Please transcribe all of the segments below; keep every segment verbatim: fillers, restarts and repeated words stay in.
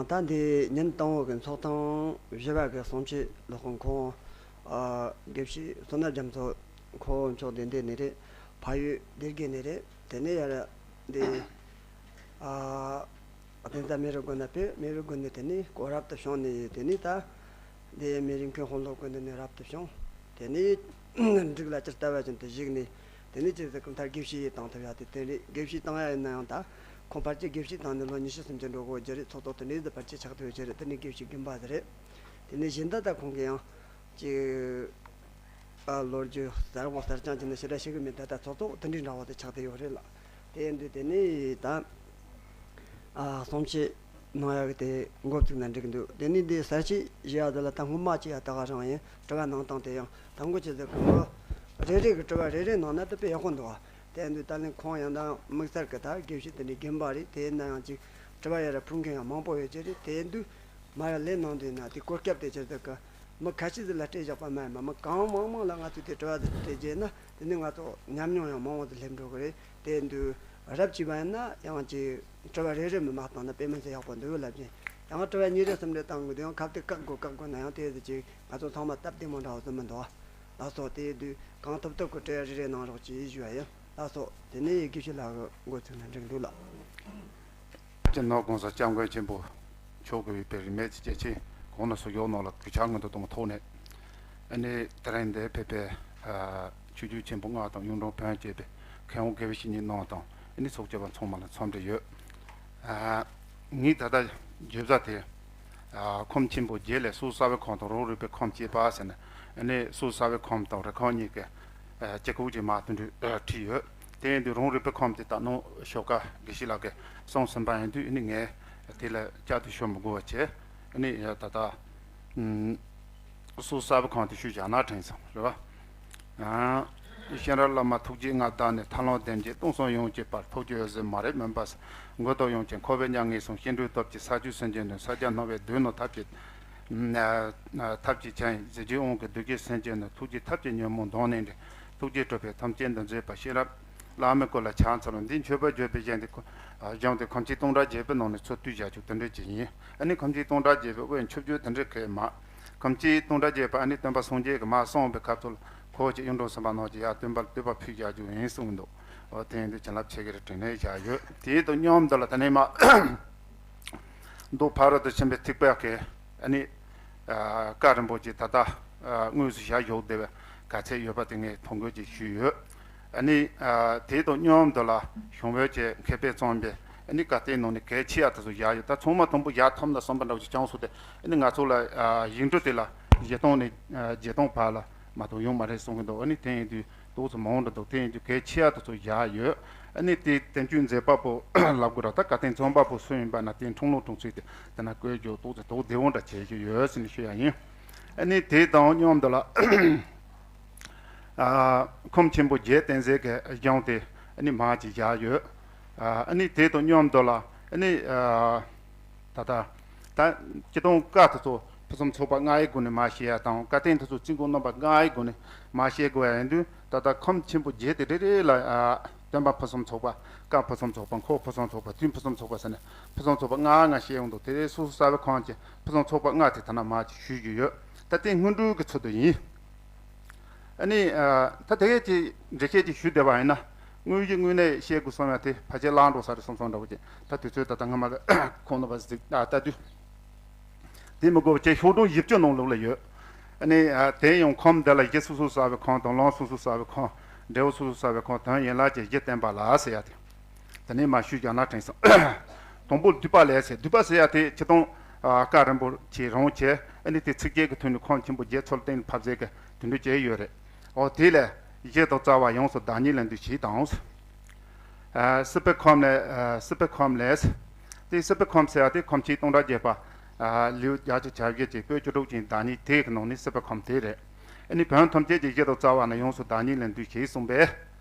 ད་འདི་ཉིན་དང་པོ་གི་ཚོགས་ཐེངས་བཞི་པ་གི་གསུང་ཆོས་སློབ་དཔོན་ཁོང་། ཨ། དགེ་བཤེས་བསོད་ནམས་རྒྱ་མཚོ་ཁོང་མཆོག་དེ་འདི་ནས་རེད། ཕ་ཡུལ་སྡེ་དགེ་ནས་རེད། དེ་ནས་ཡར་འདི། ཨ། གཏན་རྩ་མེ་རི་དགོན་ན་ཕེབས། མེ་རི་དགོན་ནས་དེ་ནས་སྐོར་རབ་ཏུ་བྱུང་ནས། དེ་ནས་ད་འདི་མེ་རི་མཁན་དཔོན་སློབ་དགོན་འདི་ནས་རབ་ཏུ་བྱུང་། དེ་ནས་འབྲུག་ལ་ཇི་ལྟ་བ་བཞིན་དུ་བཞུགས་ནས། དེ་ནས་ཅི་ཟེར་གི་མཐར་དགེ་བཤེས་བཏང་ཐུབ་ཡ་དེ་དེ་རེད། དགེ་བཤེས་བཏང་ཡ་ཡིན་ན་ཡང་ད་ཁོང་ཕལ་ཆེར་དགེ་བཤེས་བཏང་ནས་ལོ་ཉི་ཤུ་སུམ་ཅུ་འགྲོ་དགོས་རྒྱུ་རེད། ཚོགས་གཙོ་དེ་འདྲའི་ཟིག་ཕལ་ཆེར་ཆགས་ཐུབ་ཡོད་ཀྱི་རེད། དེ་ནས་དགེ་བཤེས་དགོན་པ་ཟིག་རེད། དེ་ནས་གཞན་དག་ད་ཁོང་གི་ཡང་ཅིག་ཨ། ལོ་རྒྱུས་གསར་བ་གསར་རྐྱང་ཅིག་ནི་ཞེ་དྲག་ཤེས་གི་མེད། ད་ལྟ་ཚོགས་གཙོ་དེ་འདྲའི་འདྲ་བོ་དེ་ཆགས་བསྡད་ཡོད་རེད་ལགས། དེ་ཡིན་དུས་དེ་ནས་ད། ཨ། གསུང་ཆོས་གནང་ཡག་གི་དེ་འགོ་བཙུགས་ན་འགྲིག་གི་འདུག་དེ་ནས་འདི་གསར་བཤད་ཞུ་ཡག་དེ་ལ་ད་སྔོན་མ་ཅིག་ཡ་ད་ག་རང་ཡིན། དྲི་བ་གནང་སྟངས་དེ་ཡང་ད་འགོ་ཆེ་ཟེར་གི་འགོ་རེ་རེ་གི་དྲི་བ་རེ་རེ་གནང་ན་དེ་དཔེ་ཡག་པོ་འདུག་ཨ། དེ་ཡིན་དུས་ད་ལན་ཁོང་ཡང་ད་དམིགས་བསལ་གི་ད་དགེ་བཤེས་དེ་འདྲའི་རྒན་པ་རེད། དེ་ཡིན་ན་ཡང་ཅིག་དྲི་བ་ཡ་ར་ཕུལ་མཁན་ཡང་མང་པོ་ཡོད་ཀྱི་རེད། དེ་ཡིན་དུས། མར་ལན་གནང་དུས་ན་དེ་གོ་སྐབས་དེ་ཅི་ཟེར་གི་མི་ཁ་ཤས་ཟིག་ལ་སྤྲད་བཞག་པ་མ་ཡིན་པ། མི་གང་མང་མང་ལ་ང་ཚོས་དེ་དྲི་བ་ཟིག་སྤྲད་རྗེས་ན་དེ་ནས་ང་ཚོ་ཉམས་མྱོང་ཡང་མང་བོ་ཟིག་སླེབས་འགྲོ་གི་རེད། དེ་དུས་རབ་བྱས་པ་ཡིན་ན་ཡང་ཅིག་དྲི་བ་རེ་རེ་མི་མ་བཏང་ན་དཔེ་མི་སྲིད་ཡག་པོ་འདུག་ལབ་ཀྱིན། ཡང་དྲི་བ་གཉིས་རེ་གསུམ་རེ་བཏང་དགོས་དུས་ཡང་ཁ་གཏད་བཀག་དགོས་བཀག་དགོས་ན་ཡང་དེ་ཟིག་ཅིག་ང་ཚོ་ཚང་མ་སྟབས་བདེ་མོ་འདྲ་བོ་ཟིག་མི་འདུག་ཨ། ལགས་སོ། དེ་དུས་གང་ཐུབ་ཐུབ་ཀྱི་དྲི་བ་རེ་རེ་གནང་རོགས་གྱིས་ཞུ་བ་ཡིན། ལགས་སོ། དེ་ནས་དགེ་བཤེས་ལགས་ཀྱི་འགོ་ཚུགས་ན་འགྲིག་འདུག་ལགས། སྤྱི་ནོར་༸གོང་ས་༸སྐྱབས་མགོན་ཆེན་པོ་མཆོག་གིས་ཡོད་པའི་རིས་མེད་ཀྱི་སྐྱེས་ཆེན་གོང་ནས་སུ་ཡོད་ནོ་ལ་གུས་ཕྱག་སྔོན་དུ་གཏོང་ཐོག་ནས། ཨ་ནི་དེ་རིང་འདིར་ཕེབས་པའི་ཨ་ཆོས་བརྒྱུད་ཆེན་པོ་ལྔ་དང་གཡུང་དྲུང་བོན་བཅས་པའི་མཁས་དབང་དགེ་བའི་བཤེས་གཉེན་རྣམས་དང་། ཨ་ནི་ཚོགས་བཅར་བ་ཚང་མ་ལ་འཚམས་འདྲི་ཡོད། ཨ་ངས་ད་ལྟ་བརྗོད་བྱ་དེ། ཨ་ཁམས་ཆེན་པོ་བརྒྱད་ལས་སོ་སོའི་རྩ་བའི་ཁམས་དང་རང་རིག་པའི་ཁམས་སྐྱེས་པ་ཟེར་ནས། ཨ་ནི་སོ་སོའི་རྩ་བའི་ཁམས་དང་རིགས་ཁམས་གཉིས་ཀྱི་ཨ་སྤྱི་ཁོག་ཅིག་མར་དེ་འདྲ་ཨ་བྲིས་ཡོད། དེ་ཡིན་དུས་རང་རིག་པའི་ཁམས་དེ་ད་ནང་ཞོགས་ཀ་དགེ་བཤེས་ལགས་ཀྱིས་གསུངས་ཟིན་པ་ཡིན་དུས། ཨ་ནི་ངས་དེ་ལ་བསྐྱར་དུ་ཞུ་མི་དགོས་པ་བྱས། ཨ་ནི་ད་ལྟ་ཨུམ་སོ་སོའི་རྩ་བའི་ཁམས་དེ་ཞུས་བཞག་ན་དྲན་སོང་རེད་པ། ཨ་གཤེན་རབ་བླ་མ་ཐུགས་རྗེའི་མངའ་བདག་ནི། ཐར་ལམ་སྟོན་མཆོག་སྟོང་གསུམ་ཡོངས་ཀྱི་དཔལ། ཐུགས་རྗེའི་ཟེར་མ་རེད་མུན་པ་སེལ། མགོན་དང་དབྱངས་ཅན་འཁོར་བའི་མྱ་ངན་སེལ། གཤེན་སྒྲུབ་སྟོབས་ཀྱིས་ས་བཅུ་སེམས་ཅན་དོན། ས་སྐྱ་སྣང་བས་བསྡུས་ནོ་ཐབས་ཀྱི་ཐབས་ཀྱི་ཆ་ཡིན། གཟི་བརྗིད་དབང་གིས་བདུད་ཀྱི་སེམས་ཅན་དོན། ཐུགས་རྗེའི་ཐབས་ཀྱིས་ཉོན་མོངས་གདོན་ནས་འདྲེན། ཐུགས་རྗེས་གྲུབ་པའི་ཐམས་ཅད་འདུལ་མཛད་པ། གཤེན་རབ་བླ་མའི་སྐུ་ལ་ཕྱག་འཚལ་ལོ། འདིའི་མཆོད་པར་བརྗོད་པའི་གཞུང་དེ་ཁོ་གཞུང་དེ་ཁམས་ཆེན་སྟོང་ཕྲག་བརྒྱད་པའི་ནང་ནས་ཚུར་བཏུས་བཞག་ཆོག་དེ་འདྲ་ཅིག་ཡིན། ཨ་ནི་ཁམས་ཆེན་སྟོང་ཕྲག་བརྒྱད་པའི་དབུས་མཆོད་བརྗོད་དེ་འདྲ་གས་མ། ཁམས་ཆེན་སྟོང་ཕྲག་བརྒྱད་པ་ཨ་ནི་སྟོན་པ་སངས་རྒྱས་ཀྱིས་མར་གསུངས་པའི་སྐབས་སུ་ལ་ཁོ་ཅིག་གཡུང་དྲུང་སེམས་དཔའ་ནང་ཅིག་ཡར་སྟོན་པ་བསྟོད་པ་ཕུལ་བཞག་རྒྱུ་ཡིན་གསུངས་འདུག་འོ་དེ་ཡིན་དུས་བྱིན་རླབས་ཆེ་གི་རེད་དྲན་ནས་བཞག་ཡོད། དེ་དང་མཉམ་དུ་ལ་ད་ནས་མ་མདོ་ཕ་རོལ་ཏུ་ཕྱིན་པའི་ཐེག་པ་གི་ཨ་ནི་ཨ་བཀའ་རིན་པོ་ཆེ་ད་ལྟ་ཨ་དངོས་སུ་ཞལ་བཞུགས་བསྡད་པའི་ག་ཚད་ཡོད་པ་དེ་ངས་ཐོ་འགོད་ཅིག་ཞུས་ཡོད། ཨ་ནི་ཨ་དེ་དང་མཉམ་དུ་ལ་གཞུང་བོད་ཀྱི་མཁས་པས་བརྩམས་པའི་ཨ་ནི་བཀའ་བསྟན་ནང་ནས་གལ་ཆེ་ཡ་དེ་ཚོ་བཞག་ཡོད། ད་ཚང་མ་དང་པོ་བཞག་ཐུབ་ན་བསམ་པ་འདྲ་བོ་ཅིག་བྱུང་སོང་སྟེ། ཨ་ནི་ང་ཚོ་ལ་ཨ་ཡིག་འབྲུ་དེ་ལ་བཞི་སྟོང་ནས་ཨ་བརྒྱད་སྟོང་བར་ལ་མ་གཏོགས་ཡོང་མ་རེད་གསུང་གི་འདུག་ཨ་ནི་དེ་ཡིན་དུས་ཏོག་ཙམ་མང་པོ་འདྲ་འདུག་དེ་ཡིན་དུས་གལ་ཆེ་ཡ་དེ་ཚོ་བཞག་ཡོད། ཨ་ནི་དེ་བསྟན་བཅོས་མཛད་པ་པོ་ལབ་དགོས་ར། ད་བཀའ་བསྟན་བརྩམས་པ་པོ་སུ་ཡིན་པ་ན་དེ་འཁྲུངས་ལུགས་འཁྲུངས་ཚུལ་དེ་དེ་ན་བཀོད་རྒྱུ་ཏོག་ཙམ་དོགས་བདེ་བོ་འདྲ་བྱེད་ཀྱི་ཡོད་ཟེར་ནས་ཞུ་ཡ་ཡིན། ཨ་ནི་དེ་དང་མཉམ་དུ་ལ། ཨ་ཁམས་ཆེན་པོ་བརྒྱད་བསྟན་འཛིན་གྱི་གཞུང་དེ་ཨ་ནི་མར་ཅིག་བཞག་ཡོད། ཨ་ནི་དེ་དང་མཉམ་དུ་ལ་ཨ་ནི་ཨ་ད་ལྟ་ད་སྤྱིར་བཏང་བཀའ་དེ་ཚོ་ཕུན་སུམ་ཚོགས་པ་ལྔ་ཡི་སྒོ་ནས་མར་བཤད་ཡ་དང་། བཀའ་བསྟན་དེ་ཚོ་རྩིས་འགོ་རྣམ་པ་ལྔ་ཡི་སྒོ་ནས་མར་བཤད་དགོས་ཡ་ཡིན་དུས། ད་ལྟ་ཁམས་ཆེན་པོ་བརྒྱད་དེ་རེ་རེ་ལ་ཨ་སྟོན་པ་ཕུན་སུམ་ཚོགས་པ། བཀའ་ཕུན་སུམ་ཚོགས་པ། འཁོར་ཕུན་སུམ་ཚོགས་པ། དུས་ཕུན་སུམ་ཚོགས་པ་ཟེར་ནས་ཕུན་སུམ་ཚོགས་པ་ལྔ་ལྔ་བཤད་ཡོང་འདུག་དེ་རེ་སོ་སོ་རྩ་བའི་ཁམས་ཀྱི་ཕུན་སུམ་ཚོགས་པ་ལྔ་དེ་ད་ནང་མར་ཅིག་ཞུས་ཀྱི་ཡོད། ད་དེ་སྔོན་འགྲོའི་གི་ཚུལ་དུ་ཡིན། ཨ་ནི་ཨ་ད་དེ་གས་ཀྱི་འགྲེལ་བཤད་ཅིག་ཞུ་བསྡད་པ་ཡིན་ན། དངོས་གཞི་དངོས་གནས་བཤད་དགོས་བསམ་ཡ་དེ་ཕལ་ཆེར་བརླག་འགྲོ་ས་རེད་བསམ་བསམ་འདྲ་བོ་ཅིག་ད་དུས་ཚོད་ད་ལྟ་སྔ་མ་གི་ཁོང་ནང་བ་ཟིག་ཨ་ལྟ་དུས། དེ་མི་དགོས་པ་བྱས་ཤོག་གྲངས་བཞི་བཅུ་ནང་ལོགས་ལ་ཡོད། ཨ་ནི་ཨ་དེ་ཡང་ཁམས་འདི་ལ་གཞི་སོ་སོ་རྩ་བའི་ཁམས་དང་། ལམ་སོ་སོ་རྩ་བའི་ཁམས། འབྲས་བུ་སོ་སོ་རྩ་བའི་ཁམས། དོན་ཡན་ལག་གི་གཞི་བསྟན་པ་ལ་ཟེར་ཡ་དེ། དེ་ནས་མར་ཞུས་བཞག་ན་དྲན་སོང་། དང་པོ་བསྡུས་པ་ལས་ཟེར། བསྡུས་པ་ཟེར་ཡ་དེ་སྤྱིར་བཏང་ཨ་བཀའ་རིན་པོ་ཆེ་རང་བྱས། ཨ་ནི་དེ་ཚིགས་བཅད་ཀྱི་ཐོག་ནས་ཁམས་ཆེན་པོ་བརྒྱད་ཚུར་གཏན་ལ་ཕབ་ཟེར་གི་དེ་འདྲ་བྱས་ཡོད་རེད། འོ་དེ་ལས་གཞི་དང་རྩ་བ་ཡོངས་སུ་བདག་ཉིད་ལ་འདུ་བྱེད་དང་། ཨ་སྲིད་པའི་ཁམས་ལས། ཨ་སྲིད་པའི་ཁམས་ལས། དེ་སྲིད་པའི་ཁམས་ཟེར་ཡ་དེ་ཁམས་ཆེན་སྟོང་ཕྲག་བརྒྱད་པ། ཨ་ལེའུ་བརྒྱད་ཅུ་གྱ་བཞི་གི་པོད་བཅུ་དྲུག་ཅན་བདག་ཉིད་དེ་གི་ནང་ནས་སྲིད་པའི་ཁམས་དེ་རེད། ཨ་ནི་བོན་ཐམས་ཅད་ཀྱི་གཞི་དང་རྩ་བ་ནི་ཡོངས་སུ་བདག་ཉིད་ལ་འདུ་བྱེད་གསུངས་པས།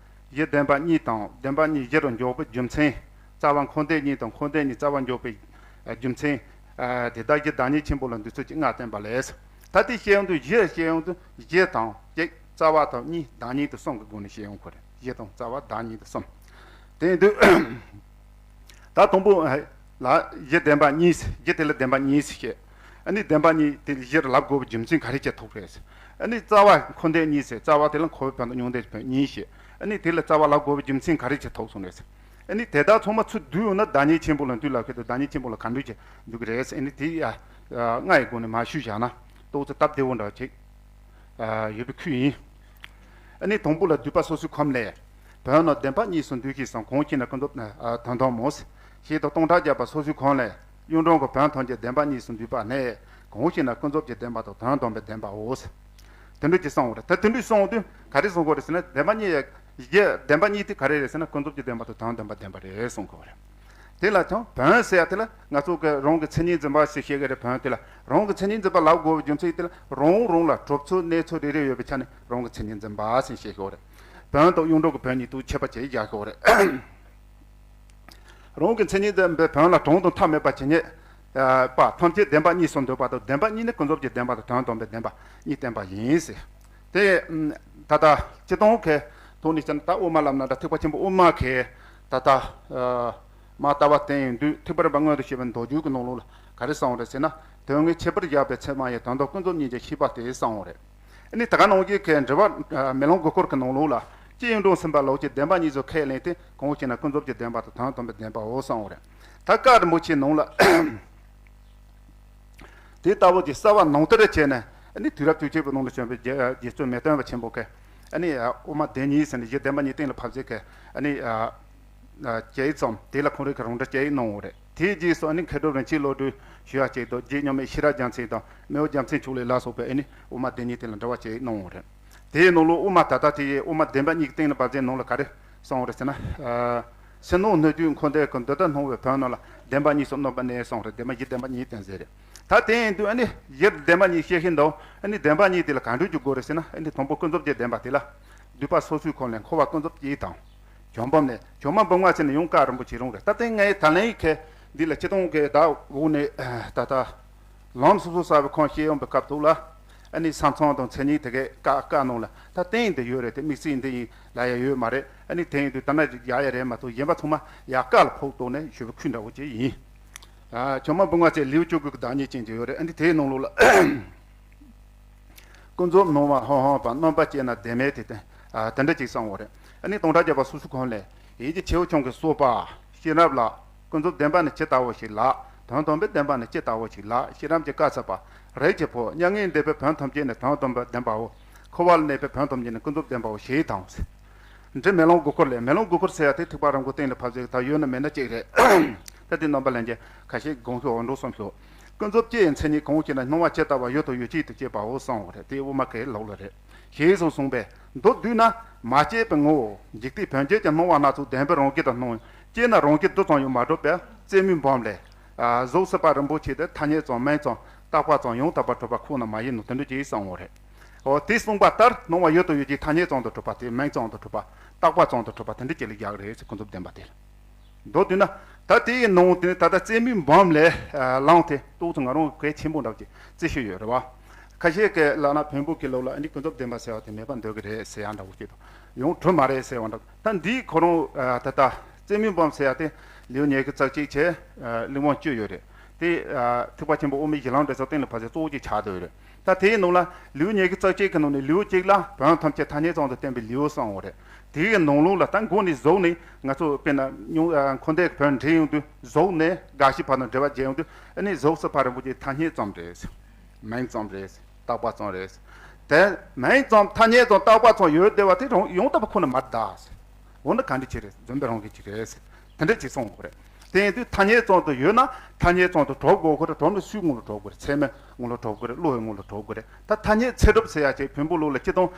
གཞི་བདེན་པ་གཉིས་དང་། བདེན་པ་གཉིས་གཞི་རུ་འཇོག་པའི་རྒྱུ་མཚན། རྩ་བ་འཁོར་འདས་གཉིས་དང་། འཁོར་འདས་གཉིས་རྩ་བ་འཇོག་པའི་རྒྱུ་མཚན། ཨ་དེ་དག་གཞི་བདག་ཉིད་ཆེན་པོ་ལ་འདུ་ཚུལ་གྱི་ལྔ་བསྟན་པ་ལས། ད་དེ་བཤད་ཡོང་དུས་གཞི་བཤད་ཡོང་དུས་གཞི་དང་གཅིག་རྩ་བ་དང་གཉིས་བདག་ཉིད་དུ་གསུམ་གྱི་སྒོ་ནས་བཤད་ཡོང་གི་རེད། གཞི་དང་རྩ་བ་བདག་ཉིད་དུ་གསུམ། དེ་ཡིན་དུས་ད་དང་པོ་ཨ་ ལ་གཞི་བདེན་པ་གཉིས་ཟེར། གཞི་དེ་ལ་བདེན་པ་གཉིས་ཟེར་བཤད། ཨ་ནི་བདེན་པ་གཉིས་དེ་གཞིར་ལབ་དགོས་པའི་རྒྱུ་མཚན་ག་རེ་བྱས་ཐུག་རེད་ཟེར། ཨ་ནི་རྩ་བ་འཁོར་འདས་གཉིས་ཟེར། རྩ་བ་དེ་ལ་འཁོར་བའི་དོན་དང་མྱོང་འདས་ཀྱི་དོན་གཉིས་བཤད། ཨ་ནི་དེ་ལ་རྩ་བ་ལབ་དགོས་པའི་རྒྱུ་མཚན་ག་རེ་བྱས་ཐུག་སོང་རེད་ཟེར། ཨ་ནི་དེ་དག་ཚང་མ་ཚུར་བསྡུས་ཡོང་ན་བདག་ཉིད་ཆེན་པོ་ལ་འདུས་ལབ་མཁན་དེ་བདག་ཉིད་ཆེན་པོ་ལ་ག་འདྲ་བྱས་འདུས་ཀྱི་རེད་ཟེར། ཨ་ནི་དེ་ཡ་ལྔ་ཡི་སྒོ་ནས་མར་ཞུས་བཞག་ན་ཏོག་ཙམ་སྟབས་བདེ་བོ་འདྲ་ཅིག་ཡོད་པའི་ཁུལ་ཡིན། ཨ་ནི་དང་པོ་ལ་སྡུད་པ་སོ་སོའི་ཁམས་ལས། བོན་རྣམས་བདེན་པ་གཉིས་སུ་འདུས་ཤེས་སམ། གང་ཞེ་ན་ཀུན་རྫོབ་དོན་དམ་མོ། ཞེས་དང་སྟོང་ཕྲག་བརྒྱ་པ་སོ་སོའི་ཁམས་ལས། གཡུང་དྲུང་གི་བོན་ཐམས་ཅད་བདེན་པ་གཉིས་སུ་འདུས་པ་ནས། གང་ཞེ་ན་ཀུན་རྫོབ་ཀྱི་བདེན་པ་དང་དོན་དམ་པའི་བདེན་པའོ། དེ་འདྲ་ཅིག་གསུངས་པ་རེད། ད་དེ་འདྲ་གསུངས་དུས་ག་རེ་གསུང་གི་རེད་ཟེར་ན། བདེན་པ་གཉིས་ཀྱི་བདེན་པ་གཉིས་དེ་ག་རེ་རེད་ཟེར་ན། ཀུན་རྫོབ་ཀྱི་བདེན་པ་དང་དོན་དམ་པའི་བདེན་པ་རེད་གསུང་གི་རེད། དེ་ལ་ཀྱང་བོན་ཟེར་ཡ་དེ་ལ་ང་ཚོ་གི་རང་གི་མཚན་ཉིད་འཛིན་པ་ཞེས་བཤད་ཀྱི་རེད། བོན་དེ་ལ་རང་གི་མཚན་ཉིད་འཛིན་པ་ལབ་དགོས་པའི་རྒྱུ་མཚན་དེ་ལ་རང་རང་ལ་གྲུབ་ཚུལ་གནས་ཚུལ་རེ་རེ་ཡོད་པའི་ཆ་ནས་རང་གི་མཚན་ཉིད་འཛིན་པ་ཟེར་བཤད་ཀྱི་ཡོད་རེད། བོན་དང་གཡུང་དྲུང་གི་བོན་གཉིས་དུ་ཁྱད་པར་ཅིག་བཞག་ཀྱི་ཡོད་རེད། རང་གི་མཚན་ཉིད་འཛིན་པའི་བོན་ལ་གྲངས་དང་མཐའ་མེད་པ་ཇི་སྙེད་པ་ཐམས་ཅད་བདེན་པ་གཉིས་སུ་འདུས་པ་དང་། བདེན་པ་གཉིས་ནི་ཀུན་རྫོབ་ཀྱི་བདེན་པ་དང་དོན་དམ་པའི་བདེན་པ་གཉིས་བསྟན་པ་ཡིན་ཟེར། དེ་ད་ལྟ་སྤྱིར་བཏང་གི་ཐོག་ནས་བཤད་ན། ད་དབུ་མ་ལབ་ན་ད་ཐེག་པ་ཆེན་པོ་དབུ་མ་གིས་ད་ལྟ་མར་ལྟ་བ་བསྟན་ཡོང་དུས། ཐེག་པ་རིམ་པ་མངོན་དུ་བྱེད་པའི་མདོ་རྒྱུད་ཀྱི་ནང་ལོགས་ལ་ག་རེ་གསུངས་རེད་ཟེར་ན། དོན་ངེས་ཁྱད་པར་བཞག་པའི་ཚད་མ་ཡི། དོན་དམ་ཀུན་རྫོབ་གཉིས་ཀྱི་ཤེས་པ་སྟེ་གསུངས་རེད། ཨ་ནི་ད་ག་ནང་བཞིན་གྱི་འགྲེལ་པ་མེ་ལོང་དགུ་སྐོར་གྱི་ནང་ལོགས་ལ། སྤྱིར་གཡུང་དྲུང་སེམས་དཔའ་ལོག་ཅིང་བདེན་པ་གཉིས་སུ་ཁས་ལེན་ཏེ། གང་ཞེ་ན་ཀུན་རྫོབ་ཀྱི་བདེན་པ་དང་དོན་དམ་པའི་བདེན་པའོ་གསུངས་རེད། ད་བཀའ་རིན་པོ་ཆེའི་ནང་ལ་དེ་ལྟ་བུ་གྱི་གསལ་བ་ནང་ལྟར་བྱས་ནས། ཨ་ནི་དུས་རབས་བཅུ་གཅིག་པའི་ནང་ལ་བྱོན་པའི་རྗེ་རྗེ་བཙུན་མི་སྟོན་པ་ཆེན་པོ་གིས། ཨ་ནི་དབུ་མ་སྡེ་གཉིས་ཟེར་ནས་གཞི་བདེན་པ་གཉིས་གཏན་ལ་ཕབ་ཟེར་གི། ཨ་ནི་ཨ་ཨ་བྱས་ཙང་དེ་ལ་ཁོང་རང་གིས་རང་འགྲེལ་བྱས་གནང་བ་རེད། དེའི་རྗེས་སུ་ཨ་ནི་མཁས་གྲུབ་རིན་ཆེན་བློ་གྲོས་ཞུ་ཡ་གཅིག་དང་། རྗེ་མཉམ་མེད་ཤེས་རབ་རྒྱལ་མཚན་དང་། རྨེའུ་རྒྱལ་མཚན་མཆོག་ལས་ལ་སོགས་པའི་ཨ་ནི་དབུ་མ་སྡེ་གཉིས་སྟེང་ལ་འགྲེལ་བ་བྱས་གནང་བ་རེད། དེའི་ནང་ལོགས་དབུ་མ་ད་ལྟ་དེ་ཡི་དབུ་མ་བདེན་པ་གཉིས་ཀྱི་སྟེང་ལ་བབས་ཚེ་ནང་ལ་ག་རེ་གསུངས་རེད་ཟེར་ན། ཨ་ཕྱི་ནང་སྣོད་བཅུད་འཁོར་འདས་ཀྱི་འདུལ་དང་སྣང་བའི་བོན་རྣམས་ལ་བདེན་པ་གཉིས་སུ་སྣོན་པ་ནས་གསུངས་རེད། བདེན་པ་གཞི་བདེན་པ་གཉིས་བསྟན་ཟེར་རེད། ད་དེ་ཡིན་དུས་ཨ་ནི་གཞི་བདེན་པ་གཉིས་བཤད་ཤིང་དང་། ཨ་ནི་བདེན་པ་གཉིས་དེ་ལ་གང་འདྲ་ཅིག་དགོས་རེད་ཟེར་ན། ཨ་ནི་དང་པོ་ཀུན་རྫོབ་ཀྱི་བདེན་པ་དེ་ལ་སྡུད་པ་སོ་སོའི་ཁམས་ལས་འཁོར་བ་ཀུན་རྫོབ་ཀྱི་དང་། བྱང་སྒོམ་ནས། བྱང་སྨྲ་འབུམ་ལྔ་ཟེར་ནས་ཡང་བཀའ་རིན་པོ་ཆེ་རང་རེད། ད་ལྟའི་ངའི་ད་ལན་གྱི་འདི་ལ་སྤྱིར་བཏང་གི་བདག་འོག་ནས་ད་ལྟ་ལམ་སོ་སོ་གསལ་བའི་ཁམས་བཤད་ཡོང་པའི་སྐབས་དུ་ལ། ཨ་ནི་ས་མཚམས་དང་མཚན་ཉིད་དེ་གའི་བཀའ་བཀའ་ནང་ལ་ད་བསྟན་འདི་ཡོད་རེད་དེ། དམིགས་བསལ་འདི་ཡིན་ལབ་ཡ་ཡོད་མ་རེད། ཨ་ནི་དེ་ཡིན་དུས་ད་ན་ཅིག་ཡག་ཡ་རེད་མ་གཏོགས། གཞན་པ་ཚང་མ་ཡག་བཀའ་ལ་ཕོག་ཐོག་ནས་ཞུ་བའི་ཁུལ་འདྲ་བོ་ཅིག་ཡིན། ཨ་བྱང་སྨྲ་འབུམ་ལྔ་བཅས་ལེའུ་བཅུ་དགུ་གི་བདག་ཉིད་ཅན་གྱི་ཡོད་རེད། ཨ་ནི་དེའི་ནང་ལོགས་ལ། ཀུན་རྫོབ་སྣང་བ་ཧང་ཧང་པ། རྣམ་པར་དཔྱད་ན་བདེན་མེད་དེ། དེ་ཨ་དེ་འདྲ་ཅིག་གསུངས་པ་རེད། ཨ་ནི་སྟོང་ཕྲག་བརྒྱ་པ་སོ་སོའི་ཁམས་ལས། ཡིད་ཀྱི་ཁྱེའུ་ཆུང་གིས་གསུངས་པ། ཤེས་རབ་ལགས། ཀུན་རྫོབ་བདེན་པ་ནི་ཇི་ལྟ་བུ་ཞིག་ལགས། དོན་དམ་པའི་བདེན་པ་ནི་ཇི་ལྟ་བུ་ཞིག་ལགས། ཤེས་རབ་ཀྱི་བཀའ་སྩལ་པ། རིགས་ཀྱི་བུ། མྱ་ངན་འདས་པའི་བོན་ཐམས་ཅད་ནི་དོན་དམ་པའི་བདེན་པའོ། འཁོར་བ་ལ་གནས་པའི་བོན་ཐམས་ཅད་ནི་ཀུན་རྫོབ་བདེན་པའོ་ཞེས་དང་། འདི་མེ་ལོང་དགུ་སྐོར་ལས། མེ་ལོང་དགུ་སྐོར་ཟེར་ཡ་དེ་ཐེག་པ་རིམ་གྱི་སྟེང་ལ་ཕབ་ཚེ་ད་ཡོད་ན་མེད་ན་གཅིག་རེད། ད་དེ་རྣམ་པ་ལྷན་རྒྱས་ཁ་ཤས་དགོངས་ཤོག་འགྲོ་གསུངས་ཤོག་ཀུན་རྫོབ་དཔྱད་ཡི་མཚན་ཉིད་གང་ཞེ་ན། སྣང་བ་ཇི་ལྟ་བ་ཡུལ་དང་ཡུལ་ཅན་དུ་དཔྱད་པའོ་གསུངས་པ་རེད། དེ་དབུ་མ་གི་ལུགས་ལ་རེད། ཞེས་སོགས་གསུངས་པས། མདོར་བསྡུས་ན། མ་དཔྱད་པའི་ངོ་བོ་འཇིག་ལྟའི་བོན་བརྒྱད་ཀྱི་སྣང་བ་སྣ་ཚོགས་བདེན་པའི་རང་གཤིས་དུ་སྣང་། དཔྱད་ན་རང་གཤིས་རྡུལ་ཙམ་ཡང་མ་གྲུབ་པས་རྩེ་མོའི་འབུམ་ལས། ཨ་གཟུགས་སྲིད་པ་རིན་པོ་ཆེ་དེ་ཐ་སྙད་ཙམ་མིང་ཙམ་བཏགས་པ་ཙམ་ཡང་དག་པར་གྲུབ་པ་ཁོ་ན་མ་ཡིན་ནོ། དེ་འདྲ་ཅིག་གསུངས་པ་རེད། འོ་དེ་གསུངས་པ་ལྟར་སྣང་བ་ཡུལ་དང་ཡུལ་ཅན་ཐ་སྙད་ཙམ་དུ་གྲུབ་པ་དེ། མིང་ཙམ་དུ་གྲུབ་པ། བཏགས་པ་ཙམ་དུ་གྲུབ་པ་དེ་འདྲ་ཅིག་ལ་བཞག་རེད་ཟེར། ཀུན་རྫོབ་བདེན་པ་དེ་ལ། མདོར་བསྡུས་ན། ད་དེའི་ནང་དེ་ནི་ད་ལྟ་རྩེ་མོའི་འབུམ་ལས་ཨ་བླངས་ཏེ་ཏོག་ཙམ་ང་རང་གལ་ཆེན་པོ་འདྲ་བོ་ཅིག་རྩི་ཤེས་ཡོད་རེད་བ། ཁ་ཤས་ཀྱིས་ལབ་ན་བོན་པོ་གི་ལུགས་ལ་ཨ་ནི་ཀུན་རྫོབ་བདེན་པ་ཟེར་བ་དེ་མེད་པར་འདོད་ཀྱི་རེད་ཟེར་ཡ་འདྲ་བོ་ཅིག་དང་། ཡང་གྲུབ་མ་རེད་ཟེར་བ་འདྲ། ད་འདིའི་ཁོ་རང་ཨ་ད་ལྟ་རྩེ་མོའི་འབུམ་ཟེར་ཡ་དེ་ལེའུ་ཉི་ཤུ་རྩ་གཅིག་བྱས། ཨ་གླེགས་བམ་བཅུ་ཡོད་རེད། དེ་ཨ་ཐེག་པ་ཆེན་པོ་དབུ་མའི་གཞི་ལམ་འབྲས་གསུམ་སྟེང་ལ་ཕར་ཚུར་གཙོ་བོ་གཅིག་ཆགས་བསྡད་ཡོད་རེད། ད་དེའི་ནང་ལ་ལེའུ་ཉི་ཤུ་རྩ་གཅིག་གི་ནང་ནས་ལེའུ་གཅིག་ལ་བོན་ཐམས་ཅད་ཐ་སྙད་ཙམ་དུ་བསྟན་པའི་ལེའུ་གསུངས་པ་རེད། དེའི་ནང་ལོགས་ལ་ད་མགོ་ནས་གཟུགས་ནས་ང་ཚོ་དཔེར་ན་ཉུང་ཨ་འཁོར་འདས་ཀྱི་བོན་འདྲེན་ཡོང་དུས་གཟུགས་ནས་རྒ་ཤི་བར་དུ་འབྲེལ་བ་བྱས་ཡོང་དུས། ཨ་ནི་གཟུགས་སྲིད་པ་རིན་པོ་ཆེ་ཐ་སྙད་ཙམ་རེད། མིང་ཙམ་རེད། བཏགས་པ་ཙམ་རེད། དེ་མིང་ཙམ་ཐ་སྙད་ཙམ་བཏགས་པ་ཙམ་ཡོད་བསྡད་པ་དེ་རང་ཡང་དག་པ་ཁོ་ན་མ་གདའ། འོ་ན་ག་འདྲ་ཅིག་རེད། རྫུན་པའི་རང་གཤིས་ཅིག་རེད། དེ་འདྲ་ཅིག་གསུངས་པ་རེད། དེ་ཡིན་དུས་ཐ་སྙད་ཙམ་དུ་ཡོད་ན་ཐ་སྙད་ཙམ་དུ་གྲུབ་དགོས་ཁོ་རེད། གྲུབ་ན་སུའི་ངོ་ལ་གྲུབ་དགོས་རེད། ཚད་མའི་ངོ་ལ་གྲུབ་དགོས་རེད། བློ་ཡི་ངོ་ལ་གྲུབ་དགོས་རེད། ད་ཐ་སྙད་ཚད་གྲུབ་ཟེར་ཡ་ཅིག་བོན་པོའི་ལུགས་ལ་སྤྱིར་བཏང་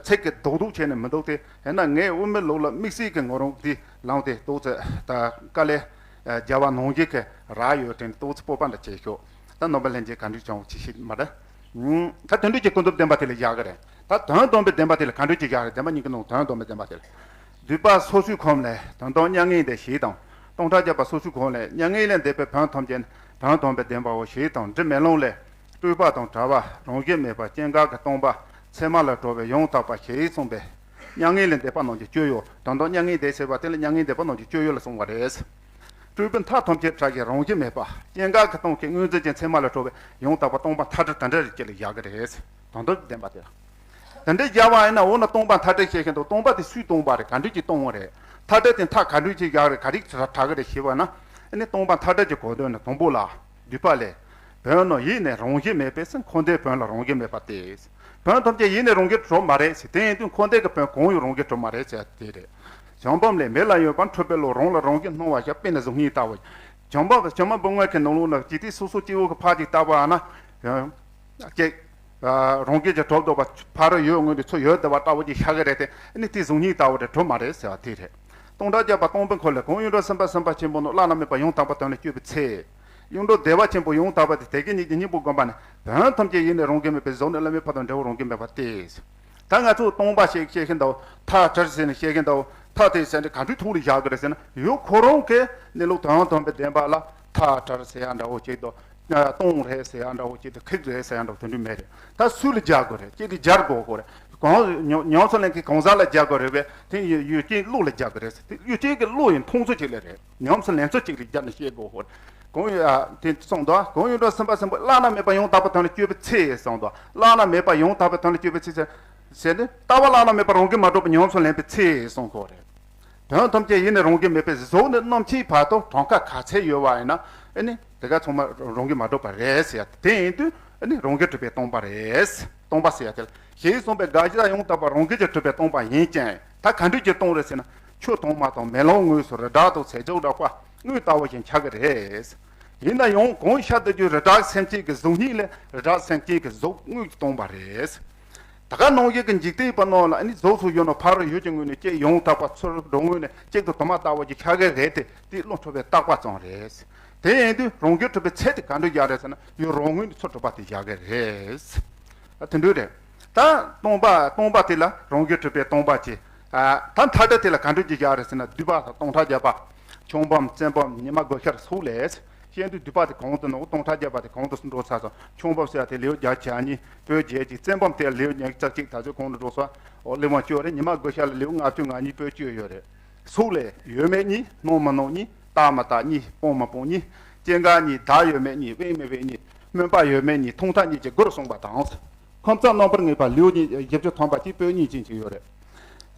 ཚད་ཀྱི་རྡོག་རྡོག་བྱས་ནས་མི་འདུག་སྟེ། ཡིན་ན་ངས་དབུ་མའི་ལུགས་ལ་དམིགས་བསལ་གྱི་ང་རང་འདི་ལངས་ཏེ་ཏོག་ཙམ་ད་དཀའ་ལས་རྒྱབ་པ་ནང་བཞིན་གྱི་རག་ཡོད་དྲན་ཏོག་ཙམ་སྤོབས་པ་འདྲ་བྱས་ཤོག་ད་རྣམ་པ་ལྷན་རྒྱས་ག་འདྲ་བྱུང་ཅི་ཤེས་མ་རེད། ད་དོན་འགྲུབ་ཀྱི་ཀུན་རྫོབ་བདེན་པ་དེ་ལ་བཞག་གི་རེད། ད་དོན་དམ་པའི་བདེན་པ་དེ་ལ་ག་འདྲ་ཅིག་བཞག་རེད། བདེན་པ་གཉིས་ཀྱི་ནང་དོན་དམ་པའི་བདེན་པ་དེ་ལ། སྡུད་པ་སོ་སོའི་ཁམས་ལས། དོན་དམ་མྱ་ངན་འདས་ཞེས་དང་། སྟོང་ཕྲག་བརྒྱ་པ་སོ་སོའི་ཁམས་ལས། མྱ་ངན་ལས་འདས་པའི་བོན་ཐམས་ཅད་དོན་དམ་པའི་བདེན་པའོ་ཞེས་དང་། འབྲི་མེ་ལོང་ལས། སྤྲོས་པ་དང་བྲལ་བ། རང་བཞིན་མེད་པ། སྐྱེ་འགག་གི་སྟོང་པ། མཚན་མ་ལས་གྲོལ་བའི་ཡང་དག་པ་ཞེས་གསུངས་པས། མྱ་ངན་ལས་འདས་པ་རྣམས་ཀྱི་སྤྱོད་ཡུལ། དོན་དམ་མྱ་ངན་འདས་ཟེར་བ་དེ་ལ་མྱ་ངན་འདས་པ་རྣམས་ཀྱི་སྤྱོད་ཡུལ་ལ་གསུངས་པ་རེད། སྤྲུལ་པའི་མཐའ་ཐམས་ཅད་བྲལ་ཞིང་རང་བཞིན་མེད་པ། སྐྱེ་འགག་གི་སྟོང་གི་དངོས་འཛིན་གྱི་མཚན་མ་ལས་གྲོལ་བའི་ཡང་དག་པ་སྟོང་པ་མཐའ་བྲལ་དེ་འདྲ་རེད་ཅེས་ལ་བཞག་གི་རེད། དོན་དམ་བདེན་པ་དེ་ལ། དེ་འདྲ་བཞག་པ་ཡིན་ན་འོ་ན་སྟོང་པ་མཐའ་བྲལ་བཤད་མཁན་དང་སྟོང་པ་དེ་སུས་སྟོང་པ་རེད། ག་འདྲ་གྱིས་སྟོང་བ་རེད། མཐའ་བྲལ་དེ་མཐའ་ག་འདྲ་གྱིས་བཞག་རེད། ག་རེ་གྲགས་གི་རེད་ཞེས་པ་ན། ཨ་ནི་སྟོང་པ་མཐའ་བྲལ་གྱི་གོ་དོན་ནི་དང་པོ་ལ། སྡུད་པ་ལས། བོན་ནི་ཡིད་ནི་རང་བཞིན་མེད་པས་ཟེར། འཁོར་འདས་བོན་ལ་རང་བཞིན་མེད་པ་སྟེ། བོན་ཐམས་ཅད་ཡིད་ནི་རང་བཞིན་གྲུབ་མ་རེད་ཟེར། དེ་ཡིན་དུས་འཁོར་འདས་ཀྱི་བོན་གང་ཡང་རང་བཞིན་གྲུབ་མ་རེད་ཟེར་དེ་རེད། བྱང་བུམ་ལས། མེ་ལ་ཡོད་པར་འཕྲོད་པའི་བློ། རང་ལ་རང་བཞིན་སྣང་བ་ཞེས། དཔེ་ནི་གཟུགས་བརྙན་ལྟ་བུ། བྱང་བུམ་བྱང་མ་བུམ་ངོས་ཀྱི་ནང་ལོགས་ན་ཇི་སྟེ་སོ་སོ་སྐྱེ་བོ་གི་ཕར་ཅིག་ལྟ་བ་ན། ཅིག་རང་བཞིན་གྱིས་གྲུབ་འདུག་པ། ཕ་རོལ་ཡུལ་དངོས་དེ་ཚུར་ཡོད་བསྡད་པ་ལྟ་བུ་ཅིག་ཤར་གི་རེད་དེ། ཨ་ནི་དེ་གཟུགས་བརྙན་ལྟ་བུ་རེད། གྲུབ་མ་རེད་ཟེར་བ་དེ་རེད། སྟོང་ཕྲག་བརྒྱ་པ་སྟོང་པའི་འཁོར་ལོས། གང་ཡོངས་གྲུབ་སེམས་དཔའ་སེམས་དཔའ་ཆེན་པོ་རྣམས། བླ་ན་མེད་པ་ཡང་དག་པའི་དོན་ལ་སྤྱོད་པའི་ཚེ། ཡོངས་གྲུབ་བདེ་བ་ཆེན་པོ་ཡང་དག་པ་དེ། དེ་སྐད་ཉིད་ཀྱི་སྙིང་པོ་བསྒོམ་པ་ནི། བོན་ཐམས་ཅད་ཡིད་ནི་རང་བཞིན་མེད་པས། གཟུགས་ནི་བླ་མེད་པ་དང་འབྲས་བུ་རང་བཞིན་མེད་པ་སྟེ། ད་ང་ཚོས་སྟོང་པ་ཞེས་བཤད་བཞིན་དུ། མཐའ་བྲལ་ཟེར་ནས་བཤད་བཞིན་དུ། མཐའ་དེ་ཟེར་ནས་ག་འདྲའི་ཐོག་ལ་བཞག་གི་རེད་ཟེར་ན། ཡུལ་ཁོ་རང་གི་གནས་ལུགས་དོན་དམ་པའི་བདེན་པ་ལ་མཐའ་བྲལ་ཟེར་ཡ་འདྲ་བོ་ཅིག་དང་། སྟོང་རེད་ཟེར་ཡ་འདྲ་བོ་ཅིག་དང་། ཁེགས་རེད་ཟེར་ཡ་འདྲ་བོ་དེ་འདྲ་མེད་རེད། ད་སུ་ལ་སྦྱར་དགོས་རེད། ཅི་ལ་སྦྱར་དགོས་དགོས་རེད། གང་ཉམས་ཉམས་སུ་ལེན་མཁན་གང་ཟག་ལ་སྦྱར་དགོས་རེད་པས། དེ་ཡུལ་ཡུལ་ཅན་བློ་ལ་སྦྱར་དགོས་རེད། དེ་ཡུལ་ཅན་གྱི་བློ་ཡི་མཐོང་ཚུལ་ཅིག་ལ་རེད། ཉམས་སུ་ལེན་ཚུལ་ཅིག་ལ་སྦྱར་ནས་བཤད་དགོས་དགོས་རེད། གང་ཡོད་ཨ་དེ་གསུངས་འདུག་གང་ཡོངས་གྲུབ་སེམས་དཔའ་སེམས་དཔའ་བླ་ན་མེད་པ་ཡང་དག་པའི་དོན་ལ་སྤྱོད་པའི་ཚེ་གསུངས་འདུག་བླ་ན་མེད་པ་ཡང་དག་པའི་དོན་ལ་སྤྱོད་པའི་ཚེ་ཟེར་ཟེར་ནས། ལྟ་བ་བླ་ན་མེད་པ་རང་གིས་མ་གྲུབ་པ་ཉམས་སུ་ལེན་པའི་ཚེ་གསུངས་དགོས་རེད། དོན་ཐམས་ཅད་ཡིད་ནི་རང་གིས་མེད་པས། གཟུགས་ནི་ནམ་འཆིའི་བར་དུ་གྲངས་ཀ་ག་ཚད་ཡོད་པ་ཡིན་ན། ཨ་ནི་དེ་ག་ཚང་མ་རང་གིས་མ་གྲུབ་པ་རེད་ཟེར་ཡ་དེ་ཡིན་དུས། ཨ་ནི་རང་གིས་གྲུབ་པའི་སྟོང་པ་རེད། སྟོང་པ་ཟེར་ཡ་དེ་ལ། ཞེས་གསུངས་པའི་དགག་བྱ་ཡང་དག་པ་རང་གིས་ཀྱང་གྲུབ་པའི་སྟོང་པ་ཡིན་ཀྱང་། ད་ག་འདྲ་གྱི་སྟོང་རེད་ཟེར་ན། ཆོས་སྟོང་མ་སྟོང་མེ་ལོང་དངོས་སུ་རི་བྲག་ཏུ་ཚེ་འཇོག་འདྲ་བ་དངོས་ལྟ་བུ་བཞིན་ཆགས་ཀྱི་རེད། ཡིན་ན་ཡང་གང་ཤར་དུ་གྱུར་རི་བྲག་སེམས་ཅན་གྱི་གཟུགས་བརྙན་ལས། རི་བྲག་སེམས་ཅན་གྱི་གཟུགས་དངོས་ཀྱི་སྟོང་པ་རེད། ད་ག་ནང་བཞིན་གྱི་འཇིག་རྟེན་པ་རྣམས་ལ་ནི་གཟུགས་སུ་གྱུར་ནས་ཕ་རོལ་ཡུལ་གྱི་ངོས་ནས་གཅིག་ཡང་དག་པ། ཚུར་འགྲོ་ངོས་ནས་གཅིག་ཏུ་དུ་མ་ལྟ་བུ་ཅིག་ཆགས་ཀྱི་རེད་དེ། དེ་བློ་འཕྲོད་པའི་རྟག་པ་ཙམ་རེད། དེ་ཡིན་དུས་རང་གིས་གྲུབ་པའི་ཚེ་དེ་ག་འདྲ་བཞག་རེད་ཟེར་ན། ཡུལ་རང་ངོས་ནས་ཚུར་གྲུབ་པ་དེ་བཞག་གི་རེད། ད་དེ་འདྲ་རེད། ད་སྟོང་པ་སྟོང་པ་དེ་ལ་རང་གིས་གྲུབ་པའི་སྟོང་པ་ཅེས། ཨ་ད་མཐའ་བྲལ་དེ་ལ་ག་འདྲ་ཅིག་བཞག་རེད་ཟེར་ན། སྡུད་པ་དང་སྟོང་ཕྲག་བརྒྱ་པ། ཆོས་འབུམ་བཙན་བུམ་ཉི་མ་དགུ་ཤར་སོགས་ལས། ཤེས་འདོད་སྡུད་པ་དེ་གོང་དུ་ནོར། སྟོང་ཕྲག་བརྒྱ་པ་དེ་གོང་དུ་འགྲོ་ཚར་སོང་། ཆོས་འབུམ་ཟེར་ཡ་དེ་ལེའུ་བརྒྱ་ཆ་གཉིས་པོད་བརྒྱད་ཅིག་བཙན་བུམ་དེ་ལེའུ་ཉི་ཤུ་རྩ་གཅིག་ད་ཚོད་གོང་དུ་འགྲོ་སོང་། ཨོ་ལེའུ་བཅུ་རེད། ཉི་མ་དགུ་ཤར་ལ་ལེའུ་ལྔ་བཅུ་ང་གཉིས་པོད་བཅུ་ཡོད་རེད། སོགས་ལས། ཡོད་མེད་གཉིས། སྣང་མི་སྣང་གཉིས། རྟག་མི་རྟག་གཉིས། སྤང་མི་སྤང་གཉིས། སྐྱེ་འགག་གཉིས། བདག་ཡོད་མེད་གཉིས། དབེན་མི་དབེན་གཉིས། སྨོན་པ་ཡོད་མེད་གཉིས། མཐོང་ཐོས་གཉིས་ཀྱི་དགུར་གསུངས་པ་དང་། ཁམས་གསུམ་རྣམ་པར་ངེས་པ་ལེའུ་གཉིས། བཞི་བཅུ་ཐམ་པ་གཅིག་པོད་གཉིས་ཅན་ཅིག་ཡོད་རེད།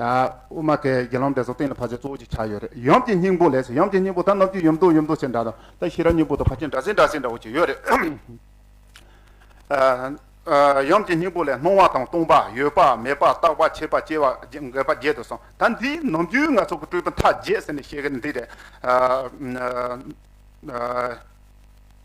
ཨ་དབུ་མ་གི་རྒྱུད་ལམ་འབྲས་བུ་གཏན་ལ་ཕབ་ཚད་གཙོ་བོ་ཅིག་ཆགས་ཡོད་རེད། ཡུམ་གྱི་སྙིང་པོ་ལས་ཟེར། ཡུམ་གྱི་སྙིང་པོ་ད་ནམ་རྒྱུན་ཡུམ་མདོ་ཡུམ་མདོ་ཟེར་འདྲ་དང་། ད་ཤེས་རབ་སྙིང་པོ་དང་ཕལ་ཆེར་འདྲ་ཟིན་འདྲ་ཟིན་འདྲ་བོ་ཅིག་ཡོད་རེད། ཨ་ཨ་ཡུམ་གྱི་སྙིང་པོ་ལས། སྣང་བ་དང་སྟོང་པ། ཡོད་པ་མེད་པ། རྟག་པ་ཆད་པ་སྐྱེ་བ་འགག་པ་བརྒྱད་དུ་གསུངས། ད་འདིའི་ནམ་རྒྱུན་ང་ཚོ་གི་སྤྲུལ་པའི་མཐའ་བརྒྱད་ཟེར་ནས་བཤད་ཀྱི་འདི་རེད། ཨ་ཨ་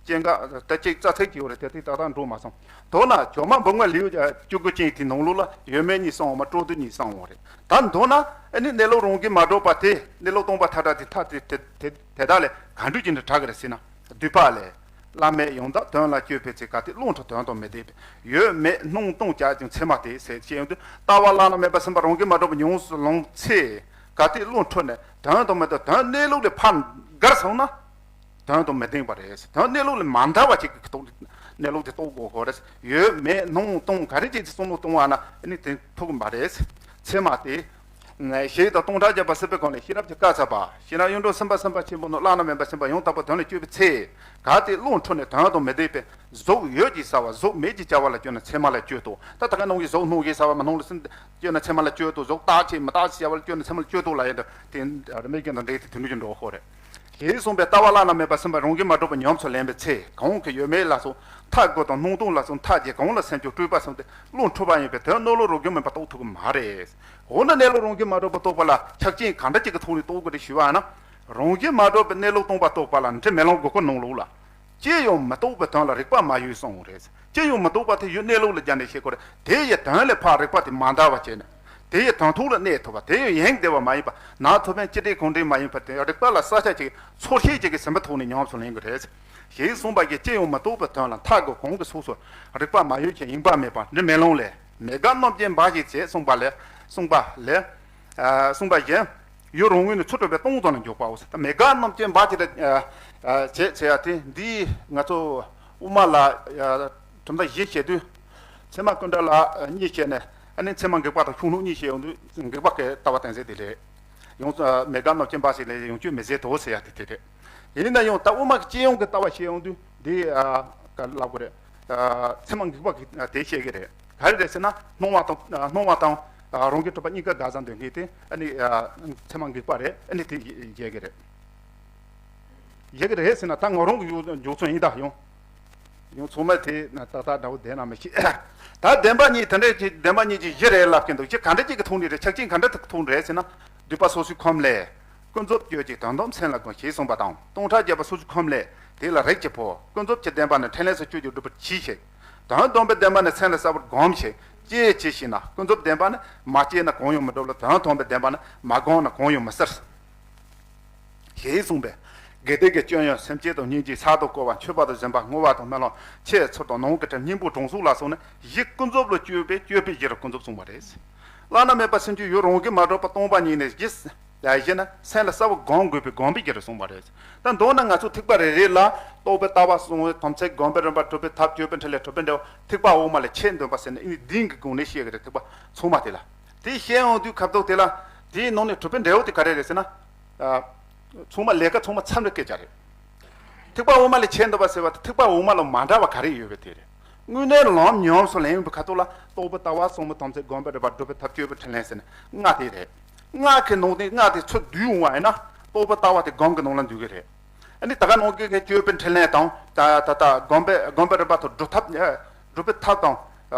སྐྱེ་འགག་ད་ཅིག་རྩ་ཚིག་ཅིག་ཡོད་རེད། དེ་དེ་ཏག་ཏག་འགྲོ་མ་སོང་། མདོར་ན་བྱང་མ་བུམ་ངོས་ལེའུ་བཅུ་དགུ་ཅན་དེའི་ནང་ལོགས་ལ་ཡོད་མེད་གཉིས་གསུངས་པ་མ། སྤྲོས་བསྡུ་གཉིས་གསུངས་པ་རེད། ད་མདོར་ན་ཨ་ནི་གནས་ལུགས་རང་གིས་མ་གྲུབ་པ་དེ། གནས་ལུགས་སྟོང་པ་མཐའ་བྲལ་དེ། མཐའ་དེ་དེ་དེ་དེ་དག་ལས་ག་འདྲ་ཅིག་ནས་གྲགས་ཀྱི་རེད་ཟེར་ན། སྡུད་པ་ལས། བླ་མེད་ཡང་དག་དོན་ལ་སྤྱོད་པའི་ཚེ། གལ་ཏེ་བློ་འཕྲོད་དོན་དང་མི་ལྡན་པས། ཡོད་མེད་སྣང་སྟོང་བྱ་ཞིང་མཚན་མ་སྟེ་ཟེར་བཤད་ཡོང་དུས། ལྟ་བ་བླ་ན་མེད་པ་སེམས་དཔའ་རང་གིས་མ་གྲུབ་པ་ཉམས་སུ་བླངས་ཚེ། གལ་ཏེ་བློ་འཕྲོད་ནས་དོན་དང་མི་ལྡན། དོན་གནས་ལུགས་ལས་ཕར་འགལ་སོང་ན། དོན་དང་མི་ལྡན་པ་རེད། དོན་གནས་ལུགས་ལས་མ་འདའ་བ་ཅིག་གི་ཐོག་ནས་གནས་ལུགས་དེ་རྟོགས་དགོས་ཁོ་རེད། ཡོད་མེད་སྣང་སྟོང་ག་རེ་ཅིག་གི་བསམ་བློ་གཏོང་བ་ན་ཨ་ནི་དེ་ཐུག་གི་མ་རེད། མཚན་མ་སྟེ། ཞེས་དང་སྟོང་ཕྲག་བརྒྱ་པ་ཟེར་བའི་སྒང་ལས་ཤེས་རབ་ཀྱི་བཀའ་སྩལ་པ། ཤེས་རབ་ཡོངས་གྲུབ་སེམས་དཔའ་སེམས་དཔའ་ཆེན་པོ་རྣམས། བླ་ན་མེད་པ་སེམས་དཔའ་ཡང་དག་པའི་དོན་ལ་སྤྱོད་པའི་ཚེ། གལ་ཏེ་བློ་འཕྲོད་ནས་དོན་དང་མི་ལྡན་པས། གཟུགས་ཡོད་ཀྱི་བྱ་བ་གཟུགས་མེད་ཀྱི་བྱ་བ་ལ་སྤྱོད་ན་མཚན་མ་ལ་སྤྱོད་དོ། ད་ད་ག་ནང་བཞིན་གཟུགས་སྣང་གི་བྱ་བ་མ་སྣང་ལ་སྤྱོད་ན་མཚན་མ་ལ་སྤྱོད་དོ། གཟུགས་རྟག་ཆད་མི་རྟག་ཆད་བྱ་བ་ལ་སྤྱོད་ན་མཚན་མ་ལ་སྤྱོད་དོ་ལབ་ཡོད་དོ། དེ་རིགས་མེད་ཀྱི་དང་འདྲེས་ཏེ་དེ་འདྲ་ཅིག་འགྲོ་ཁོ་རེད། ཞེས་གསུངས་པས། ལྟ་བ་བླ་ན་མེད་པ་སེམས་དཔའ་རང་གིས་མ་གྲུབ་པ་ཉམས་སུ་ལེན་པའི་ཚེ། གང་གིས་ཡོད་མེད་ལ་སོགས་མཐའ་དགུ་དང་སྣང་སྟོང་ལ་སོགས་མཐའ་བརྒྱད་གང་ལ་སེམས་ཀྱང་སྤྲོས་པ་བསམས་ཏེ་བློ་འཕྲོད་པ་ཡིན་པས། དོན་གནས་ལུགས་རང་གིས་མིན་པ་རྟོགས་ཐུབ་ཀྱི་མ་རེད། འོ་ན་གནས་ལུགས་རང་གིས་མ་གྲུབ་པ་རྟོགས་པ་ལ་ཆ་རྐྱེན་ག་འདྲ་ཅིག་གི་ཐོག་ནས་རྟོགས་དགོས་རེད་ཞུས་པ་ན། རང་གིས་མ་གྲུབ་པའི་གནས་ལུགས་སྟོང་པ་རྟོགས་པ་ལ་འབྲས་མེ་ལོང་དགུ་སྐོར་ནང་ལོགས་ལ། ཅི་ཡང་མི་རྟོགས་པའི་དོན་ལ་རིག་པ་མ་ཡོད་གསུངས་རེད། ཅི་ཡང་མི་རྟོགས་པ་དེ་ཡང་གནས་ལུགས་ལ་སྦྱར་ནས་བཤད་དགོས་རེད། དེ་ཡི་དོན་ལས་ཕར་རིག་པ་དེ་མ་འདའ་བ་བྱས་ནས། དེ་ཡི་དོན་ཐོག་ལ་གནས་ཐུབ་པ། དེ་ཡང་ཡེངས་བསྡད་པ་མ་ཡིན་པ། ནང་ཐོག་ཕན་ཅི་སྟེ་གང་འདྲའི་མ་ཡིན་པ་དེ་རིག་པ་ལ་བསལ་བྱ་ཅིག་ཚོར་ཤེས་ཅིག་གི་ཟིན་པའི་ཐོག་ནས་ཉམས་སུ་ལེན་དགོས་རེད། ཞེས་གསུངས་པ་གིས་ཅི་ཡང་མི་རྟོགས་པའི་དོན་ལ་མཐའ་དགུ་གང་གི་ཚོགས་སུ་རིག་པ་མ་ཡོད་ཅིང་ཡེངས་པ་མེད་པ་འབྲས་མེ་ལོང་ལས། མེ་དགག་རྣམ་བཅད་འབའ་ཞིག་བྱེད་གསུངས་པ་ལས། གསུངས་པ་ལས། ཨ་གསུངས་པ་བཞིན། ཡུལ་རང་ངོས་ནས་ཚུར་གྲུབ་པའི་སྟོང་ཙམ་ལ་འཇོག་པའོ། ད་མེ་དགག་རྣམ་བཅད་འབའ་ཞིག་ལ་ཨ་ཨ་བྱེད་ཟེར་ཡ་དེ་འདི་ང་ཚོ་དབུ་མ་ལ་ཨ་གྲུབ་མཐའ་བཞི་བཤད་དུས། ཚད་མ་ཀུན་བྲལ་ལ་གཉིས་བཤད་ནས། ཨ་ནི་ཚད་མ་འགེགས་པ་དང་ཤུགས་སྣོན་གཉིས་བཤད་ཡོང་དུས། འགེགས་པ་གི་ལྟ་བ་གཏན་ཚིགས་དེ་རེད། ཡོངས་སུ་མེ་དགག་རྣམ་བཅད་འབའ་ཞིག་ལས་ཡོངས་གཅོད་མི་བྱེད་དོ་ཟེར་ཡ་དེ་དེ་རེད། ཡིན་ན་ཡང་ད་དབུ་མ་གི་སྤྱི་ཡོངས་ཀྱི་ལྟ་བ་བཤད་ཡོང་དུས་འདི་ཨ་ག་ལབ་དགོས་རེད། ཨ་ཚད་མ་དགུ་པ་གི་ཨ་དེ་བཤད་ཀྱི་རེད། ག་རེ་རེད་ཟེར་ན་སྣང་བ་དང་ཨ་སྣང་བ་དང་ཨ་རང་གི་གྲུབ་པ་གཉིས་ཀ་དགག་བྱ་འདོད་མཁན་དེ་ཨ་ནི་ཨ་ཚད་མ་དགུ་པ་རེད། ཨ་ནི་དེ་བཤད་ཀྱི་རེད། བཤད་ཀྱི་རེད་ཟེར་ན་ད་ང་རང་གི་འཇོག་ཚུལ་ཡིན་ད། ཡང་ཡང་ཚང་མ་དེ་ན་ཏག་ཏག་འདྲ་བོ་བསྡད་ན་མི་ཤེས། ད་བདེན་པ་གཉིས་དེ་འདྲ་ཅིག་བདེན་པ་གཉིས་ཀྱི་གཞི་རེད་ལབ་ཀྱི་འདུག་ཅི་ག་འདྲ་ཅིག་གི་ཐོག་ནས་རེད། ཆ་རྐྱེན་ག་འདྲ་ཐོག་ནས་རེད་ཟེར་ན། སྡུད་པ་སོ་སོའི་ཁམས་ལས། ཀུན་རྫོབ་སྤྱོད་ཅིང་དོན་དམ་སེམས་ལ་བསྒོམ་ཞེས་གསུངས་པ་དང་། སྟོང་ཕྲག་བརྒྱ་པ་སོ་སོའི་ཁམས་ལས། དེ་ལ་རིགས་ཀྱི་བུ། ཀུན་རྫོབ་ཀྱི་བདེན་པ་ནི་ཕྲིན་ལས་སུ་སྤྱོད་ཅིང་སྒྲུབ་པར་གྱིས་ཤིག་དོན་དམ་པའི་བདེན་པ་ནི་སེམས་ལ་གསལ་བར་བསྒོམ་ཞིག་ཅེས་བྱས་ཤིང་ན། ཀུན་རྫོབ་བདེན་པ་ནི་མ་སྐྱེས་ན་གང་ཡང་མི་འགྲུབ་ལ། དོན་དམ་པའི་བདེན་པ་ནི་མ་བསྒོམས་ན་གང་ཡང་མི་གསལ། ཞེས་གསུངས་པས། དགེ་སྡིག་གི་སྐྱོན་ཡོན་སེམས་ཅན་དང་སྙིང་རྗེ་གསར་དུ་བསྐོར་བ་མཆོད་པ་དང་སྦྱིན་པ་བསྔོ་བ་དང་སྨོན་ལམ་ཆེས་ཚོར་དང་ནང་གི་དྲིམ་སྙིང་པོ་དྲང་སྲོང་ལ་སོགས་ནི་གཞི་ཀུན་རྫོབ་ལ་སྤྱོད་པས་སྤྱོད་པའི་གཞི་རུ་ཀུན་རྫོབ་གསུངས་པ་རེད། བླ་ན་མེད་པ་སེམས་ཅན་ཡུལ་རང་གིས་མ་གྲུབ་པ་སྟོང་པ་ཉིད་ནས་གཞི་ཡ་གཞི་ནི་སེམས་ལ་གསལ་བར་བསྒོམ་དགོས་པས་བསྒོམ་པའི་གཞི་རུ་གསུངས་པ་རེད། ད་མདོར་ན་ང་ཚོ་ཐེག་པ་རེ་རེ་ལ་རྟོགས་པའི་ལྟ་བ་གསུང་བའི་དམ་ཚིག་སྒོམ་པའི་རིམ་པ་སྒྲུབ་པའི་ཐབས་སྤྱོད་པའི་འཕྲིན་ལས་སྒྲུབ་པའི་འབྲས་བུ་ཐེག་པ་འོག་མ་ལས་ཆེས་འདོན་པ་ཟེར་ནས་ཨ་ནི་འདིའི་སྒོ་ནས་བཤད་ཀྱི་རེད། ཐེག་པ་ཚང་མ་དེ་ལ། དེ་བཤད་ཡོང་དུས་ཁ་ཐུག་དེ་ལ་དེའི་ནང་ནས་གྲུབ་པའི་འབྲས་བུ་དེ་ག་རེ་རེད་ཟེར་ན། ཨ། ཚང་མ་ལས་ཀ་ཚང་མ་མཚམས་རེ་སྐད་ཆ་རེད། ཐེག་པ་འོག་མ་ལས་ཆེས་འདོན་པ་ཟེར་བ་དེ་ཐེག་པ་འོག་མ་ལ་མ་འདྲ་བ་ག་རེ་ཡོད་པའི་དེ་རེད། དངོས་གནས་ལམ་ཉམས་སུ་ལེན་པའི་ཁ་ཐུག་ལ་རྟོགས་པའི་ལྟ་བ་གསུང་བའི་དམ་ཚིག་སྒོམ་པའི་རིམ་པ་སྒྲུབ་པའི་ཐབས་སྤྱོད་པའི་འཕྲིན་ལས་ཟེར་ནས་ལྔ་དེ་རེད། ལྔ་གི་ནང་དེ་ལྔ་དེ་ཚུར་བསྡུས་འོང་བ་ཡིན་ན་རྟོགས་པའི་ལྟ་བ་དེ་སྒོམ་གྱི་ནང་ལ་འདུས་ཀྱི་རེད། ཨ་ནི་ད་ག་ནང་གི་སྤྱོད་པའི་འཕྲིན་ལས་དང་ད་ད་ད་སྒོམ་པའི་སྒོམ་པའི་རིམ་པ་དང་སྒྲུབ་ཐབས་སྒྲུབ་པའི་ཐབས་དང་།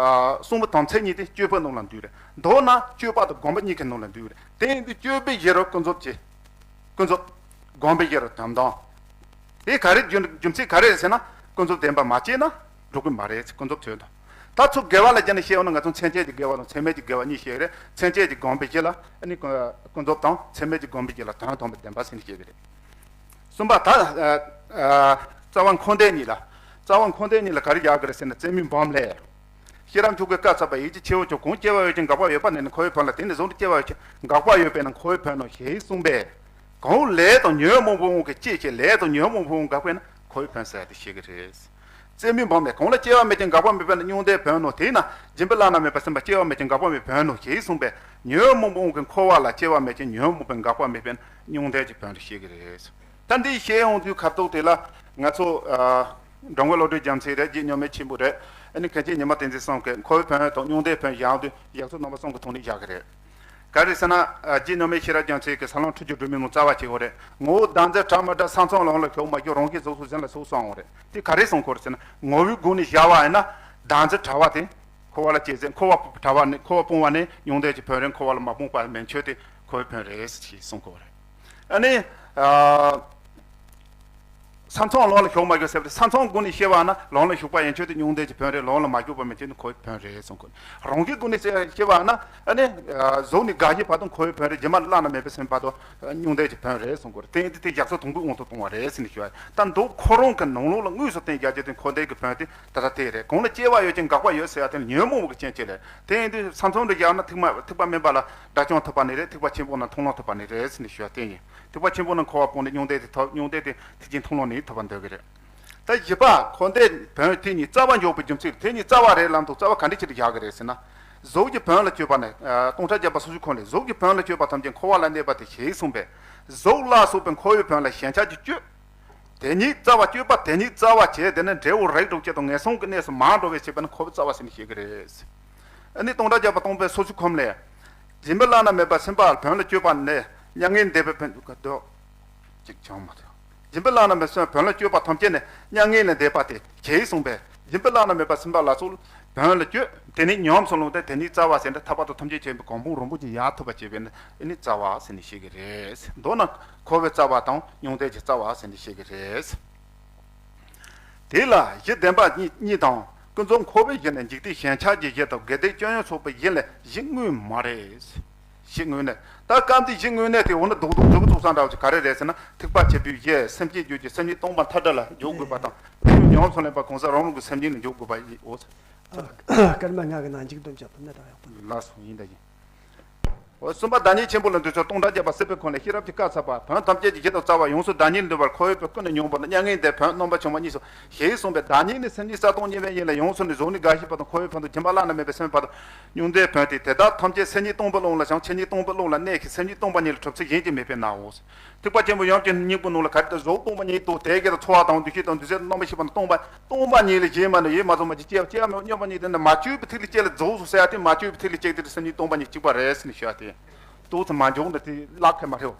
གསུང་བའི་དམ་ཚིག་གཉིས་དེ་སྤྱོད་པའི་ནང་ལ་འདུས་རེད། མདོར་ན་སྤྱོད་པ་དང་སྒོམ་པ་གཉིས་ཀྱི་ནང་ལ་འདུས་རེད། དེ་ཡིན་དུས་སྤྱོད་པའི་གཞི་རུ་ཀུན་རྫོབ་ཀྱི། ཀུན་རྫོབ། སྒོམ་པའི་གཞི་རུ་དོན་དམ། དེ་ག་རེ་རྒྱུ་རྒྱུ་མཚན་ག་རེ་རེད་ཟེར་ན། ཀུན་རྫོབ་བདེན་པ་མ་སྐྱེས་ན་འགྲོ་གི་མ་རེད། ཀུན་རྫོབ་དོན་དམ། ད་ཚུར་དགེ་བ་ལ་སྦྱར་ནས་བཤད་ཡོང་ན་ང་ཚོ་མཚན་བཅས་ཀྱི་དགེ་བ་དང་མཚན་མེད་ཀྱི་དགེ་བ་གཉིས་བཤད་རེད། མཚན་བཅས་ཀྱི་སྒོམ་པའི་གཞི་ལ་ཨ་ནི་ཀུན་རྫོབ་དང་མཚན་མེད་ཀྱི་སྒོམ་པའི་གཞི་ལ་དོན་དམ་པའི་བདེན་པ་ཟེར་ནས་བཤད་ཀྱི་རེད། གསུམ་པ་ད། ཨ། ཨ། རྩ་བ་འཁོར་འདས་གཉིས་ལ། རྩ་བ་འཁོར་འདས་གཉིས་ལ་ག་རེ་རྒྱག་གི་རེད་ཟེར་ན་རྩེ་མོའི་འབུམ་ལས། ཤེས་རབ་མཆོག་གིས་བཀའ་སྩལ་པ། ཡིད་ཀྱི་ཆེ་བ་ཆུང་གང་སྐྱེ་བ་ཡོད་ཅིང་འགག་པ་ཡོད་པ་ནས་ནི་འཁོར་བའི་བོན་ལ། དེ་ནས་བཟུང་སྟེ་སྐྱེ་བ་ཡོད་ཅིང་འགག་པ་ཡོད་པས་ན་འཁོར་བའི་བོན་ནོ་ཞེས་གསུངས་པས། གང་ལས་དང་ཉོན་མོངས་པའི་དབང་གིས་སྐྱེས་ཤིང་ལས་དང་ཉོན་མོངས་པའི་དབང་འགགས་པས་ན་འཁོར་བའི་བོན་ཟེར་ཏེ་བཤད་ཀྱི་རེད། རྩེ་མོའི་འབུམ་ལས། གང་ལ་སྐྱེ་བ་མེད་ཅིང་འགག་པ་མེད་པས་ན་མྱང་འདས་བོན་ནོ། དེས་ན་སྦྱིན་པའི་བླ་ན་མེད་པ་སེམས་དཔའ་སྐྱེ་བ་མེད་ཅིང་འགག་པ་མེད་བོན་ནོ་ཞེས་གསུངས་པས། ཉོན་མོངས་པའི་དབང་གིས་འཁོར་བ་ལ་སྐྱེ་བ་མེད་ཅིང་ཉོན་མོངས་པའི་འགག་པ་མེད་པས་ན་མྱང་འདས་ཀྱི་བོན་དུ་བཤད་ཀྱི་རེད། ད་འདི་བཤད་ཡོང་དུས་ཁ་ཐུག་དེ་ལ་ང་ཚོ་འགྲོ་མགོན་བློ་གྲོས་རྒྱལ་མཚན་རེད། རྗེ་མཉམ་མེད་ཆེན་པོ་རེད། ཨ་ནི་མཁན་ཆེན་ཉི་མ་བསྟན་འཛིན་གསུམ་གྱིས་འཁོར་བའི་བོན་དང་མྱང་འདས་བོན་བཞག་དུས་ཡག་ཚོ་རྣམ་པ་གསུམ་གྱི་ཐོག་ནས་བཞག་གི་རེད། ག་རེ་ཟེར་ན། རྗེ་མཉམ་མེད་ཤེས་རབ་རྒྱལ་མཚན་གྱིས་ས་ལམ་ཁྲིད་ཀྱི་སྒྲོན་མེའི་ནང་རྩ་བ་བྱེད་དགོས་རེད། ངོ་བོ་བདག་འཛིན་བྲལ་མི་བྲལ་ས་མཚམས་ལམ་ལ་ཞུགས་མ་ཞུགས་རང་གི་གཟུགས་སུ་ཟིན་ལ་སོགས་གསུངས་ཡོད་རེད། དེ་ག་རེ་གསུང་གི་ཡོད་རེད་ཟེར་ན་ངོ་བོའི་སྒོ་ནས་བཞག་པ་ཡིན་ན་བདག་འཛིན་བྲལ་བ་དེ། འཁོར་བ་ལ་སྐྱེས་ཚེ་འཁོར་བ་བྲལ་བ་ནི་འཁོར་བ་སྤོང་བ་ནི་མྱང་འདས་ཀྱི་བོན་རེད། འཁོར་བ་ལ་མ་སྤུངས་པ་མན་ཆད་དེ་འཁོར་བའི་བོན་རེད་ཅེས་གསུང་གི་ཡོད་རེད། ཨ་ནི། ཨ། ས་མཚམས་ལམ་ལ་ཞུགས་མ་ཞུགས་ཟེར་བ་དེ་ས་མཚམས་སྒོ་ནས་སྐྱེས་པ་ན་ལམ་ལ་ཞུགས་པ་ཡན་ཆད་དེ་མྱང་འདས་ཀྱི་བོན་རེད། ལམ་ལ་མ་ཞུགས་པ་མན་ཆད་ནི་འཁོར་བའི་བོན་རེད་གསུང་གི། རང་གི་སྒོ་ནས་སྐྱེས་པ་ན་ཨ་ནི་གཟུགས་ནས་རྒ་ཤི་བར་དུ་འཁོར་བའི་བོན་རེད། རྗེས་མ་བླ་ན་མེད་པའི་སེམས་བར་དུ་མྱང་འདས་ཀྱི་བོན་རེད་གསུང་གི། དེ་ཡིན་དུས་དེ་ཡག་སོ་དང་པོའི་དབང་དུ་བཏང་བ་རེད་ཟེར་ནས་ཞུ་བ། ད་མདོ་ཁོ་རང་གི་ནང་ལོགས་ལ་དངོས་སུ་བསྟན་རྒྱ་ཆེ་དེ་འཁོར་འདས་ཀྱི་བོན་དེ་ད་ལྟ་དེ་རེད། གང་ལ་སྐྱེ་བ་ཡོད་ཅིང་འགག་པ་ཡོད་ཟེར་བ་དེ་ཉོན་མོངས་པའི་རྐྱེན་གྱིས་རེད། དེ་ཡིན་དུས་ས་མཚམས་དུ་བཞག་ན་ཐེག་མ་ཐེག་པ་དམན་པ་ལ་དགྲ་བཅོམ་ཐུབ་པ་ནི་རེད། ཐེག་པ་ཆེན་པོ་ན་མཐོང་ལམ་ཐོབ་པ་ནི་རེད་ཟེར་ནས་ཞུ་བ་དེ་ཡིན། ཐེག་པ་ཆེན་པོ་ན་འཁོར་བ་སྤངས་ནས་མྱང་འདས་དེ་ཐོབ། མྱང་འདས་དེ་ཐེག་ཆེན་མཐོང་ལམ་ནས་ཐོབ་པར་འདོད་ཀྱི་རེད། ད་བཞི་པ་འཁོར་འདས་བོན་དེ་གཉིས་རྩ་བ་འཇོག་པའི་རྒྱུ་མཚན། དེ་གཉིས་རྩ་བ་རེད་ལབ་འདུག་རྩ་བ་ག་འདྲ་ཅིག་ལ་བཞག་གི་རེད་ཟེར་ན། གཟུགས་ཀྱི་བོན་ལ་སྤྱོད་པ་ནི་སྟོང་ཕྲག་བརྒྱ་པ་སོ་སོའི་ཁོངས་ལས་གཟུགས་ཀྱི་བོན་ལ་སྤྱོད་པ་ཐམས་ཅད་འཁོར་བ་ལ་གནས་པ་སྟེ་ཞེས་གསུངས་པས། གཟུགས་ལ་སོགས་པའི་འཁོར་བའི་བོན་ལ་ཞེན་ཆགས་ཀྱི་སྤྱོད། དེ་ཉིད་རྩ་བ་སྤྱོད་པ་དེ་ཉིད་རྩ་བ་བྱས། དེ་ནི་འབྲས་བུ་རིགས་དྲུག་སྤྱི་དང་ངན་སོང་གི་གནས་སུ་མ་འགྲོ་བའི་ཕྱིར་པ་ནི་འཁོར་བའི་རྩ་བ་ཟེར་ནས་བཤད་ཀྱི་རེད། ཨ་ནི་སྟོང་ཕྲག་བརྒྱ་པ་སྟོང་པའི་སོ་སོའི་ཁོངས་ལས། སྦྱིན་པའི་བླ་ན་མེད་པ་སེམས་དཔའ་བོན་ལ་སྤྱོད་པ་ནི་མྱ་ངན་འདས་པའི་ཕན་ཐོགས་ཀྱི་འདོད་ཅིག་ཀྱང་མ་ཐོབ། སྦྱིན་པའི་བླ་ན་མེད་པ་བོན་ལ་སྤྱོད་པ་ཐམས་ཅད་ནི་མྱ་ངན་ལས་འདས་པ་སྟེ་ཞེས་གསུངས་པས། སྦྱིན་པའི་བླ་ན་མེད་པ་སེམས་དཔའ་ལ་སོགས་བོན་ལ་སྤྱོད། དེ་ནི་ཉམས་སུ་བླངས་ཏེ་དེ་ཉིད་རྩ་བ་ཟེར་ཏེ་ཐར་པ་དང་ཐམས་ཅད་མཁྱེན་པའི་གོ་འཕང་རིན་པོ་ཆེ་ཡར་ཐོབ་པར་བྱེད་པས་ནི་ཨ་ནི་རྩ་བ་ཟེར་ནས་བཤད་ཀྱི་རེད། མདོར་ན་འཁོར་བའི་རྩ་བ་དང་མྱང་འདས་ཀྱི་རྩ་བ་ཟེར་ནས་བཤད་ཀྱི་རེད། དེ་ལ་གཞི་བདེན་པ་གཉིས་གཉིས་དང་། ཀུན་རྫོབ་འཁོར་བའི་གཞི་ནི་འཇིག་རྟེན་ཞེན་ཆགས་ཀྱི་གཞི་དང་དགེ་སྡིག་སྐྱོན་ཡོན་ཚོགས་པའི་གཞི་ལས་གཞི་དངོས་མ་རེད། གཞི་དངོས་ནི། ད་སྐབས་འདིའི་གཞི་དངོས་ནི་དེ་འོ་ན་རྡོག་རྡོག་རྡོག་རྡོག་ས་འདྲ་བ་ཅིག་ག་རེ་རེད་ཟེར་ན་ཐེག་པ་ཆེན་པོའི་གཞི། སེམས་བསྐྱེད་རྒྱུད་ཀྱི་སེམས་ཉིད་སྟོང་པར་ཐལ་དྲགས་ལ་འཇོག་དགོས་པ་དང་། དེ་ཉིད་ཉམས་སུ་ལེན་པ་གང་ཟག་རང་རང་གི་སེམས་ཉིད་ལ་འཇོག་དགོས་པ་ཡིན། འོ། སྐར་མ་ལྔ་གི་ནང་འཇིག་རྟེན་བྱ་ཐུབ་ན་ད་ཡག་པོ་འདུག་ལགས་སོ། ཡིན་ད་ཡིན། འོ། གསུམ་པ། བདག་ཉིད་ཆེན་པོ་ལ་འདུས་ཚུལ་སྟོང་ཕྲག་བརྒྱ་པ་སྲིད་པའི་ཁོངས་ལས། ཤེས་རབ་ཀྱི་བཀའ་ཚར་བ། བོན་ཐམས་ཅད་ཀྱི་གཞི་དང་རྩ་བ། ཡོངས་སུ་བདག་ཉིད་ལ་འདུས་པར། འཁོར་བའི་བུ་ཀུན་ནས་མྱོང་བ་ནི། མྱ་ངན་འདས། བོན་རྣམ་པར་བྱང་བ་གཉིས་སོ། ཞེས་གསུངས་པས། བདག་ཉིད་ནི་སེམས་ཉིད་གསལ་སྟོང་ཉིད་མེད་ཡིན་ལ། ཡོངས་སུ་ནི་གཟུགས་ནས་རྒ་ཤི་བར་དང་། འཁོར་བའི་ཕན་དང་། སྦྱིན་པ་བླ་ན་མེད་པའི་སེམས་དཔའ་དང་། མྱང་འདས་བོན་ཏེ། དེ་དག་ཐམས་ཅད་སེམས་ཉིད་སྟོང་པའི་ཀློང་ལ་བྱང་། སེམས་ཉིད་སྟོང་པའི་ཀློང་ལ་གནས་ཤིང་། སེམས་ཉིད་སྟོང་པ་ཉིད་ལ་གྲུབ་ཚུལ་གཞན་གྱིས་མི་ཕན་ནའོ། ཐེག་པ་ཆེན་པོ་ཡུམ་གྱི་སྙིང་པོའི་ནང་ལ་ག་རེ་ཟེར། གཟུགས་སྟོང་པ་ཉིད་དོ། དེ་སྐད་དུ་ཚོར་བ་དང་། འདུ་ཤེས་དང་། འདུ་བྱེད་དང་། རྣམ་པར་ཤེས་པ་རྣམས་སྟོང་པ། སྟོང་པ་ཉིད་ལ་གཞན་མ་ནི་ཡེ་མ་ཚོར་མ་གྱུར། སྐྱེ་བ་སྐྱེ་བ་མེད་པ། མྱོང་བ་ཉིད་དེ་ནི་མ་བཅོས་པའི་ཐིག་ལེ་གཅིག་ལ་རྫོགས་སོ་ཟེར་ཡ་དེ། མ་བཅོས་པའི་ཐིག་ལེ་གཅིག་དེ་སེམས་ཉིད་སྟོང་པ་ཉིད་གཅིག་པ་རེད་ཟེར་ནས་ཞུ་ཡ་དེ། ཏོག་ཙམ་མ་འཇོག་ན་དེ་ལག་ཁེ་མ་རེད།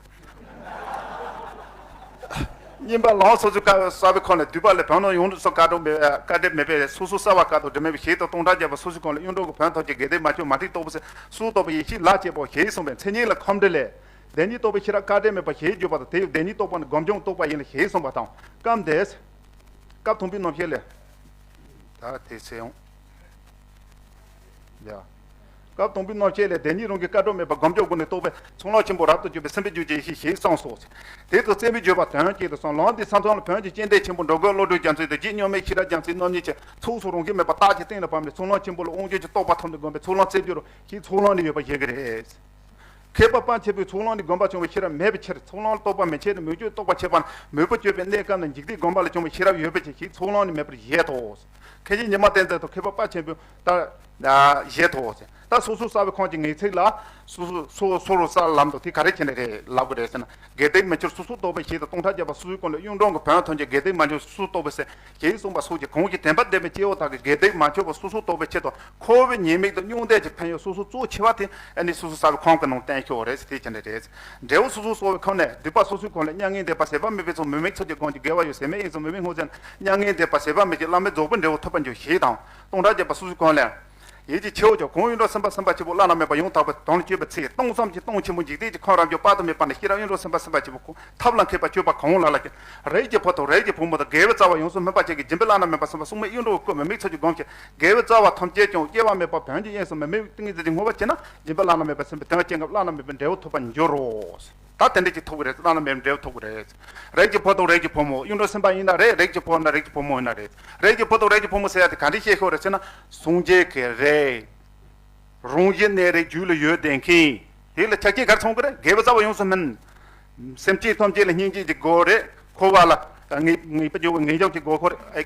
གཉིས་པ། ལམ་སོ་སོའི་བཀའ་གསལ་བའི་ཁོངས་ནས་བསྡུས་པ་ལས། བོན་རྣམས་ཡོངས་སུ་བཀའ་སྒྲུབ་མེད་པས། བཀའ་སྒྲུབ་མེད་པས། སོ་སོ་གསལ་བ་བཀའ་དང་སྒྲུབ་མེད་པའི་ཞེས་དང་། སྟོང་ཕྲག་བརྒྱ་པ་སོ་སོའི་ཁོངས་ལས། གཡུང་དྲུང་གི་བོན་ཐམས་ཅད་དགེ་སྡིག་མ་བཅོས་མ་འདྲེས་རྟོགས་པའི་ཕྱིར། སོ་སོར་རྟོག་པའི་ཡེ་ཤེས་ལ་དཔྱད་པའོ། ཞེས་གསུངས་པས། མཚན་ཉིད་ལ་ཁམས་འདྲེས་ལས། བདེན་གཉིས་རྟོགས་པའི་ཤེས་རབ་བཀའ་འདྲེན་མེད་པ་ཞེས་བརྗོད་པ་དང་། དེ་ཡང་བདེན་གཉིས་རྟོགས་པ་ནི་སྒོམ་བྱུང་རྟོགས་པ་ཡིན་ལ་ཞེས་གསུངས་པ་དང་། སྐབས་འདིར། སྐབས་དང་པོའི་རྣམ་བཤད་ལས། ད་དེ་ཚེ་ཡང་། ཡ། སྐབས་དང་པོའི་རྣམ་བཤད་ལས། བདེན་གཉིས་རང་གི་བཀའ་སྒྲུབ་མེད་པ་སྒོམ་བྱུང་སྒོ་ནས་རྟོགས་པའི་ཚོགས་ལམ་ཆེན་པོ་རབ་ཏུ་གྱུར་པའི་སེམས་དཔའི་རྒྱུད་ཀྱི་ཡེ་ཤེས་ཞེས་གསུངས་སོ། དེ་ལྟར་བརྩམས་པའི་བརྗོད་པ་དོན་གཅིག་ཏུ་གསུངས། ལམ་འདིའི་ས་མཚམས་ལ་བོན་གྱི་སྤྱན་ལྡན་ཆེན་པོ་འགྲོ་མགོན་བློ་གྲོས་རྒྱ་མཚོའི་དང་། རྗེ་གཉུག་མའི་ཤེས་རབ་རྒྱ་མཚོའི་རྣམ་གཉིས་ཀྱིས་ཚོགས་སུ་རང་བཞིན་མེད་པར་རྟག་ཅིང་གཏན་ལ་ཕབ་ནས། ཚོགས་ལམ་ཆེན་པོ་ལ་དབང་བསྒྱུར་གྱི་རྟོགས་པ་ཐོབ་ནས་སྒོམ་པའི་ཚོགས་ལམ་རྩེ་བརྒྱད་རོ་ཞེས་ཚོགས་ལམ་ནི་ཡོད་པར་བཞེད་ཀྱི་རེད། མཁས་པ་དཔལ་ཆེན་པོས་ཚོགས་ལམ་ནི་སྒོམ་པ་བྱུང་བའི་ཤེས་རབ་མེད་པའི་ཕྱིར། ཚོགས་ལམ་ལ་རྟོགས་པ་མི་འཆད་ནས། མོས་གུས་རྟོགས་པ་འཆད་པ་ནི། མོས་པ་སྤྱོད་པའི་གནས་སྐབས་ན་འཇིག་རྟེན་སྒོམ་པ་ལ་བྱུང་བའི་ཤེས་རབ་ཡོད་པའི་ཕྱིར་ཞེས་ཚོགས་ལམ་ནི་མེད་པར་བཞེད་དོ། མཁན་ཆེན་ཉི་མ་བསྟན་འཛིན་དང་མཁས་པ་དཔལ་ཆེན་པོས་ལྟར་བཞེད་དོ། ད་སོ་སོ་གསལ་བའི་ཁམས་ཀྱི་ངེས་ཚིག་ལ། སོ་སོ་སོ་རུ་གསལ་ལམ་དུ་དེ་ག་རེ་བྱས་ནས་རེད་ལབ་དགོས་རེད་ཟེར་ན། དགེ་སྡིག་མི་འཆོར་སོ་སོར་རྟོག་པའི་ཞེས་དང་། སྟོང་ཕྲག་བརྒྱ་པ་སོ་སོའི་ཁོངས་ལས། གཡུང་དྲུང་གི་བོན་ཐམས་ཅད་དགེ་སྡིག་མ་བཅོས་སོ་སོར་རྟོག་པའི་ཕྱིར་ཞེས་གསུངས་པ་སོགས་ཀྱིས། གང་གིས་བདེན་པ་བདེན་པའི་སྐྱེ་བོ་དག་གིས་དགེ་སྡིག་མ་འཆོར་བ་སོ་སོར་རྟོག་པའི་ཕྱིར་དང་། འཁོར་བའི་ཉེས་དམིགས་དང་། མྱང་འདས་ཀྱི་ཕན་ཡོན་སོ་སོར་གཙོ་ཆེ་བ་དེ་ཨ་ནི་སོ་སོ་གསལ་བའི་ཁམས་ཀྱི་ནང་བསྟན་ཤོག་རེད་ཟེར། དེ་བྱས་ནས་རེད། འབྲས་བུ་སོ་སོར་གསལ་བའི་ཁམས་ནས། སྡིག་པ་སོ་སོའི་ཁོངས་ལས། མྱ་ངན་འདས་པ་ཟད་པ་མེད་པའི་ཚོགས། མུ་མེད་ཚོགས་ཀྱི་སྒོམ་གྱི་དགེ་བ་ཡོད། ཟད་མེད་དབྱིངས་སུ་མུ་མེད་བསྔོ་བྱས་ན། མྱ་ངན་འདས་པ་ཟད་པ་མེད་ཀྱི་བླ་མེད་རྫོགས་པའི་འབྲས་བུ་ཐོབ་པར་འགྱུར་ཞེས་དང་། སྟོང་ཕྲག་བརྒྱ་པ་སོ་སོའི་ཁོངས་ལས། ཡིད་ཀྱི་ཆེ་བ་ཀྱང་གང་། གཡུང་དྲུང་སེམས་དཔའ་སེམས་དཔའ་ཆེན་པོ་བླ་ན་མེད་པ་ཡང་དག་པའི་དོན་ལ་སྤྱོད་པའི་ཚེ། སྟོང་ཙམ་གྱིས་སྟོང་ཆེན་པོ་འཇིག་རྟེན་གྱི་ཁམས་རབ་འབྱམས་དཔག་ཏུ་མེད་པ་ནས་ཤེས་རབ་གཡུང་དྲུང་སེམས་དཔའ་སེམས་དཔའ་ཆེན་པོ་ཁོ་ཐབས་ལ་མཁས་པ་སྤྱོད་པ་གང་ལ་ལ་ཀྱང་རིགས་ཀྱི་ཕ་དང་རིགས་ཀྱི་བུ་མོ་དང་། དགེ་བའི་རྩ་བ་ཡོངས་སུ་སྨིན་པ་ཅན་གྱི་སྦྱིན་པའི་བླ་ན་མེད་པ་སེམས་དཔའ་སྲུང་མའི་གཡུང་དྲུང་བཀོད། མུ་མེད་ཚོགས་ཀྱི་སྒོམ་ཞིང་། དགེ་བའི་རྩ་བ་ཐམས་ཅད་ཀྱང་སྐྱེ་བ་མེད་པ་བོན་གྱི་དབྱིངས་སུ་མུ་མེད་ཏིང་ངེ་འཛིན་གྱིས་བསྔོ་བ་བྱས་ན། སྦྱིན་པའི་བླ་ན་མེད་པ་སེམས་དཔའི་དོན་སྐྱེ་སྐབས་བླ་ན་མེད་པའི་འབྲས་བུ་ཐོབ་པར་འགྱུར་རོ། ད་དེ་འདྲ་ཅིག་ཐོབ་ཀྱི་རེད། བླ་ན་མེད་པའི་འབྲས་བུ་ཐོབ་ཀྱི་རེད། རིགས་ཀྱི་ཕ་དང་རིགས་ཀྱི་བུ་མོ། གཡུང་དྲུང་སེམས་དཔའ་ཡིན་ན་རེད། རིགས་ཀྱི་ཕ་ན་རིགས་ཀྱི་བུ་མོ་ཡིན་ན་རེད། རིགས་ཀྱི་ཕ་དང་རིགས་ཀྱི་བུ་མོ་ཟེར་ཡ་དེ་ག་འདྲ་བཤད་ཤོག་རེད་ཟེར་ན། སངས་རྒྱས་ཀྱི་རིགས། རང་བཞིན་གནས་རིགས་རྒྱུད་ལ་ཡོད་བསྡད་མཁན། དེ་ལ་ཆ་རྐྱེན་ག་རེ་ཚང་དགོས་རེད། དགེ་བའི་རྩ་བ་ཡོངས་སུ་སྨིན། སེམས་ཅན་ཐམས་ཅད་ལ་སྙིང་རྗེ་གི་སྒོ་རེད། འཁོར་བ་ལ་ངེས་ངེས་པར་འབྱུང་བའི་ངེས་འབྱུང་གི་སྒོ་ཁོ་རེད། ཨེ།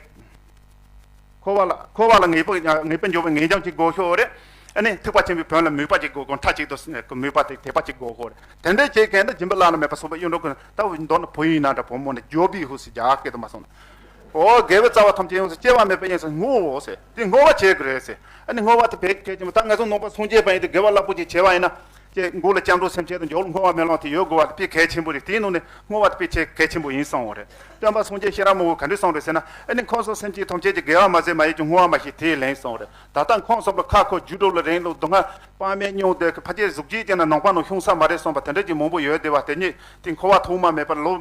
འཁོར་བ་ལ་འཁོར་བ་ལ་ངེས་པར་ངེས་པར་འབྱུང་བའི་ངེས་འབྱུང་གི་སྒོ་ཤོག་རེད། ཨ་ནི་ཐེག་པ་ཆེན་པོའི་བོན་ལ་མོས་པ་གི་སྒོ། གང་མཐའ་གཅིག་ཏུ་མོས་པ་དེ་དད་པ་གི་སྒོ་ཁོ་རེད། དེ་འདྲའི་བྱེད་མཁན་དེ་སྦྱིན་པའི་བླ་ན་མེད་པ་སེམས་དཔའ་གཡུང་དྲུང་ཁོ་ན། ད་འོ་མདོར་ན་བུ་ཡིན་ན་འདྲ་བུ་མོ་ན། ཇོ་བོའི་ཧུ་སི་རྒྱ་སྐད་དུ་མ་སོང་ན། འོ་དགེ་བའི་རྩ་བ་ཐམས་ཅད་ཡོངས་སུ་སྐྱེ་བ་མེད་པའི་དབྱིངས་སུ་བསྔོའོ་ཟེར། དེ་བསྔོ་བ་བྱེད་དགོས་རེད་ཟེར། ཨ་ནི་བསྔོ་བ་དེ་བས་གལ་ཆེན་པོ། ད་ང་ཚོ་ནང་པ་སངས་རྒྱས་པ་ཡིན་དུས་དགེ་བ་རླབས་པོ་ཆེ་བྱས་པ་ཡིན་ན། ཅེས་མགོ་ལ་སྐྱབས་འགྲོ་སེམས་བསྐྱེད་དང་མཇུག་ལ་བསྔོ་བ་སྨོན་ལམ་དེ་ཡོད་དགོས་པ་དེ་དཔེ་གལ་ཆེན་པོ་རེད། དེའི་ནང་ནས་བསྔོ་བ་དེ་དཔེ་ཆེ་གལ་ཆེན་པོ་ཡིན་གསུངས་པ་རེད། སྟོན་པ་སངས་རྒྱས་ཤེས་རབ་མང་པོས་ག་འདྲ་གསུངས་རེད་ཟེར་ན། ཨ་ནི་འཁོར་གསུམ་སེམས་ཅན་ཐམས་ཅད་ཀྱི་དགེ་བ་མ་ཟད་མ་ཡིན་ཀྱང་བསྔོ་བ་མ་ཞིག་དེས་ལན་གསུངས་པ་རེད། ད་ལྟ་འཁོར་གསུམ་ལ་ཁ་འཁོར་རྒྱུ་འགྲོ་ལ་རིང་ལུགས་སྡུག་བསྔལ་དཔག་མེད་མྱོང་བསྡད་ཀྱི་ཕ་སྐྱེས་གཟུགས་ཅན་ཅན་ན་ནང་པ་ནང་ཤོང་ས་མ་རེད་གསུངས་པ་དེ་འདྲ་ཅིག་མང་པོ་ཡོད་བསྡད་པ་དེ་ཉིད་དེ་འཁོར་བ་ཐོག་མ་མེད་པར་ལོ་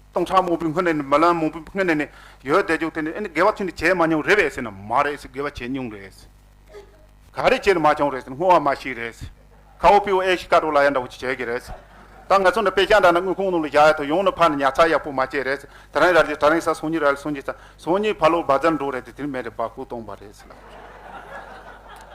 སྟོང་ཕྲག་མང་པོའི་སྔོན་ནས་ནི་མི་ལོ་མང་པོའི་སྔོན་ནས་ནི་ཡོད་བསྡད་རྒྱུ་དེ་ནི། ཨ་ནི་དགེ་བ་ཁྱོན་ནས་བྱས་མ་མྱོང་རེད་པས་ཟེར་ན། མ་རེད་ཟེར། དགེ་བ་བྱས་མྱོང་རེད་ཟེར། ག་རེ་བྱས་ནས་མ་བྱུང་རེད་ཟེར་ན། བསྔོ་བ་མ་ཤེས་རེད་ཟེར། ཁ་འོ་པི་འོ་ཨེ་ཤི་ཀ་འགྲོ་ལ་ཡ་འདྲ་བོ་ཅིག་བྱས་ཀྱི་རེད་ཟེར། ད་ང་ཚོ་འདི་དཔེ་ཤག་འདྲ་ན་དངུལ་ཁང་ནང་ལ་བཞག་ཡ་ཐོག་ཡོང་ནས་ཕར་ནས་ཉར་ཚགས་ཡག་པོ་མ་བྱས་རེད་ཟེར། དེ་རིང་ར་ལི་དེ་རིང་ས་སང་ཉིན་ར་ལི་སང་ཉིན་ས་སང་ཉིན་ཕ་ལོ་བ་ཛར་འགྲོ་རེད་དེ། དེ་ནི་མེད་རེད། སྦ་ཁུག་གཏོང་པ་རེད་ཟེར་ལ།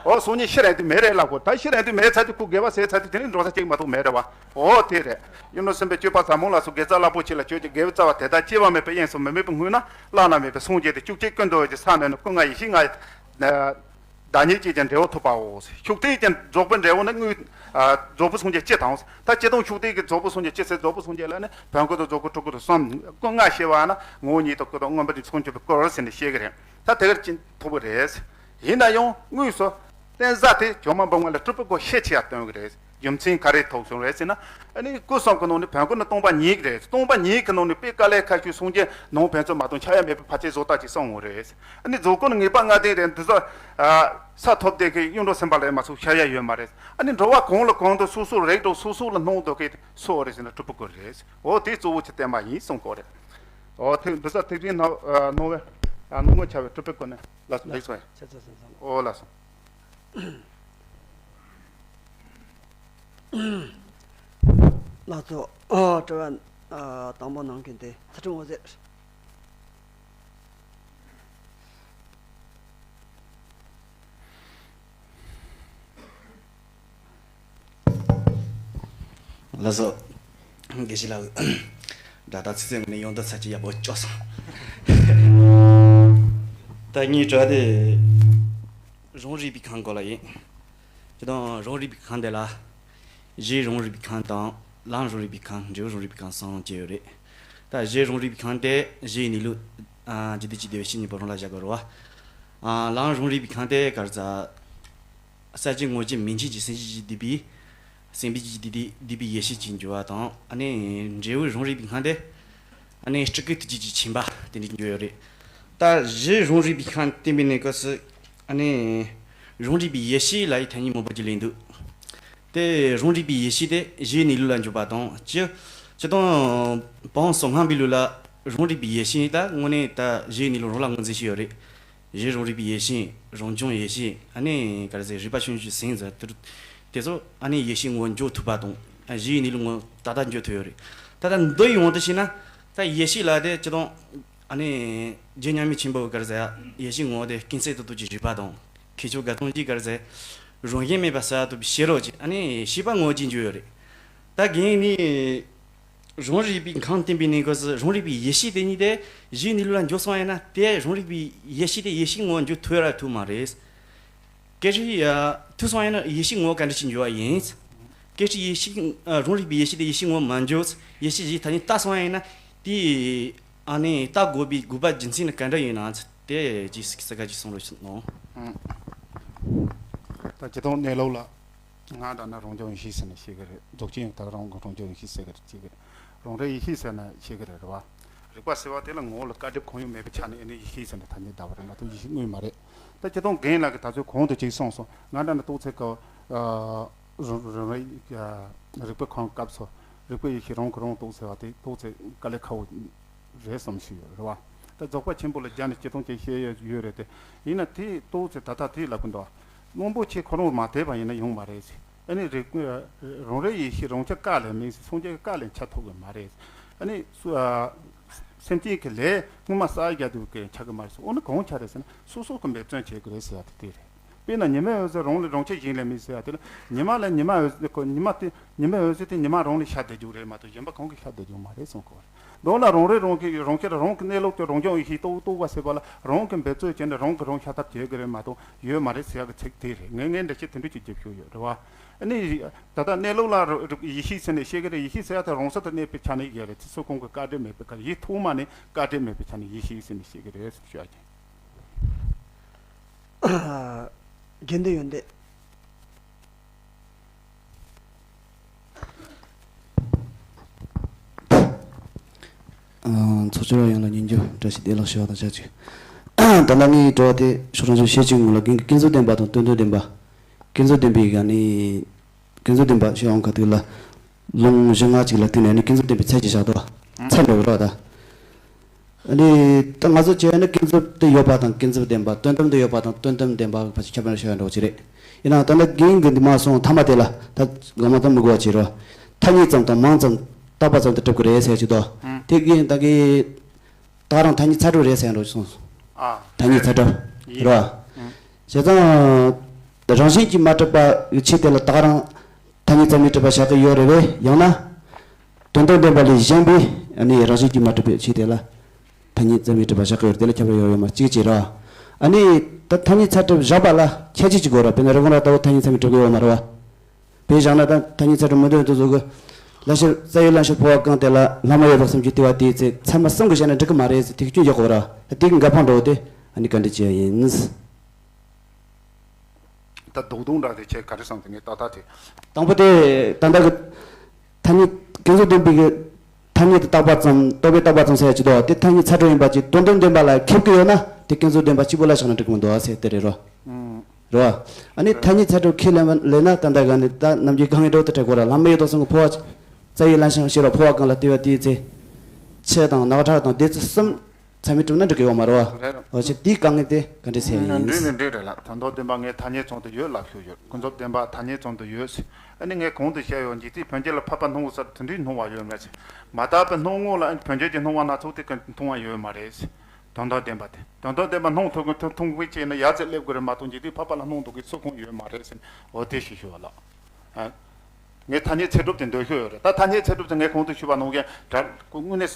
འོ་སང་ཉིན་ཤི་རན་དུས་མེད་རེད་ལབ་གོ། ད་ཤི་རན་དུས་མེད་ཚར་དུས་ཁོ་དགེ་བ་ཟད་ཚར་དུས་དེ་ནི་འགྲོ་ས་གཅིག་མ་གཏོགས་མེད་རེད་བ། འོ་དེ་རེད། གཡུང་དྲུང་སེམས་དཔའི་སྤྱོད་པ་ཟབ་མོ་ལ་སོགས་དགེ་རྩ་རླབས་པོ་ཆེ་ལ་སྤྱོད་ཀྱི་དགེ་བའི་རྩ་བ་དེ་དག་སྐྱེ་བ་མེད་པའི་དབྱིངས་སུ་མི་མེད་པར་བསྔོས་ན། བླ་ན་མེད་པའི་སངས་རྒྱས་དེ་བཅུ་གཅིག་ཀུན་འདུས་ཀྱི་ས་ནས་ནི་སྐུ་ལྔ་ཡེ་ཤེས་ལྔ་ཡི་བདག་ཉིད་ཀྱི་ཀྱང་འབྲས་བུ་ཐོབ་པའོ། ཤུགས་ཐིག་ཀྱང་རྫོགས་པའི་འབྲས་བུ་ནི་དངོས། ཨ། རྫོགས་པའི་སངས་རྒྱས་སྤྱི་དང་། ད་སྤྱི་དང་ཤུགས་ཐིག་གི་རྫོགས་པའི་སངས་རྒྱས་སྤྱི་ཟེར། རྫོགས་པའི་སངས་རྒྱས་ལ་ནི་བོན་སྐུ་དང་རྫོགས་སྐུ་སྤྲུལ་སྐུ་དང་གསུམ། སྐུ་ལྔ་ཞེས་པ་ན་ངོ་བོ་ཉིད་དང་སྐུ་དང་མངོན་པ་ཉིད་ཚོགས་འཆར་བའི་སྐུ་ཟེར་ནས་བཤད་ཀྱི་རེད། ད་དེ་གར་ཅི་ཐུབ་ཀྱི་རེད། ཡིན་ན་ཡང་དངོས་སུ་རྟེན་གཞི་དེ་ཇོ་མོ་འབུམ་ལྔ་ལས་སྤྲུལ་པའི་སྐུ་ཤས་ཆེ་ཡ་སྟོན་གྱི་རེད། རྒྱུ་མཚན་ག་རེ་ཐོགས་བྱུང་རེད་ཟེར་ན། ཨ་ནི་སྐུ་གསུམ་གྱི་ནང་ནས་བོན་སྐུ་ནི་སྟོང་པ་ཉིད་ཀྱི་རེད། སྟོང་པ་ཉིད་ཀྱི་ནང་ནས་དཔེ་དཀའ་ལས་ཁག་ཤོས་སངས་རྒྱས་ནང་ཕན་ཚུན་མ་གཏོགས་ཆགས་ཡ་མེད་པའི་ཕལ་ཆེར་བཟོ་ལྟ་ཅིག་གསུངས་ཡོད་རེད། ཨ་ནི་རྫོགས་སྐུ་ནི་ངེས་པ་ལྔ་ལྡན་རེད། འདི་ཚོ་ས་ཐོབ་བསྡད་མཁན་གཡུང་དྲུང་སེམས་དཔའ་ལས་མ་གཏོགས་ཆགས་ཡ་ཡོད་མ་རེད། ཨ་ནི་འགྲོ་བ་གང་ལ་གང་འདུལ་སོ་སོར་རེག་འགྲོ་སོ་སོ་ལ་སྣང་འདུག་མཁན་སུ་རེད་ཟེར་ན་སྤྲུལ་པའི་སྐུ་རེད། འོ་དེ་གཙོ་བོ་ཆེ་བསྟན་པ་ཡིན་གསུང་གི་རེད། འོ་དེ་འདི་ས་ཐེག་ཆེན་སྣང་བའི་སྣང་ངོར་འཆར་བའི་སྤྲུལ་པའི་སྐུ་ནི་ལ་ལེགས་སོ། འོ་ལགས་སོ། ལགས་སོ། ཨོ། དྲི་བ་ཨ་དང་པོ་གནང་མཁན་དེ་ཚུལ་ཁྲིམས་འོད་ཟེར། ལགས་སོ། དགེ་བཤེས་ལགས། དགྲ་ཟླ་ཚེ་བཙན་ངོས་ནས་ཡོང་འདི་ཚར་གྱི་ཡག་པོ་སྐྱོ་སོང་། ད་ངའི་དྲི་བ་དེ། རང་རིག་པའི་ཁམས་སྐོར་ལ་ཡིན། སྤྱིར་བཏང་རང་རིག་པའི་ཁམས་དེ་ལ། གཞི་རང་རིག་པའི་ཁམས་དང་། ལམ་རང་རིག་པའི་ཁམས། འབྲས་བུ་རང་རིག་པའི་ཁམས་གསུམ་ཅིག་ཡོད་རེད། ད་གཞི་རང་རིག་པའི་ཁམས་དེ་གཞིའི་གནས་ལུགས། ཨ། རྒྱུ་དུས་ཀྱི་བདེ་བའི་ཆོས་གཉིས་པོ་རང་ལ་བཞག་དགོས་རེད་བ། ཨ། ལམ་རང་རིག་པའི་ཁམས་དེ་ག་རེ་ཟ། གསལ་བྱེད་ངོ་བོ་ཉིད་མིང་ཆེན་གྱི་སེམས་བསྐྱེད་ཀྱིས་བསྡུས་པའི། སེམས་བསྐྱེད་ཀྱིས་བསྡུས་ཏེ་བསྡུས་པའི་ཡེ་ཤེས་ཀྱི་འགྱུར་བ་དང་། ཨ་ནི་འབྲས་བུ་རང་རིག་པའི་ཁམས་དེ། ཨ་ནི་སྤྲུལ་སྐུའི་ཐུགས་རྗེ་ཀྱི་མཆིན་པ་དེ་འདྲའི་འགྱུར་ཡོད་རེད། ད་གཞི་རང་རིག་པའི་ཁམས་བསྟན་པའི་གནས་སྐབས་སུ། ཨ་ནི་རང་རིག་པའི་ཡེ་ཤེས་ལབ་ཡག་ཐ་སྙད་མང་པོ་ཅིག་ལེན་འདུག་དེ་རང་རིག་པའི་ཡེ་ཤེས་དེ་གཞིའི་གནས་ལུགས་ལ་འཇོག་པ་དང་། སྤྱིར་སྤྱིར་བཏང་བོན་གསུམ་སྔགས་པའི་ལུགས་ལ་རང་རིག་པའི་ཡེ་ཤེས་ད་དངོས་གནས་ད་གཞིའི་གནས་ལུགས་རང་ལ་ངོས་འཛིན་བྱས་ཡོད་རེད། གཞི་རང་རིག་པའི་ཡེ་ཤེས། རང་བྱུང་ཡེ་ཤེས། ཨ་ནི་ག་རེ་ཟེར། རིག་པ་ཆུང་ཆུང་ཟིན་ཟེར་དེ་དེ་ཚོ་ཨ་ནི་ཡེ་ཤེས་ངོ་བོ་འཇོག་ཐུབ་པ་དང་། ཨ། གཞིའི་གནས་ལུགས་ངོ་བོ་ཏག་ཏག་འཇོག་ཐུབ་ཡོད་རེད། ད་ལྟ་འདི་ཡོང་དུ་ཕྱིན་ན། ད་ཡེ་ཤེས་ལ་དེ་སྤྱིར་བཏང་། ཨ་ནི་རྗེ་མཉམ་མེད་ཆེན་པོ་ག་རེ་ཟེར་ཡ། ཡེ་ཤེས་ངོ་བོ་དེ་ཀུན་གསལ་ཏོག་ཏོ་གི་རིག་པ་དང་། མཁས་མཆོག་དགའ་སྟོན་གྱིས་ག་རེ་ཟེར། རང་བཞིན་མེད་པ་གསལ་བཏབ་པའི་ཤེས་རབ་ཅིག་ཨ་ནི་ཤེས་པ་ངོ་བོ་ཅིག་འཇོག་ཡོད་རེད། ད་གིན་ནི། རང་རིག་པའི་ཁམས་བསྟན་པའི་གནས་སྐབས་སུ་རང་རིག་པའི་ཡེ་ཤེས་དེ་ཉིད་དེ་གཞིའི་གནས་ལུགས་ལ་འཇོག་སོང་ཡིན་ན། དེ་རང་རིག་པའི་ཡེ་ཤེས་དེ་ཡེ་ཤེས་ངོ་བོ་འཇོག་ཐུབ་ར་ཐུབ་མ་རེད། སྐད་ཆ་ཡ། ཐུབ་སོང་ཡིན་ན་ཡེ་ཤེས་ངོ་བོ་ག་འདྲ་ཞིག་འཇོག་པ་ཡིན། སྐད་ཆ་ཡེ་ཤེས། ཨ། རང་རིག་པའི་ཡེ་ཤེས་དེ་ཡེ་ཤེས་ངོ་བོ་མ་འཇོག་ཡེ་ཤེས་གཞི་ཐ་སྙད་བཏགས་སོང་ཡིན་ན། དེ། ཨ་ནི་བཏགས་དགོས་པའི་དགོས་པ་རྒྱུ་མཚན་ནི་ག་འདྲ་ཡིན་ན། དེ་ཅིག་གསལ་ཁ་ཅིག་གསུང་རོགས་གནང་། ད་སྤྱིར་བཏང་གནས་ལུགས་ལ། ང་འདྲ་ན་རང་བྱུང་ཡེ་ཤེས་ཟེར་ནས་བཤད་ཀྱི་རེད། རྫོགས་ཆེན་ཡང་ད་རང་གི་རང་བྱུང་ཡེ་ཤེས་ཟེར་གྱི་རེད། བྱེད་ཀྱི་རེད། རང་རིག་ཡེ་ཤེས་ཟེར་ན་བཤད་ཀྱི་རེད། རེད་བ། རིག་པ་ཟེར་བ་དེ་ལ་ངོ་བོ་ལ་བཀའ་སྒྲུབ་གང་ཡང་མེད་པའི་ཆ་ནས་ཨ་ནི་ཡེ་ཤེས་ཟེར་ནས་ཐ་སྙད་བཏགས་པ་རེད་མ་གཏོགས་ཡེ་ཤེས་དངོས་མ་རེད། ད་སྤྱིར་བཏང་རྒན་ལགས་ཀྱིས་ད་ཚོད་གོང་དུ་ཅིག་གསུངས་སོང་། ང་འདྲ་ན་ཏོག་ཙེ་ག། ཨ། རང་རང་རིག་རིག་པའི་ཁམས་སྐབས་སུ་རིག་པའི་ཡེ་ཤེས་རང་གིས་རང་རྟོགས་ཟེར་བ་དེ་ཏོག་ཙེ་དཀའ་ལས་ཁག་པོ་རེད་བསམ་ཞིག་ཡོད། རེད་བ། ད་རྫོགས་པ་ཆེན་པོ་ལ་སྦྱར་ནས་སྤྱིར་བཏང་ཅིག་བཤད་ཡ་ཡོད་རེད་དེ། ཡིན་ན་དེ་ཏོག་ཙེ་ད་ལྟ་དེ་ལབ་གི་འདུག་བློན་པོ་ཆེ་ཁོ་རང་མ་དད་པ་ཡིན་ན་ཡོང་མ་རེད་ཟེར། ཨ་ནི་རིག་རང་རིག་ཡེ་ཤེས་རང་རྐྱ་བཀག་ལས་མེད་ཟེར། སངས་རྒྱས་ཀྱི་བཀའ་ལས་འཆར་ཐུབ་གི་མ་རེད་ཟེར། ཨ་ནི་སུ། ཨ། སེམས་ཅན་གྱི་ལས་སྔོན་མ་བསགས་རྒྱུ་དེ་གི་འཆར་གི་མ་རེད་ཟེར། འོ་ན་གང་འཆར་རེད་ཟེར་ན། སོ་སོ་གི་འབད་བརྩོན་བྱེད་དགོས་རེད་ཟེར་ཡ་དེ་དེ་རེད། དཔེར་ན་ཉི་མའི་འོད་ཟེར་རང་ལས་རང་ཁྱིམ་གཞན་ལས་མེད་ཟེར་ཡ་དེ་ལ། ཉི་མ་ལས་ཉི་མ་འོད་ཟེར་ཁོ། ཉི་མ་དེ། ཉི་མའི་འོད་ཟེར་དེ་ཉི་མ་རང་ལས་ཤར་བསྡད་རྒྱུ་རེད་མ་གཏོགས་གཞན་པ་གང་གིས་ཤར་བསྡད་རྒྱུ་མ་རེད་གསུང་གི་རེད། མདོར་ན་རང་རིག་རང་གི་རང་ཁྱིམ་རང་གི་གནས་ལུགས་ཀྱི་རང་བྱུང་ཡེ་ཤེས་རྟོགས་རྟོགས་པ་ཟེར་བ་ལ་རང་གི་འབད་རྩོལ་བྱས་ནས་རང་གིས་རང་ཤར་ཐབས་བྱེད་དགོས་རེད་མ་གཏོགས་ཡོད་མ་རེད་ཟེར་ཡ་གི་ཚིག་དེ་རེད། ངས་ངས་འགྲེལ་བཤད་དེ་འདྲ་ཅིག་རྒྱབ་ཤོག་ཡོད། རེད་བ། ཨ་ནི་ད་ལྟ་གནས་ལུགས་ལ་ར་ཡེ་ཤེས་ཟེར་ནས་བཤད་གི་རེད། ཡེ་ཤེས་ཟེར་ཡ་དེ་རང་སར་དུ་གནས་པའི་ཆ་ནས་ཡོད་རེད། དེ་སུ་གང་གི་བཀའ་དྲིན་མེད་པའི་ཁར། ཡིད་ཐོག་མ་ནས་བཀའ་དྲིན་མེད་པའི་ཆ་ནས་ཡེ་ཤེས་ཟེར་ནས་བཤད་གི་རེད་ཟེར་ཞུ་ཡ་ཅིག་དགེ་འདུན་ཡོན་ཏན། ཚོགས་བཅར་བ་ཡོངས་ལ་སྙན་རྒྱུན་བཀྲ་ཤིས་བདེ་ལེགས་ཞུ་བ་དང་ཆབས་ཅིག་ད་ལྟ་ངའི་དྲི་བ་དེ་ཕྱོགས་རང་ཚོས་བཤད་ཀྱི་ངོ་ལ་རྒན་གྱིས་ཀུན་རྫོབ་བདེན་པ་དང་དོན་དམ་བདེན་པ། ཀུན་རྫོབ་བདེན་པའི་ག་ནི། ཀུན་རྫོབ་བདེན་པ་ཞེས་འོང་ཁ་ཐུག་ལ། ལུང་གཞི་ལྔ་ཅིག་ལ་བརྟེན་ནས་ནི་ཀུན་རྫོབ་བདེན་པའི་ཚད་ཅིག་བཞག་འདུག་ཚད་འདྲ་བོ་རེད་ད། ཨ་ནི་ད་ང་ཚོ་བྱས་ན་ཀུན་རྫོབ་ཏུ་ཡོད་པ་དང་ཀུན་རྫོབ་བདེན་པ། དོན་དམ་དུ་ཡོད་པ་དང་དོན་དམ་བདེན་པ་ཕལ་ཆེར་ཁྱད་པར་ཤོད་ཡ་འདྲ་བོ་ཅིག་རེད། ཡིན་ནའང་ད་ནི་རྒན་གྱིས་འདི་མ་གསུངས་མཐའ་མ་དེ་ལ་ད་དགོངས་པ་ད་མི་དགོས་པ་བྱེད་རོགས། ཐ་སྙད་ཙམ་དང་མིང་ཙམ་བཏགས་པ་ཙམ་དུ་གྲུབ་ཀྱི་རེད་ཟེར་གྱི་འདུག་དེ་རྒན་ད་གི་ད་ག་རང་ཐ་སྙད་ཚད་གྲུབ་རེད་ཟེར་ཡ་འདྲ་བོ་གསུངས་སོང་། ཨ། ཐ་སྙད་ཚད་གྲུབ་ཡིན། རེད་བ། བྱས་ཙང་། རང་བཞིན་གྱིས་མ་གྲུབ་པ་ཡི་ཆོས་དེ་ལ་ད་ག་རང་ཐ་སྙད་ཙམ་མི་གྲུབ་པ་བཞག་གི་ཡོད་རེད་པས། ཡང་ན། དོན་དམ་བདེན་པ་ལས་གཞན་པའི་ཨ་ནི་རང་བཞིན་གྱིས་མ་གྲུབ་པའི་ཆོས་དེ་ལ་ཐ་སྙད་ཙམ་མི་གྲུབ་པ་བཞག་གི་ཡོད་རེད། དེ་ལ་ཁྱད་པར་ཡོད་ཡོད་མ་གཅིག་བྱས་ར། ཨ་ནི་ད་ཐ་སྙད་ཚད་གྲུབ་བཞག་པ་ལ་ཁྱད་ཆོས་ཅིག་དགོས་ར། དཔེར་ན་རི་བོང་རྭ་ལྟ་བུ་ཐ་སྙད་ཚད་མི་གྲུབ་ཀྱི་ཡོད་མ་རེད་བ། དཔེ་བཞག་ན་ད་ཐ་སྙད་ཚད་གྲུབ་མི་འདོད་དུ་བཟོ་གི། ལྷ་ཤེར་རྩ་བའི་ལྷ་ཤེར་འཕོ་བ་གང་དེ་ལ་ལྷ་མ་ཡིན་རྟོག་གསུམ་གྱིས་བལྟས་པ་དེའི་ཚེ་ཚད་མ་གསུམ་གྱིས་བཤད་ན་འགྲིག་གི་མ་རེད་ཟེར། དེ་གི་སྐྱོན་འཇོག་དགོས་ར། དེ་གི་འགལ་ཕམ་འགྲོ་དེ་ཨ་ནི་ག་འདྲ་བྱས་ཡིན། ད་རྡོག་རྡོག་འདྲ་དེ་ཁྱེད་ག་རེ་བསམ་དེ་ངས་ཏག་ཏག་དེ། དང་པོ་དེ་ད་ལྟ་གི་ཐ་སྙད་ཀུན་རྫོབ་བདེན་པའི་གི་ཐ་སྙད་དུ་བཏགས་པ་ཙམ། རྟོག་པས་བཏགས་པ་ཙམ་ཟེར་ཡ་ཅིག་འདུག་དེ་ཐ་སྙད་ཚད་གྲུབ་ཡིན་པ་ཅིག་དོན་དམ་བདེན་པ་ལ་ཁེབས་ཀྱི་ཡོད་ན་དེ་ཀུན་རྫོབ་བདེན་པ་གཅིག་པུ་ལ་བཞག་ན་འགྲིག་གི་མི་འདུག་ཟེར་དེ་རེད་རོ། རེད་བ། ཨ་ནི་ཐ་སྙད་ཚད་གྲུབ་ཁས་ལེན་པ་ལེན་ན་ད་ལྟ་ག་ནི་ད་ནམ་རྒྱུན་གང་ངེས་འགྲོ་དུ་འཕྲད་གོ་ར། ལྷ་མ་ཡིན་རྟོག་གསུམ་གྱིས་འཕོ་བ་རྩ་བའི་ལྷ་ཤེར་འཕོ་བ་གང་ལ་བལྟས་པ་དེའི་ཚེ། ཁྱི་དང་ནགས་ཁྲག་དང་བདུད་རྩི་གསུམ། ཚད་མས་གྲུབ་ན་འགྲིག་གི་ཡོད་མ་རེད་བ། རེད། འོ་ཅེ་དེའི་དཀའ་ངལ་དེ་ག་འདྲས་སེལ་ཡིན། འགྲིག་ནི་འགྲིག་རེད་ལ། དོན་དམ་བདེན་པ་ངས་ཐ་སྙད་ཙམ་དུ་ཡོད་ལབ་ཤོད་ཡོད། ཀུན་རྫོབ་བདེན་པ་ཐ་སྙད་ཙམ་དུ་ཡོད་ཟེར། ཨ་ནི་ངས་གོང་དུ་བཤད་ཡོད། འཇིག་རྟེན་བོད་འགྱུར་ལ་འཕགས་པ་སྣང་ངོ་ཟེར་དེ་འདྲའི་སྣང་བ་ཡོད་མེད་ཟེར། མ་དག་པའི་སྣང་ངོ་ལ་ཨ་ནི་བོད་འགྱུར་གྱི་སྣང་བ་སྣ་ཚོགས་དེ་ག་མཐོང་བ་ཡོད་མ་རེད་ཟེར། དོན་དམ་བདེན་པ་དེ། དོན་དམ་བདེན་པ་སྣང་ཐུབ་ཀྱི་མཐོང་མཐོང་གི་བྱས་ན་ཡ་ཙེ་སླེབས་དགོས་རེད་མ་གཏོགས་འཇིག་རྟེན་འཕགས་པ་ལ་སྣང་ཐུབ་ཀྱི་སུ་གང་ཡོད་མ་རེད་ཟེར། འོ་དེ་ཞིག་ཞུ་བ་ལགས། ཨ། ངས་ཐ་སྙད་ཚད་གྲུབ་དེ་འདོན་ཤོད་ཡོད་རེད། ད་ཐ་སྙད་ཚད་གྲུབ་དེ་ངས་གོང་དུ་ཞུས་པ་ནང་བཞིན་དྲ་དངོས་གནས་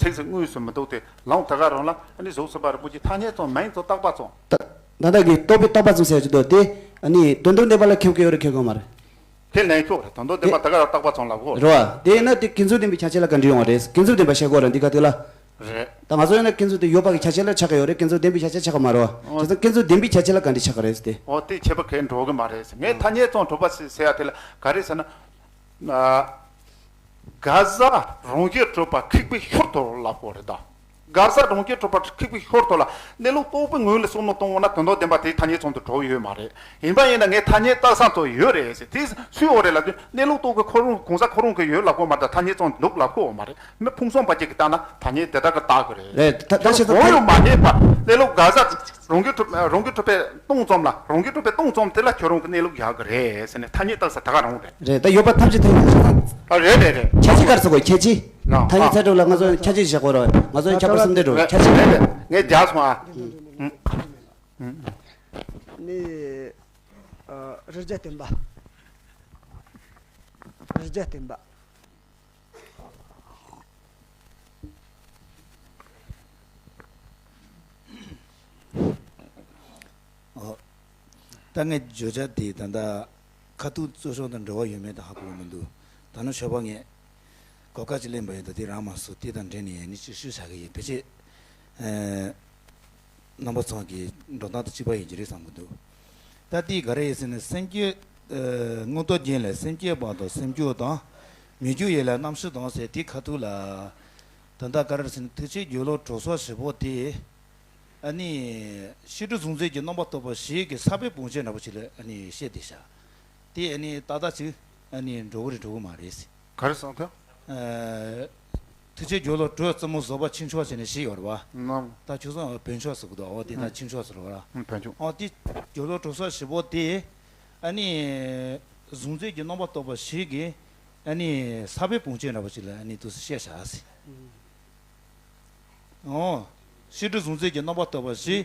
ཚིག་ཟིག་དངོས་སུ་མི་འདུག་སྟེ། ལོང་ད་ག་རང་ལ་ཨ་ནི་གཟུགས་སུ་པ་རི་པོ་ཆེ་ཐ་སྙད་ཙམ་མིང་ཙམ་བཏགས་པ་ཙམ། ད་ད་ལྟ་གི་རྟོག་པས་བཏགས་པ་ཙམ་ཟེར་གྱི་འདུག་དེ་ཨ་ནི་དོན་དམ་བདེན་པ་ལ་ཁེལ་གི་ཡོད་རེད་ཁེལ་གི་མ་རེད། ཁས་ལེན་ཆོག་རེད། དོན་དམ་བདེན་པ་ད་ག་རང་བཏགས་པ་ཙམ་ལབ་གོ་རེད་བ། དེ་ཡིན་ན་དེ་ཀུན་རྫོབ་བདེན་པའི་ཁྱད་ཆོས་ལ་ག་འདྲ་ཡོང་བ་རེད། ཀུན་རྫོབ་བདེན་པ་བཤད་གོ་ར་འདི་ག་དེ་ལ། རེད། ད་ང་ཚོ་ཡིན་ན་ཀུན་རྫོབ་དེ་ཡོད་པ་གི་ཆ་ཤས་ལ་ཆགས་ཀྱི་ཡོད་རེད། ཀུན་རྫོབ་བདེན་པའི་ཆ་ཤས་ཆགས་ཀྱི་མ་རེད་བ། ཨོ། དེ་ཚོ་ཀུན་རྫོབ་བདེན་པའི་ཆ་ཤས་ལ་ག་འདྲ་ཆགས་ཀྱི་རེད་ཟེར་ཏེ། ཨོ་དེ་ཁྱད་པར་གང་འགྲོ་གི་མ་རེད་ཟེར། ངས་ཐ་སྙད་ཙམ་གྲུབ་པ་ཟེར་ཟེར་ཡ་དེ་ལ་ག་རེ་ཟེར་ན། ཨ། ག་ས་རང་བཞིན་གྲུབ་པ་ཁེགས་པའི་ཤུལ་དུ་ལབ་དགོས་རེད་ད། ག་ས་རང་བཞིན་གྲུབ་པ་ཁེགས་པའི་ཤུལ་དུ་ལ་གནས་ལུགས་རྟོགས་པའི་ངོས་ལ་བསམ་བློ་གཏོང་བ་ན་དོན་དམ་བདེན་པ་དེ་ཐ་སྙད་ཙམ་དུ་གྲུབ་ཡོད་མ་རེད། ཡིན་པ་ཡིན་ན་ངས་ཐ་སྙད་བཏགས་ས་ཚོ་ཡོད་རེད་ཟེར། དེ་སུས་འོ་རེད་ལབ་དུས་གནས་ལུགས་རྟོགས་པའི་ཁོ་རང་གང་ཟག་ཁོ་རང་གིས་ཡོད་ལབ་དགོས་མ་རེད། ཐ་སྙད་ཙམ་འདུག་ལབ་དགོས་མ་རེད། མི་ཕུང་གསུམ་པ་ཅིག་གིས་བལྟས་ན་ཐ་སྙད་དེ་དག་གིས་བཏགས་ཀྱི་རེད། རེད། ད་ད་ཁྱོད་ཤེས་ཚོ་གང་ཡང་མ་རྙེད་པ་གནས་ལུགས་ག་ས་རང་བཞིན་གྲུབ་རང་བཞིན་གྲུབ་པའི་སྟོང་ཙམ་ལ་རང་བཞིན་གྲུབ་པའི་སྟོང་ཙམ་དེ་ལ་ཁྱོད་རང་གི་གནས་ལུགས་བཞག་གི་རེད་ཟེར་ནས་ཐ་སྙད་བཏགས་ས་ད་ག་རང་རེད། རེད། ད་ཡོད་པ་ཐམས་ཅད་ཐ་སྙད་བཏགས་ས། ཨ་རེད་རེད་རེད། ཁྱད་ཆོས་ག་རེ་ཟེར་དགོས། ཁྱད་ཆོས། ནོ། ཐ་སྙད་ཨ། ཚད་གྲུབ་ལ་ང་ཚོ་ཁྱད་ཆོས་བཞག་དགོས་རེད། ང་ཚོ་ཁྱད་པར་གསུམ་ལྡན་འགྲོ། རེད་ཁྱད་ཆོས། རེད་རེད། ངས་རྒྱག་སོང་ཨ། ནི། ཨ། རིགས་རྒྱུད་བསྟན་པ། རིགས་རྒྱུད་བསྟན་པ། ཨོ། ད་ངས་བརྗོད་བྱ་དེ་ད་ལྟ་ཁ་ཐུག་རྩོད་ཤོག་དང་འབྲེལ་བ་ཡོད་མེད་དང་ཧ་གོ་གི་མི་འདུག་ད་ནི་ཞོགས་པ་ངས་གོ་སྐབས་ཅིག་ལེན་པ་ཡིན་ད། དེ་རང་མ་སོ་དེ་དང་འབྲེལ་ནས་ཡང་ནི་ཅིག་ཞུ་བྱ་གི་ཡིན། ཕལ་ཆེར་ཨེ་རྣམ་པ་ཚང་གི་འགྲོ་སྟངས་དང་གཅིག་པ་ཡིན་གྱི་རེད་བསམ་གྱི་འདུག་ད་དེ་ག་རེ་ཡིན་ཟེར་ན་སེམས་བསྐྱེད། ཨེ་མངོན་རྟོགས་རྒྱན་ལས་སེམས་བསྐྱེད་པ་དང་སེམས་སྐྱོ་དང་མི་སྐྱོ་ཡིན་ལ་རྣམ་ཤེས་དང་ཟེར་དེ་ཁ་ཐུག་ལ། ད་ལྟ་ག་རེ་ཟེར་ན་ཐུགས་རྗེ་སྒྱུ་ལུས་གྲོགས་སོགས་བཞི་པོ་དེ། ཨ་ནི། ཤེས་སྒྲིབ་གཟུང་འཛིན་གྱི་རྣམ་པར་རྟོག་པ་བཞི་གི་ས་བོན་བུང་ཆེན་འདྲ་པོ་ཅིག་ལ་ཨ་ནི་བཤད་དེ་བཞག་དེ་ཨ་ནི་ཏག་ཏག་ཅིག་ཨ་ནི་འགྲོ་གི་རེད་འགྲོ་གི་མ་རེད་ཟེར། ག་རེ་གསུངས་ཐལ། ཨ། ཐུགས་རྗེ་སྒྱུ་ལུས་གྲོགས་རྩེ་མོ་བཟོད་པ་ཆོས་མཆོག་ཟེར་ནས་བཞི་ཡོད་རེད་བ། ནམ། ད་ཁྱོད་ཚོ་བོན་མཆོག་ཟེར་གི་འདུག་འོ་དེ་ད་ཨུ། ཆོས་མཆོག་ཟེར་རེད་བ། ཨུ། བོན་མཆོག་འོ་དེ་སྒྱུ་ལུས་གྲོགས་སོགས་བཞི་པོ་དེ། ཨ་ནི། གཟུང་འཛིན་གྱི་རྣམ་པར་རྟོག་པ་བཞི་གི་ཨ་ནི་ས་བོན་བུང་ཆེན་འདྲ་པོ་ཅིག་ལ་ཨ་ནི་དུས་སུ་བཤད་བཞག་ཟེར། ཨོ། ཤེས་སྒྲིབ་གཟུང་འཛིན་གྱི་རྣམ་པར་རྟོག་པ་བཞི།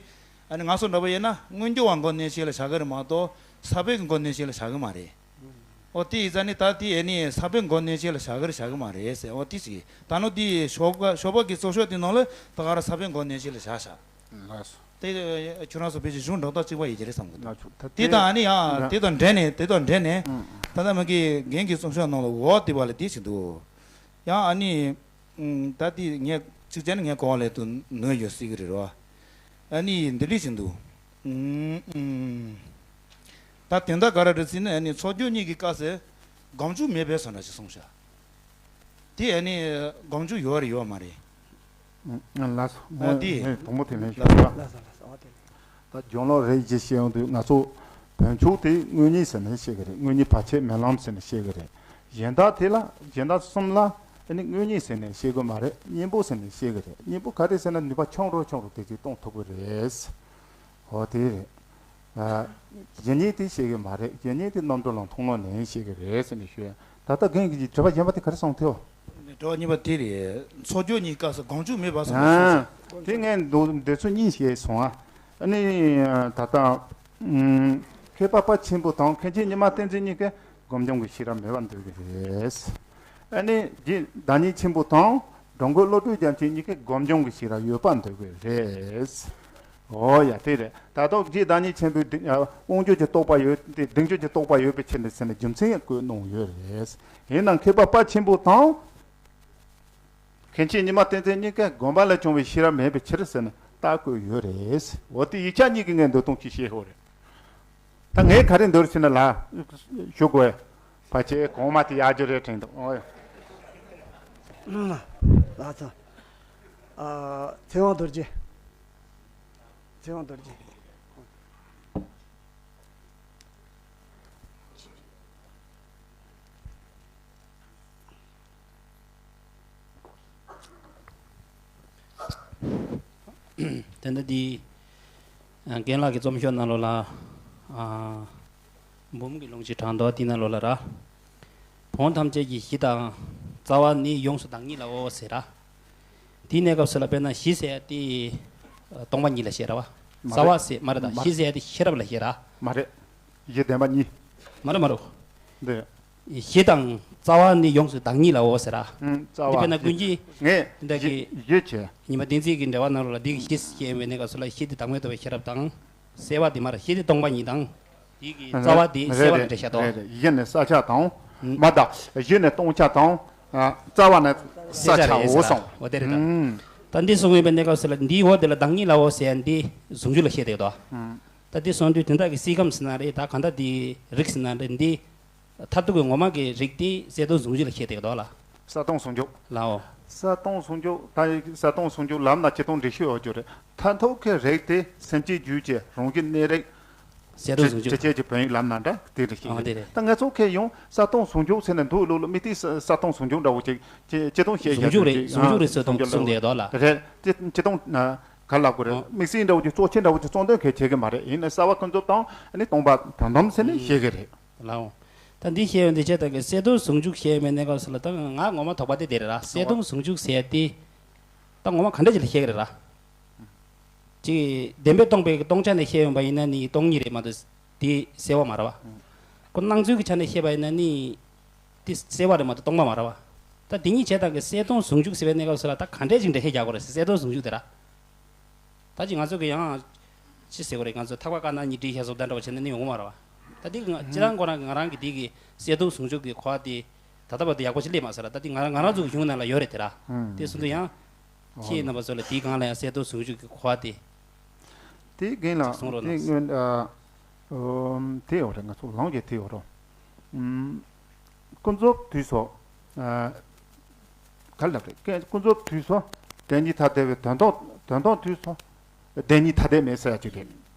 ཨ་ནི་ང་ཚོ་འདྲ་པོ་ཡིན་ན་མངོན་གྱུར་བ་མགོ་ནས་ཤེས་ལ་བཞག་གི་རེད་མ་གཏོགས་ས་བོན་གྱི་མགོ་ནས་ཤེས་ལ་བཞག་གི་མ་རེད། ཨོ་དེ་ཡིན་ཙང་ནི་ད་དེ་ཨ་ནི་ས་བོན་མགོ་ནས་ཤེས་ལ་བཞག་གི་རེད་བཞག་གི་མ་རེད་ཟེར། ཨོ་དེ་ཞིག་ད་ནོ་དེ་ཞོགས་པ་ཞོགས་པ་གི་རྩོད་ཤོག་དེ་ནང་ལ་ད་ག་ར་ས་བོན་མགོ་ནས་ཤེས་ལ་བཞག་བཞག་ལགས་སོ། དེ་ཁྱོད་རང་ཚོ་ཕལ་ཆེར་གཞུང་འགྲོ་སྟངས་གཅིག་པ་ཡིན་གྱི་རེད་བསམ་གི་འདུག་ང་ཚོ་ད་དེ་དང་ཨ་ནི་ཡང་ཡང་དེ་དང་འབྲེལ་ནས་དེ་དང་འབྲེལ་ནས་ཨང་ད་ལྟ་མ་གི་རྒན་གྱི་རྩོམ་ཤོག་ནང་ལ་འོག་དེ་བ་ལ་དེ་བྱེད་འདུག་ཡང་ཨ་ནི་ད་དེ་ངས་གཅིག་བྱས་ན་ངས་གོ་བ་ལས་དུ་ནོར་ཡོད་སྲིད་གི་རེད་རོ། ཨ་ནི་འདི་འདྲ་བྱེད་འདུག་ད་དེ་འདྲ་ག་རེ་རེད་ཟེར་ན་ཨ་ནི་ཚོགས་རྒྱུ་གཉིས་ཀྱི་སྐབས་སུ་སྒོམ་རྒྱུ་མེད་པའི་བཟོ་འདྲ་ཞིག་གསུངས་ཤག་དེ་ཨ་ནི་སྒོམ་རྒྱུ་ཡོད་རེད་ཡོད་མ་རེད། ལགས་སོ། ཨ་དེ་ངས་དང་པོ་དེ་ལན་ཞུ་ལགས་སོ་ལགས་སོ་ལགས་སོ། ཨ་དེ་ད་རྒྱུ་ལོག་རེད་ཅེས་བཤད་ཡོང་དུས་ང་ཚོ་བོན་ཆོས་དེ་དངོས་གཉེན་ཟེར་ནས་བཤད་གི་རེད། དངོས་གཉེན་བར་ཆད་མེད་ལམ་ཟེར་ནས་བཤད་གི་རེད། གཞན་དག་དེ་ལ་གཞན་དག་གསུམ་ལ་ཨ་ནི་དངོས་གཉེན་ཟེར་ནས་བཤད་གི་མ་རེད། གཉེན་པོ་ཟེར་ནས་བཤད་གི་རེད། གཉེན་པོ་ག་རེ་ཟེར་ན་ནུས་པ་ཆུང་རུ་ཆུང་རུ་དེ་ཅིག་གཏོང་ཐུབ་གི་རེད། འོ་དེ་རེད། ཨ། གཞན་གཉིས་དེ་བཤད་གི་མ་རེད། གཞན་གཉིས་དེ་རྣམ་གྲོལ་ལམ་མཐོང་ལམ་ནས་བཤད་གི་རེད་ཟེར་ནས་ཞུས། ད་ལྟ་རྒན་གྱིས་དྲི་བ་གཞན་པ་དེ་ག་རེ་གསུངས་ཐལ། དྲི་བ་གཉིས་པ་དེ་རེད། ཚོགས་རྒྱུ་གཉིས་སྐབས་སུ་སྒོམ་རྒྱུ་མེད་པ་གསུངས་ཨ། སོང་། དེ་ངས་འདུག་འདོད་ཚུལ་གཉིས་བཤད་སོང་ཨ། ཨ་ནི་ད་ལྟ་ཨུམ། མཁས་པ་དཔལ་ཆེན་པོ་དང་མཁན་ཆེན་ཉི་མ་བསྟན་འཛིན་གཉིས་ཀས་སྒོམ་སྦྱང་གི་ཤེས་རབ་མེད་པར་འདོད་ཀྱི་རེད། ཨ་ནི་རྗེ་བདག་ཉིད་ཆེན་པོ་དང་འགྲོ་མགོན་བློ་གྲོས་རྒྱ་མཚོ་གཉིས་ཀས་སྒོམ་སྦྱང་གི་ཤེས་རབ་ཡོད་པར་འདོད་ཀྱི་རེད། འོ་ཡ་དེ་རེད། ད་དུང་རྗེ་བདག་ཉིད་ཆེན་པོས་དབང་སྒྱུར་གྱི་རྟོགས་པ་ཡོད་དེ་གདེང་སྒྱུར་གྱི་རྟོགས་པ་ཡོད་པའི་ཕྱིར་ནི་ཟེར་ནས་རྒྱུ་མཚན་ཡང་བཀོད་གནང་ཡོད་རེད། ཡིན་ནའང་མཁས་པ་དཔལ་ཆེན་པོ་དང་། མཁན་ཆེན་ཉི་མ་བསྟན་འཛིན་གཉིས་ཀས་སྒོམ་པ་ལས་བྱུང་བའི་ཤེས་རབ་མེད་པའི་ཕྱིར་ཟེར་ནས་རྟགས་བཀོད་ཡོད་རེད། འོ་དེ་ཡིག་ཆ་གཉིས་ཀྱི་ངས་འདོད་སྟངས་ཅིག་བཤད་ཤོག་རེད། ད་ངས་ག་རེ་འདོད་ཟེར་ན་ལ། ཞུ་དགོས། ཕལ་ཆེར་གོང་མ་དེ་ཡག་རྒྱུ་རེད་དྲན་འདུག་ཨོ་ཡ། ལགས་སོ། ཨ། ཚེ་དབང་རྡོ་རྗེ། ཚེ་དབང་རྡོ་རྗེ། དེ་འདྲ་འདི། རྒན་ལགས་ཀྱི་རྩོམ་ཤོག་ནང་ལོགས་ལ། འབུམ་གྱི་ལུང་གཅིག་དྲངས་འདུག་དེ་ནང་ལོགས་ལ་ར། བོན་ཐམས་ཅད་ཀྱི་གཞི་དང་རྩ་བ་ནི་ཡོངས་སུ་བདག་ཉིད་ལའོ་ཟེར་ར། དེའི་གནས་སྐབས་སུ་ལ་དཔེར་ན་གཞི་ཟེར་ཡ་དེ་སྟོང་པ་ཉིད་ལ་བཤད་ར་བ། མ་རེད། རྩ་བ་ཟེར་མ་རེད་ད། མ་གཞི་ཟེར་ཡ་དེ་ཤེས་རབ་ལ་བཤད་ར། མ་རེད། གཞི་བདེན་པ་གཉིས། མ་རེད་མ་རེད། འདི། གཞི་དང་རྩ་བ་ནི་ཡོངས་སུ་བདག་ཉིད་ལའོ་ཟེར་ར། ཨུམ། རྩ་བ། འདི་དཔེར་ན་ཀུན་གཞི། ངས་འདི་གི་གཞི་གཞི་བྱས། ཉི་མ་བདེན་ཚིག་གི་འགྲེལ་པ་ནང་ལ་འདི་གི་གཞི་ཞེས་པའི་གནས་སྐབས་སུ་ལ་གཞི་དེ་བདག་མེད་རྟོགས་པའི་ཤེས་རབ་དང་། སེལ་བ་དེ་མར་གཞི་དེ་སྟོང་པ་ཉིད་དང་། དེ་གི་རྩ་བ་དེ་སེལ་བ་ལ་འགྲེལ་བཤད་དོ། རེད་རེད། གཞི་ནི་བསལ་བྱ་དང་། ཨུམ། མ་དག་གཞི་ནི་སྟོང་བྱ་དང་། ཨ། རྩ་བ་ནི་བསལ་བྱའོ་གསུངས། འོ་དེ་རེད་ད། ཨུམ། ད་འདི་གསུངས་ཡོད་པའི་གནས་སྐབས་སུ་ལ་འདིའི་འོ་དེ་ལ་བདག་ཉིད་ལའོ་ཟེར་ཡ་འདི་ཟུང་འཇུག་ལ་བཤད་དེ་དོ། ཨུམ། ད་འདི་གསུངས་དུས་དོན་དག་གི་སྲིད་ཁམས་ཟེར་ན་རེད། ད་གང་ལྟར་འདི་རིགས་ཟེར་ན་རེད། འདི་མཐར་ཐུག་གི་ངོ་མ་གི་རིགས་དེ་གསལ་སྟོང་ཟུང་འཇུག་ལ་བཤད་དེ་གི་དོ་ལ། གསལ་སྟོང་ཟུང་འཇུག་ལའོ། གསལ་སྟོང་ཟུང་འཇུག་ད་གསལ་སྟོང་ཟུང་འཇུག་ལབ་ན་སྤྱིར་བཏང་འགྲེལ་བཤད་ཡོད་རྒྱུ་རེད། མཐར་ཐུག་གི་རིགས་དེ་སེམས་ཅན་རྒྱུད་ཀྱི་རང་བཞིན་གནས་རིགས། གསལ་སྟོང་ཟུང་འཇུག་ཅེས་བྱས་ཀྱི་བོན་ཡིག་ལབ་ན་འདྲ་དེ་རེད་ཤེས་ཨ་ཀྱི་དེ་རེད། རེད། ད་ང་ཚོ་གས་ཡང་གསལ་སྟོང་ཟུང་འཇུག་ཟེར་ནས་འདུག་ལུགས་ལ་དམིགས་བསལ་གསལ་སྟོང་ཟུང་འཇུག་འདྲ་བོ་ཅིག་ཅེས་ཅེས་དང་བཤད་ཟུང་འཇུག་རེད། ཟུང་འཇུག་རེད། གསལ་སྟོང་གསུངས་དེ་དོ་ལ། རེད། ཅེས་ཅེས་དང་ག་ལབ་དགོས་རེད། ཨོ། དམིགས་བསལ་འདྲ་བོ་ཅིག་གཙོ་ཆེ་འདྲ་བོ་ཅིག་གཙོ་འདོན་གལ་ཆེ་གི་མ་རེད། ཡིན་ནའི་གསལ་བ་ཀུན་རྫོབ་དང་ཨ་ནི་སྟོང་པ་དོན་དམ་ཟེར་ནས་བཤད་གི་རེད། ལའོ། ད་འདི་བཤད་ཡོང་དུས་བྱས་ད་གི་གསལ་སྟོང་ཟུང་འཇུག་བཤད་ཡོང་མེད་གནས་སྐབས་སུ་ལ་ད་ང་ངོ་མ་དོགས་པ་དེ་དེ་རེད་ར། གསལ་སྟོང་ཟུང་འཇུག་ཟེར་ཡ་དེ་ད་ངོ་མ་ག་འདྲ་ཅིག་ལ་བཤད་གི་རེད་ར། ཅིག་བདེན་པས་སྟོང་པའི་སྟོང་ཆ་ནས་བཤད་ཡོང་པ་ཡིན་ན་ནི་སྟོང་ཉིད་རེད་མ་གཏོགས་དེ་གསལ་བ་མ་རེད་བ། ཁོ་སྣང་ཚུལ་གྱི་ཆ་ནས་བཤད་པ་ཡིན་ན་ནི་དེ་གསལ་བ་རེད་མ་གཏོགས་སྟོང་པ་མ་རེད་བ། ད་དེ་གཉིས་བྱས་ད་གི་གསལ་སྟོང་ཟུང་འཇུག་ཟེར་བའི་གནས་སྐབས་སུ་ལ་ད་ག་འདྲས་ཅིག་འགྲེལ་བཤད་རྒྱག་དགོས་རེད་ཟེར། གསལ་སྟོང་ཟུང་འཇུག་དེ་ར། ད་ཅི་ང་ཚོ་གི་ཡང་ཅི་ཟེར་དགོས་རེད། ང་ཚོ་ཐག་པ་བཀག་ན་གཉིས་བསྒྲིལ་བྱས་སོ་ད་འདྲ་བ་བྱས་ན་ནི་ཡོང་གི་མ་རེད་བ། ད་འདི་ང་ཨུ་སྤྱིར་བཏང་ཁོ་རང་གི་ང་རང་གི་འདི་གི་གསལ་སྟོང་ཟུང་འཇུག་གི་གོ་བ་དེ་ད་ལྟ་བར་དུ་ཡག་པོ་ཞིག་སླེབས་མ་སོང་ར། ད་འདི་ང་རང་ང་རང་ཚོ་གི་གཞུང་ནང་ལ་ཡོད་རེད་དེ་ར། ཨུ་དེ་སོང་དུས་ཡང་ཨོ་ཁྱེད་རྣམ་པ་ཚོ་ལ་དེའི་སྒང་ལ་ཡང་གསལ་སྟོང་ཟུང་འཇུག་གི་གོ་བ་དེ་དེ་རྒན་ལགས་གསུང་རོགས་དེ་གནང་། སྔོན་ཨ་ཨོ་དེ་ཡོད་རེད། ང་ཚོ་ལོངས་སྤྱོད་དེ་ཡོད་རོགས། ཨུམ། ཀུན་རྫོབ་དུས་སོ། ཨ། ག་ལབ་རེད། ཀུན་རྫོབ་དུས་སོ། བདེན་གཉིས་ཐ་དད་པའི་དོན་སྟོང་དོན་སྟོང་དུས་སོ། བདེན་གཉིས་ཐ་དད་མེད་ཟེར་ཡ་ཅིག་རེད།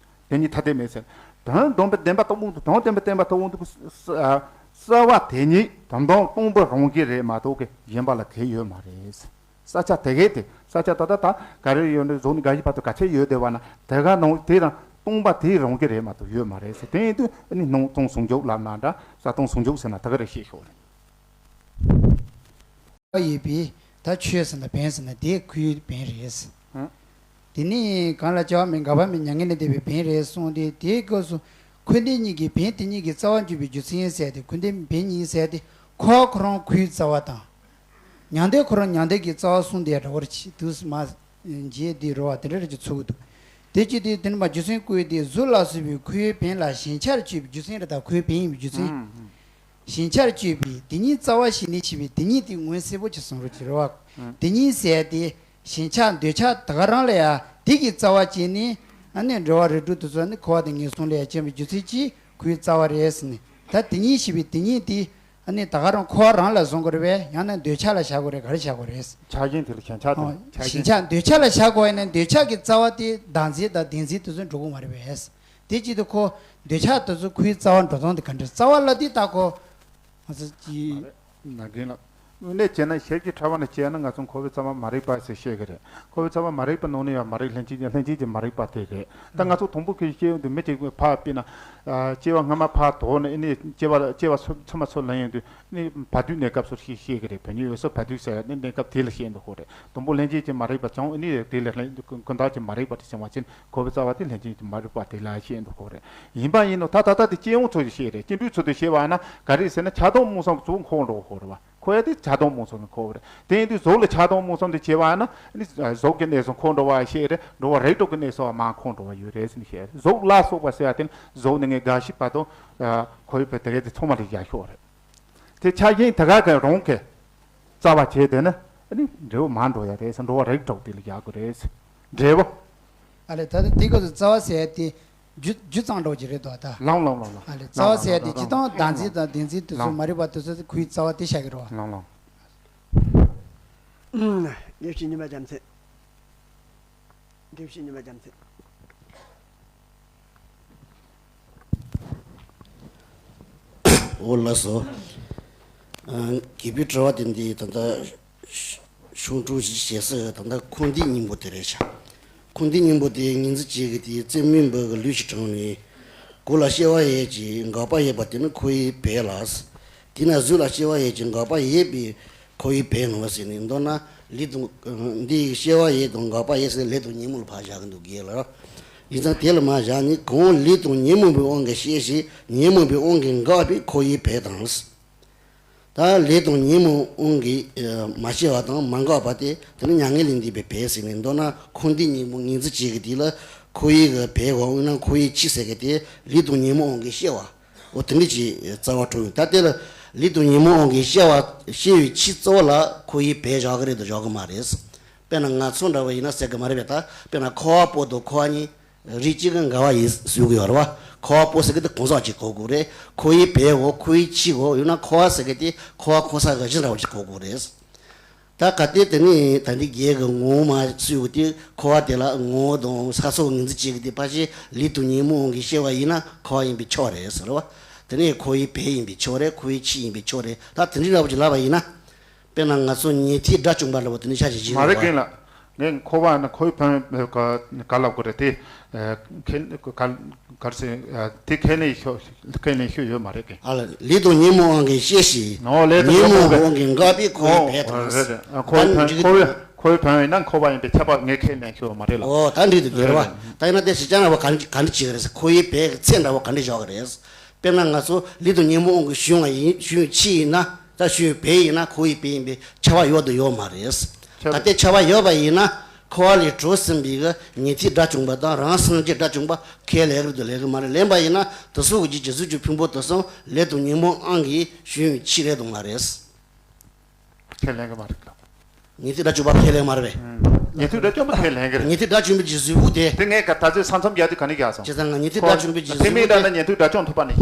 བདེན་གཉིས་ཐ་དད་མེད་ཟེར། དོན་སྟོང་པའི་བདེན་པ་ལྟ་བུ་དང་དོན་སྟོང་པའི་བདེན་པ་ལྟ་བུ་དུ་གསལ་བ་དེ་ཉིད་དོན་སྟོང་སྟོང་པ་རང་བཞིན་རེད་མ་གཏོགས་ཀྱི་གཞན་པ་ལ་དེ་ཡོད་མ་རེད། ས་ཆ་དེ་གའི་དེ་ས་ཆ་ད་ལྟ་ད་ག་རེ་ཡོད་ནས་གཟུགས་ནི་འགའ་ཞིག་བར་དུ་ག་ཚད་ཡོད་བསྡད་པ་ན་དེ་ག་ནང་དེ་དང་སྟོང་པ་དེའི་རང་བཞིན་རེད་མ་གཏོགས་ཡོད་མ་རེད་ཟེར། དེ་ཡིན་དུས་ཨ་ནི་སྣང་སྟོང་ཟུང་འཇུག་ལབ་ན་འདྲ། གསལ་སྟོང་ཟུང་འཇུག་ཟེར་ན་དེ་ག་རེ་ཤེས་ཤོག་རེད། ཡོད་པས་ད་ཆོས་ཟེར་ན་བོན་ཟེར་ན་དེ་ཁོའི་བོན་རེད། ཧུམ། དེ་ནི་གང་ལ་བྱ་བ་མེད་འགག་པ་མེད་མྱ་ངན་ལས་འདས་པའི་བོན་རེད་གསུངས་ཏེ་དེའི་སྐབས་སུ་འཁོར་འདས་གཉིས་ཀྱི་བོན་དེ་གཉིས་ཀྱི་རྩ་བ་འཇུག་པའི་རྒྱུ་མཚན་ཟེར་ཏེ་འཁོར་འདས་བོན་གཉིས་ཟེར་ཏེ་འཁོར་བ་ཁོ་རང་ཁོའི་རྩ་བ་དང་། མྱང་འདས་ཁོ་རང་མྱང་འདས་ཀྱི་རྩ་བ་གསུངས་ཏེ་འདྲ་བར་ཆེ་དུས་སུ་མ་རྗེས་དེ་རོ་བ་དེ་འདྲ་རེ་ཅིག་ཚུགས་འདུག་དེ་ཅི་སྟེ་དེ་ནི་མ་རྒྱུ་མཚན་བཀོད་དེ་གཟུགས་ལ་སོགས་པའི་ཁོའི་བོན་ལ་ཞེན་ཆགས་སྤྱོད་པའི་རྒྱུ་མཚན་རེད། ད་ཁོའི་བོན་ཡིན་པའི་རྒྱུ་མཚན། ཨུམ། ཞེན་ཆགས་སྤྱོད་པའི་དེ་ཉིད་རྩ་བ་ཞིག་ནི་ཞེས་པའི་དེ་ཉིད་དེ་ངོས་གསལ་པོ་ཅིག་གསུང་རོགས་ཀྱི་རེད་བ། ཨུམ། དེ་ཉིད་ཟེར་ཏེ་ཞེན་ཆགས་འདོད་ཆགས་ད་ག་རང་ལ་ཡང་དེ་གི་རྩ་བ་བྱས་ནས་ཨ་ནི་འགྲོ་བ་རིགས་དྲུག་དེ་ཚོ་ནི་འཁོར་བ་དང་ངན་སོང་ལ་ཡང་སྐྱེ་བའི་རྒྱུ་མཚན་གྱིས་ཁོའི་རྩ་བ་རེད་ཟེར་ནས། ད་དེ་ཉིད་ཞེས་པའི་དེ་ཉིད་དེ་ཨ་ནི་ད་ག་རང་འཁོར་བ་རང་ལ་བཟུང་དགོས་རེད་པས། ཡང་ན་འདོད་ཆགས་ལ་བཞག་དགོས་རེད། ག་རེ་བཞག་དགོས་རེད། ཆགས་ཞེན་དེ་ལ་ཞེན་ཆགས་དང་། ཨོ། ཆགས་ཞེན་ཞེན་ཆགས་འདོད་ཆགས་ལ་བཞག་དགོས་ཡིན་ན་འདོད་ཆགས་ཀྱི་རྩ་བ་དེ་བདག་འཛིན་དང་བདེན་འཛིན་དེ་ཚོ་འགྲོ་གི་མ་རེད་པས། དེ་ཅི་སྟེ་ཁོ་འདོད་ཆགས་དེ་ཚོ་ཁོའི་རྩ་བ་འགྲོ་སྟངས་དེ་ག་འདྲ། རྩ་བ་ལ་དེ་ལྟ་ཁོ། ང་ཚོ་ཀྱི། མ་རེད་ན་རྒན་ལགས། དངོས་གནས་བྱས་ན་ཞིབ་ཀྱིས་ཕྲ་བ་ནས་བྱས་ན་ང་ཚོ་འཁོར་བའི་རྩ་བ་མ་རིག་པ་ཟེར་བཤད་ཀྱི་རེད། འཁོར་བའི་རྩ་བ་མ་རིག་པ་ནང་ནས་ཡང་མ་རིག་ལྷན་སྐྱེས་ཀྱི་ལྷན་སྐྱེས་ཀྱི་མ་རིག་པ་དེ་རེད། ད་ང་ཚོ་དང་པོ་ཁོས་སྐྱེ་ཡོང་དུས་མི་གཅིག་ཕར་དཔེར་ན། ཨ། སྐྱེ་བ་སྔ་མ་ཕར་དོར་ནས་ཨ་ནི་སྐྱེ་བ་སྐྱེ་བ་ཚུར་ཚུར་མ་ཚུར་ལེན་ཡོང་དུས་ཨ་ནི་བར་དོའི་གནས་སྐབས་སུ་ཤེས་ཤེས་ཀྱི་རེད། བོད་ཉིད་འོད་གསལ་བར་དོའི་ཟེར་ཡ་ནི་གནས་སྐབས་དེ་ལ་ཤེས་འདུག་ཁོ་རེད། དང་པོ་ལྷན་སྐྱེས་ཀྱི་མ་རིག་པ་བྱུང་ཨ་ནི་དེ་ལས་ལྷན་ཀུན་བརྟགས་ཀྱི་མ་རིག་པ་དེ་བྱུང་བ་ཕྱིན་འཁོར་བའི་རྩ་བ་དེ་ལྷན་སྐྱེས་ཀྱི་མ་རིག་པ་དེ་ལ་ཤེས་འདུག་ཁོ་རེད། ཡིན་པ་ཡིན་ནོ་ད་ད་ལྟ་དེ་སྐྱེ་བོ་ཚོ་ཡི་ཤེས་རེད། སྐྱེ་འགྲོའི་ཚོ་དེ་ཤེས་པ་ན་ག་རེ་ཟེར་ན་ཆགས་སྡང་རྨོངས་གསུམ་གཙོ་བོ་འཁོར་འགྲོ་ཁོ་རེད་བ། ཁོ་ཡ་དེ་ཆགས་སྡང་རྨོངས་གསུམ་ནི་ཁོ་རེད། དེ་ཡིན་དུས་གཟུགས་ལ་ཆགས་སྡང་རྨོངས་གསུམ་དེ་བྱེད་པ་ན་ནི་གཟུགས་ཀྱི་གནས་སུ་འཁོར་འགྲོ་བ་ཤེས་རེད། འགྲོ་བ་རིགས་དྲུག་གི་གནས་སུ་མ་འཁོར་འགྲོ་བ་ཡོད་རེད་ཟེར་ནས་བཤད། གཟུགས་ལ་སོགས་པ་ཟེར་ཡ་དེ་ནི་གཟུགས་ནི་ངས་འགའ་ཞིག་བར་དུ་ཁོ་ཡི་བུ་དེ་གས་དེ་ཚང་མ་ལ་བཞག་ཤོག་རེད། དེ་ཆགས་ཞེན་དེ་ག་གི་རང་གི་རྩ་བ་བྱས་དེ་ནི་ནི་འབྲས་བུ་མ་འགྲོ་ཡ་རེད་ཟེར། འགྲོ་བ་རིགས་དྲུག་དེ་ལ་བཞག་དགོས་རེད་ཟེར། འབྲས་བུ། ཨ་ལས་ད་ལྟ་དེ་སྐབས་སུ་རྩ་བ་ཟེར་ཡ་དེ། རྒྱུ་རྒྱུ་གཙང་འགྲོ་གི་རེད་དོ་ད། ལང་ལང་ལང་ལང་། ཨ་ལས་རྩ་བ་ཟེར་ཡ་དེ་ལང་ལང་སྤྱིར་བཏང་བདག་འཛིན་དང་བདེན་འཛིན་དེ་ཚོ་ལང་མ་རིག་པ་དེ་ཚོ་ཁོའི་རྩ་བ་དེ་བཞག་གི་རེད་བ། ལང་ལང་། ཨུམ། ཡེ་ཤེས་ཉི་མ་རྒྱལ་མཚན། ཡེ་ཤེས་ཉི་མ་རྒྱལ་མཚན། འོ་ལགས་སོ། ཨ། གི་པའི་དྲི་བ་དེ་འདི་ད་ལྟ་ཤོང་གྲུ་ཞིག་བྱས་སོ། ད་ལྟ་འཁོར་འདས་གཉིས་པོ་དེ་རེད་ཤག་འཁོར་འདས་གཉིས་པོ་དེ་ངེས་འཛིན་བྱེད་ཀྱི་དེ་རྩེ་མོའི་འབུ་གི་ལུས་ཤིག་དྲངས་ནས། གོ་ལ་སྐྱེ་བ་ཡོད་ཅིང་འགག་པ་ཡོད་པ་དེ་ནི་ཁོ་ཡི་བས་ལགས། དེས་ན་གཟུགས་ལ་སྐྱེ་བ་ཡོད་ཅིང་འགག་པ་ཡོད་པས་ཁོ་ཡི་བས་ལགས་ཟེར་ནས། མདོར་ན་ལུས་དང་འདི་ཡི་སྐྱེ་བ་ཡོད་དང་འགག་པ་ཡོད་ཟེར་ལས་དང་ཉོན་མོངས་ལ་ཕར་བཞག་གི་འདུག་གས་ལགས། ཡིན་ཙང་དེ་ལ་མ་བཞག་ནས་གང་ལས་དང་ཉོན་མོངས་པའི་དབང་གིས་སྐྱེ་ཞིང་ཉོན་མོངས་པའི་དབང་གིས་འགག་པས་ཁོ་ཡི་བས་དང་། ད་ལས་དང་ཉོན་མོངས་དབང་གིས་མ་སྐྱེས་པ་དང་མ་འགགས་པ་དེ་དེ་ནི་མྱ་ངན་ལས་འདས་པའི་བས་ཟེར་ནས། མདོར་ན་འཁོར་འདས་གཉིས་པོ་ངོས་འཛིན་བྱེད་ཀྱི་དེ་ལ་འཁོར་བའི་གི་བས་འོ་ན་འཁོར་བའི་ཕྱིས་ཟེར་གི་དེ་ལས་དང་ཉོན་མོངས་དབང་གིས་སྐྱེ་བ། འོ་དེ་འདྲ་ཅིག་རྩ་བ་འཕྲོད་ཡོང་། ད་དེ་ལ་ལས་དང་ཉོན་མོངས་དབང་གིས་སྐྱེ་བ་སྐྱེ་བའི་ཕྱིས་རྩ་བ་ལ་འཁོར་བའི་བས་བཞག་གི་རེད་དང་བཞག་གི་མ་རེད། དཔེར་ན་ང་ཚོ་འདྲ་བ་ཡིན་ན་ཟེར་གི་མ་རེད་པས། ད་དཔེར་ན་འཁོར་བ་པོ་དང་འཁོར་བ་གཉིས་རིགས་གཅིག་གི་འགལ་བ་ཡིན་ཟེར་གི་ཡོད་རེད་བ། འཁོར་བ་པོ་ཟེར་གི་དེ་གང་ཟག་གཅིག་གོ་དགོས་རེད། འཁོར་བའི་བས་འོ་འཁོར་བའི་ཕྱིས་འོ་ཡང་ན་འཁོར་བ་ཟེར་གི་དེ་འཁོར་བ་འཁོར་ས་གི་གཞི་འདྲ་བ་ཅིག་གོ་དགོས་རེད། ད་གལ་ཏེ་དེ་ནི་ད་འདི་རྒྱལ་གྱི་ངོ་བོ་མ་ཟེར་གི་དེ་འཁོར་བ་དེ་ལ་ངོ་བོ་དང་ས་སོགས་ངོས་འཛིན་བྱེད་ཀྱི་དེ་ཕར་ཕྱིན་ལས་དང་ཉོན་མོངས་དབང་གིས་སྐྱེ་བ་ཡིན་ན་འཁོར་བ་ཡིན་པས་ཁྱབ་རེད་ཟེར་བ། དེ་ནི་འཁོར་བའི་བས་ཡིན་པས་ཁྱབ་རེད། འཁོར་བའི་ཕྱིས་ཡིན་པས་ཁྱབ་རེད། ད་དེ་འདྲའི་འདྲ་བ་ཅིག་ལབ་པ་ཡིན་ན། དཔེར་ན་ང་ཚོ་ཉན་ཐོས་དགྲ་བཅོམ་པ་འདྲ་བོ་དེ་ནི་ཆ་ཞིག་བཞག་མ་རེད་རེད་པ། རྒན་ལགས། ངས་འཁོར་བ་ནི་འཁོར་བའི་ཕན་ཡོན་ག་ག་ལབ་དགོས་རེད་དེ། ཨ། ཁས་ག་ག་རེ་ཟེར། ཨ། དེ་ཁས་ལེན་ཤོ་ཁས་ལེན་ཤོད་ཡོད་མ་རེད་རྒན། ཨ་ལ་ལས་དང་ཉོན་མོངས་དབང་གིས་སྐྱེ་ཞིང་། ཨོ་ལས་དང་ཉོན་མོངས་དབང་གིས་འགགས་པས་འཁོར་བའི་བས་དང་། ཨོ་རེད་རེད། ཨ། འཁོར་བའི་ཕན་འཁོར་བའི་འཁོར་བའི་ཕན་ཡོན་ན་འཁོར་བ་ཡིན་པས་ཁྱབ་པ་ངས་ཁས་ལེན་ཤོད་མ་རེད་ལ། ཨོ་ད་འགྲིག་འདུག་རྒན་ལགས། ད་ཡིན་ན་དེ་ཞིག་ཅང་ར་བ་ག་འདྲ་ག་འདྲ་བྱེད་ཀྱི་རེད་ཟེར། འཁོར་བའི་བས་ཀྱི་ཚད་འདྲ་བོ་ག་འདྲ་བཞག་གི་རེད། དཔེར་ན་ང་ཚོ་ལས་དང་ཉོན་མོངས་དབང་གིས་བྱུང་བ་ཡིན། བྱུང་བའི་ཕྱིས་ཡིན་ན། ད་བྱུང་བའི་བས་ཡིན་ན་འཁོར་བའི་བས་ཡིན་པས་ཁྱབ་པ་ཡོད་དང་ཡོད་མ་རེད། ཁྱབ། ད་ལྟའི་ཁྱབ་པ་ཡོད་པ་ཡིན་ན་འཁོར་བ་ལས་གྲོལ་ཟིན་པའི་གི་ཉན་ཐོས་དགྲ་བཅོམ་པ་དང་རང་སངས་རྒྱས་དགྲ་བཅོམ་པ་ཁས་ལེན་གི་རེད་དང་ལེན་གི་མ་རེད། ལེན་པ་ཡིན་ན་དེ་ཚོ་གི་རྗེས་ཀྱི་གཟུགས་ཀྱི་ཕུང་པོ་དེ་ཚོ་ལས་དང་ཉོན་མོངས་དབང་གིས་བྱུང་བའི་ཕྱིས་རེད་དང་མ་རེད། ཁས་ལེན་གི་མ་རེད་ལ། ཉན་ཐོས་དགྲ་བཅོམ་པ་ཁས་ལེན་མ་རེད་པས། ཉན་ཐོས་དགྲ་བཅོམ་པ་ཁས་ལེན་གི་རེད། ཉན་ཐོས་དགྲ་བཅོམ་པའི་གཟུགས་པོ་དེ། དེ་ངས་ག་ད་ཚོད་ས་མཚམས་རྒྱག་དུས་ག་ནས་རྒྱག་སོང་། བྱས་ཙང་ང་ཉན་ཐོས་དགྲ་བཅོམ་པའི་གཟུགས་པོ་དེ།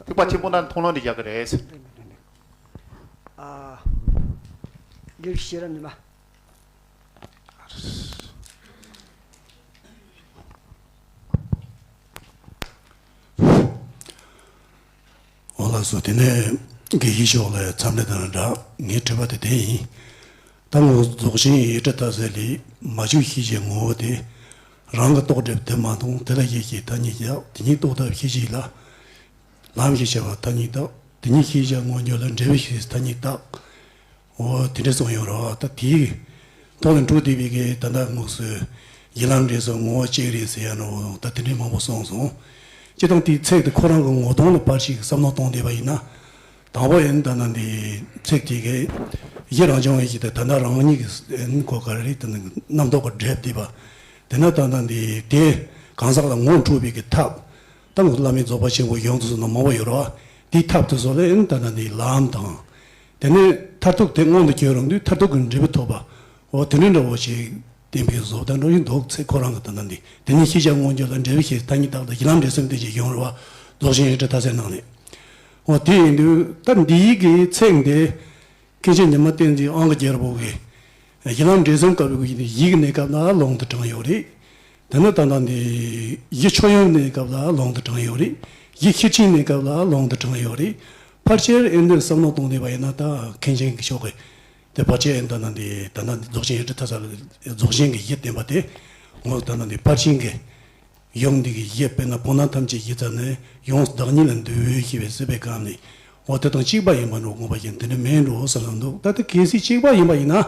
ཐེག་པ་ཆེན་པོ་ན་མཐོང་ལམ་ནས་རྒྱག་གི་རེད། ཨ། འདིར་ཤེས་རབ་ཉི་མ། འོ་ལགས་སོ། དེ་ནས་དགེ་བཤེས་མཆོག་ལ་འཚམས་འདྲི་དང་སྦྲགས་ངའི་དྲི་བ་དེ་དེ་ཡིན། ད་ངོ་རྫོགས་ཆེན་ཡེ་གྲོལ་མཐའ་ཚད་ལས་མ་བཅོས་ཤེས་བྱའི་ངོ་བོ་དེ། རང་གི་རྟོག་སྒྲིབ་དེ་མ་མཐོང་དེ་ལ་ཡིད་ཀྱིས་མཐའ་གཉིས་བརྒྱབ། དེ་ཉིད་རྟོག་ལྟ་བའི་ཤེས་བྱེད་ལ་ལམ་ཞེས་བྱ་བ་མཐའ་གཉིས་བརྟག། དེ་ཉིད་ཤེས་བྱ་ངོ་འགྱུར་ལ་འབྲས་བུའི་ཤེས་མཐའ་གཉིས་བརྟག། འོ་དེ་འདྲ་གསུངས་ཡོད་རེད་བ། ད་དེའི་ཐོག་ལ་འགྲོ་བསྡད་པའི་གི་ད་ལྟ་དངོས་སུ་ཡིད་ལམ་འབྲས་གསུམ་ངོ་བོ་གཅིག་རེད་ཟེར་ཡ་ནོ། ད་དེ་འདྲའི་མང་པོ་གསུངས་སོང་། སྤྱིར་བཏང་དེའི་ཚིག་དེ་ཁོ་རང་གི་ངོ་གདོང་ལ་ཕར་ཞིག་བསམ་བློ་གཏོང་བསྡད་པ་ཡིན་ན། དང་པོ་ཡིན་ད་ན་འདི་ཚིག་དེ་གི་ཡིད་རང་བྱུང་བའི་ཞིག་དེ་ད་ལྟ་རང་ཉིད་ཀྱི་ཨེ་ནི་གོ་ག་རེ་རེད། ད་ནི་རྣམ་རྟོག་གི་སྒྲིབ་བསྡད་པ་དེ་ན་ད་ལྟ་འདི་དེ་གང་ཟག་ལ་ངོ་འཕྲོད་པའི་གི་ཐབས། ད་ངོ་བླ་མེད་རྫོགས་པ་ཆེན་པོ་ཡོངས་སུ་བཟུང་ན་མང་པོ་ཡོད་རེད་བ། དེའི་ཐབས་དེ་ཚོ་ལ་ཨེ་ནི་ད་ལྟ་འདི་ལམ་དང་། དེ་ནས་མཐར་ཐུག་དེ་མངོན་དུ་གྱུར་རུང་དུས་མཐར་ཐུག་གི་འབྲས་བུ་ཐོབ་པ། འོ་དེ་འདྲའི་འདྲ་བོ་ཞིག་བསྟན་པའི་བཟོ་ལྟ་འགྲོ་བཞིན་འདུག་ཚེ་ཁོ་རང་གི་ད་ལྟ་འདི་དེ་ནི་ཤེས་བྱ་མངོན་གྱུར་ལ་འབྲས་བུ་ཤེས་མཐའ་གཉིས་བརྟག་ལྟ་ཡིད་ལམ་འབྲས་གསུམ་དེ་ཞིག་ཡོང་རེད་བ། རྫོགས་ཆེན་ཡེ་གྲོལ་མཐའ་ཚད་ནང་ནས། འོ་དེ་ཡིན་དུས་ད་འདིའི་གི་ཚེག་འདི་མཁན་ཆེན་ཉི་མ་བསྟན་འཛིན་དབང་གི་རྒྱལ་པོ་གི་ཡིད་ལམ་འབྲས་གསུམ་བཀའ་བའི་གི་ཡིད་ཀྱི་གནས་སྐབས་ལ་ལུང་དུ་དྲངས་ཡོད་རེད། དེ་ནི་ད་ལྟ་འདི་ཡིད་ཆོས་དབྱིངས་གནས་སྐབས་ལ་ལུང་དུ་དྲངས་ཡོད་རེད། ཡིད་ཤེར་ཕྱིན་གནས་སྐབས་ལ་ལུང་དུ་དྲངས་ཡོད་རེད། ཕལ་ཆེར་ཨེ་འདི་བསམ་བློ་གཏོང་བསྡད་པ་ཡིན་ན་ད་མཁན་ཆེན་གྱི་ཕྱོགས་ཀྱི་དེ་ཕལ་ཆེར་ཨེ་ད་ལྟ་འདི་ད་ལྟ་འདི་རྫོགས་ཆེན་ཡེ་གྲོལ་མཐའ་ཚད་ལ་རྫོགས་ཆེན་གྱི་ཡིད་བསྟན་པ་དེ་ངོ་ད་ལྟ་འདི་ཕར་ཕྱིན་གྱི་ཡུམ་འདི་གི་ཡིད་དཔེར་ན་བོད་ནང་ཐམས་ཅད་ཡིད་ཙམ་ནས་ཡོངས་སུ་བདག་ཉིད་ལ་འདུ་བའི་ཤེས་པའི་སྲིད་པའི་སྐབས་ནས་འོ་དེ་དང་གཅིག་པ་ཡིན་པ་འགྲོ་དགོངས་པ་ཡིན། དེ་འདྲ་མིན་འགྲོ་བསམ་བློ་འདུག་ད་ལྟ་གལ་སྲིད་གཅིག་པ་ཡིན་པ་ཡིན་ན།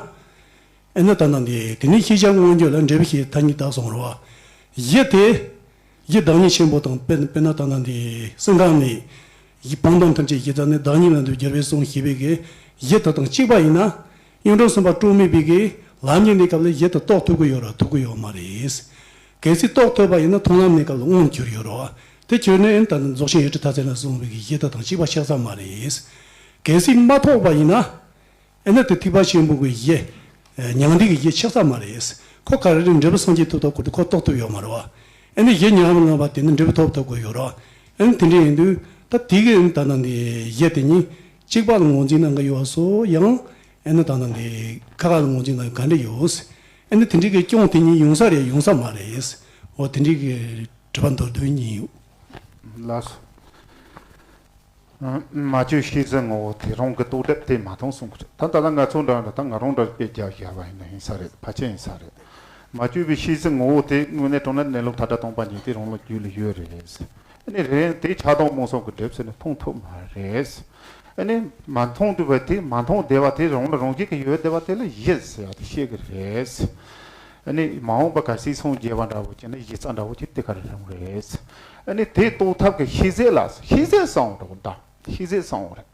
ཨེ་ནི་ད་ལྟ་འདི་དེ་ནི་ཤེས་བྱ་མངོན་གྱུར་ལ་འབྲས་བུ་ཤེས་མཐའ་གཉིས་བརྟག་གསུངས་རེད་བ། ཡིད་དེ། ཡིད་བདག་ཉིད་ཆེན་པོ་དང་དཔེར་དཔེར་ན་ད་ལྟ་འདི་སེམས་ཁམས་ནི། ཡིད་བུམ་དང་ཐམས་ཅད་ཡིད་ཙམ་ནས་བདག་ཉིད་ལ་འདུ་རྒྱལ་བའི་གསུང་ཞེས་པའི་གི་ཡིད་དེ་དང་གཅིག་པ་ཡིན་ན། གཡུང་དྲུང་གསུམ་པ་སྤྲོས་མེད་པའི་གི་ལམ་གྱི་གནས་སྐབས་ལ་ཡིད་དེ་རྟོགས་ཐུབ་ཀྱི་ཡོད་ར་ཐུབ་ཀྱི་ཡོད་མ་རེད། གལ་སྲིད་རྟོགས་ཐུབ་པ་ཡིན་ན་མཐོང་ལམ་གནས་སྐབས་ལ་མངོན་གྱུར་ཡོད་ར་བ། དེ་གྱུར་ནས་ཨེ་ནི་ད་ལྟ་རྫོགས་ཆེན་ཡེ་གྲོལ་མཐའ་ཚད་ལ་གསུངས་པའི་གི་ཡིད་དེ་དང་གཅིག་པ་ཆགས་ས་མ་རེད། གལ་སྲིད་མ་རྟོགས་པ་ཡིན་ན། ཨེ་ནི་དེ་ཐེག་པ་ཆེན་པོ་གི་ཡེ། མྱང་འདས་ཀྱི་ཡེ་ཆགས་ས་མ་རེད། ཁོ་ག་རེ་རེད། འབྲས་བུ་སངས་རྒྱས་ཐོབ་ཐོབ་ཁོ་དེ་ཁོ་རྟོགས་ཐུབ་ཡོད་མ་རེད་བ། ཨེ་ནི་ཡེ་ཉམས་ལངས་པ་དེ་ནི་འབྲས་བུ་ཐོབ་ཐུབ་ཀྱི་ཡོད་རེད་བ། ཨེ་ནི་དེ་འདྲ་ཡིན་དུས་ད་དེ་གི་ཨེ་ནི་ད་ལྟ་འདི་ཡེ་དེ་གཉིས་གཅིག་པ་ལ་ངོས་འཛིན་གནང་གི་ཡོད་སོ་ཡང་། ཨེ་ནི་ད་ལྟ་འདི་ཁ་ཁ་ལ་ངོས་འཛིན་གནང་གི་ག་འདྲ་ཡོད། ཨེ་ནི་དེ་འདྲ་གི་སྐྱོན་དེ་གཉིས་ཡོང་ས་རེད་ཡོང་ས་མ་རེད། འོ་དེ་འདྲ་གི་དྲི་བ་མདོར་བསྡུས་གཉིས་ཡོད། ལགས་སོ། མ་བཅོས་ཤེས་བྱའི་ངོ་བོ་དེ་རང་གི་རྟོག་སྒྲིབ་དེ་མ་མཐོང་གསུང་གི་རེད། ད་ད་ལྟ་ང་ཚོ་འདྲ་འདྲ་ད་ང་རང་འདྲ་དཔེ་རྒྱག་བཞག་པ་ཡིན་ན་ཡིན་ས་རེད། ཕལ་ཆེར་ཡིན་ས་རེད། མ་བཅོས་པའི་ཤེས་བྱའི་ངོ་བོ་དེ་དངོས་གནས་དྲང་གནས་གནས་ལུགས་མཐའ་དག་སྟོང་པ་ཉིད་དེ་རང་ལ་རྒྱུད་ལ་ཡོད་རེད། ཨ་ནི་རེད་དེ་ཆགས་སྡང་རྨོངས་གསུམ་གྱི་སྒྲིབ་ཟེར་ནས་མཐོང་ཐུབ་མ་རེད། ཨ་ནི་མ་མཐོང་ཐུབ་པ་དེ་མ་མཐོང་བསྡད་པ་དེ་རང་ལ་རང་བཞིན་གྱིས་ཡོད་བསྡད་པ་དེ་ལ་ཡིད་ཟེར་བ་དེ་བཤད་ཀྱི་རེད། ཨ་ནི་མ་འོངས་པ་གལ་སྲིད་སངས་རྒྱས་པ་འདྲ་བོ་བྱས་ན་གཞི་རྩ་འདྲ་བོ་ཅིག་དེ་ག་རེ་རང་རེད། ཨ་ནི་དེ་རྟོགས་ཐབས་ཀྱི་ཤེས་ཚད་ལ་ཤེས་ཚད་གསང་བ་འདྲ་བོ་འདྲ་ཤེས་ཚད་གསང་བ་རེད།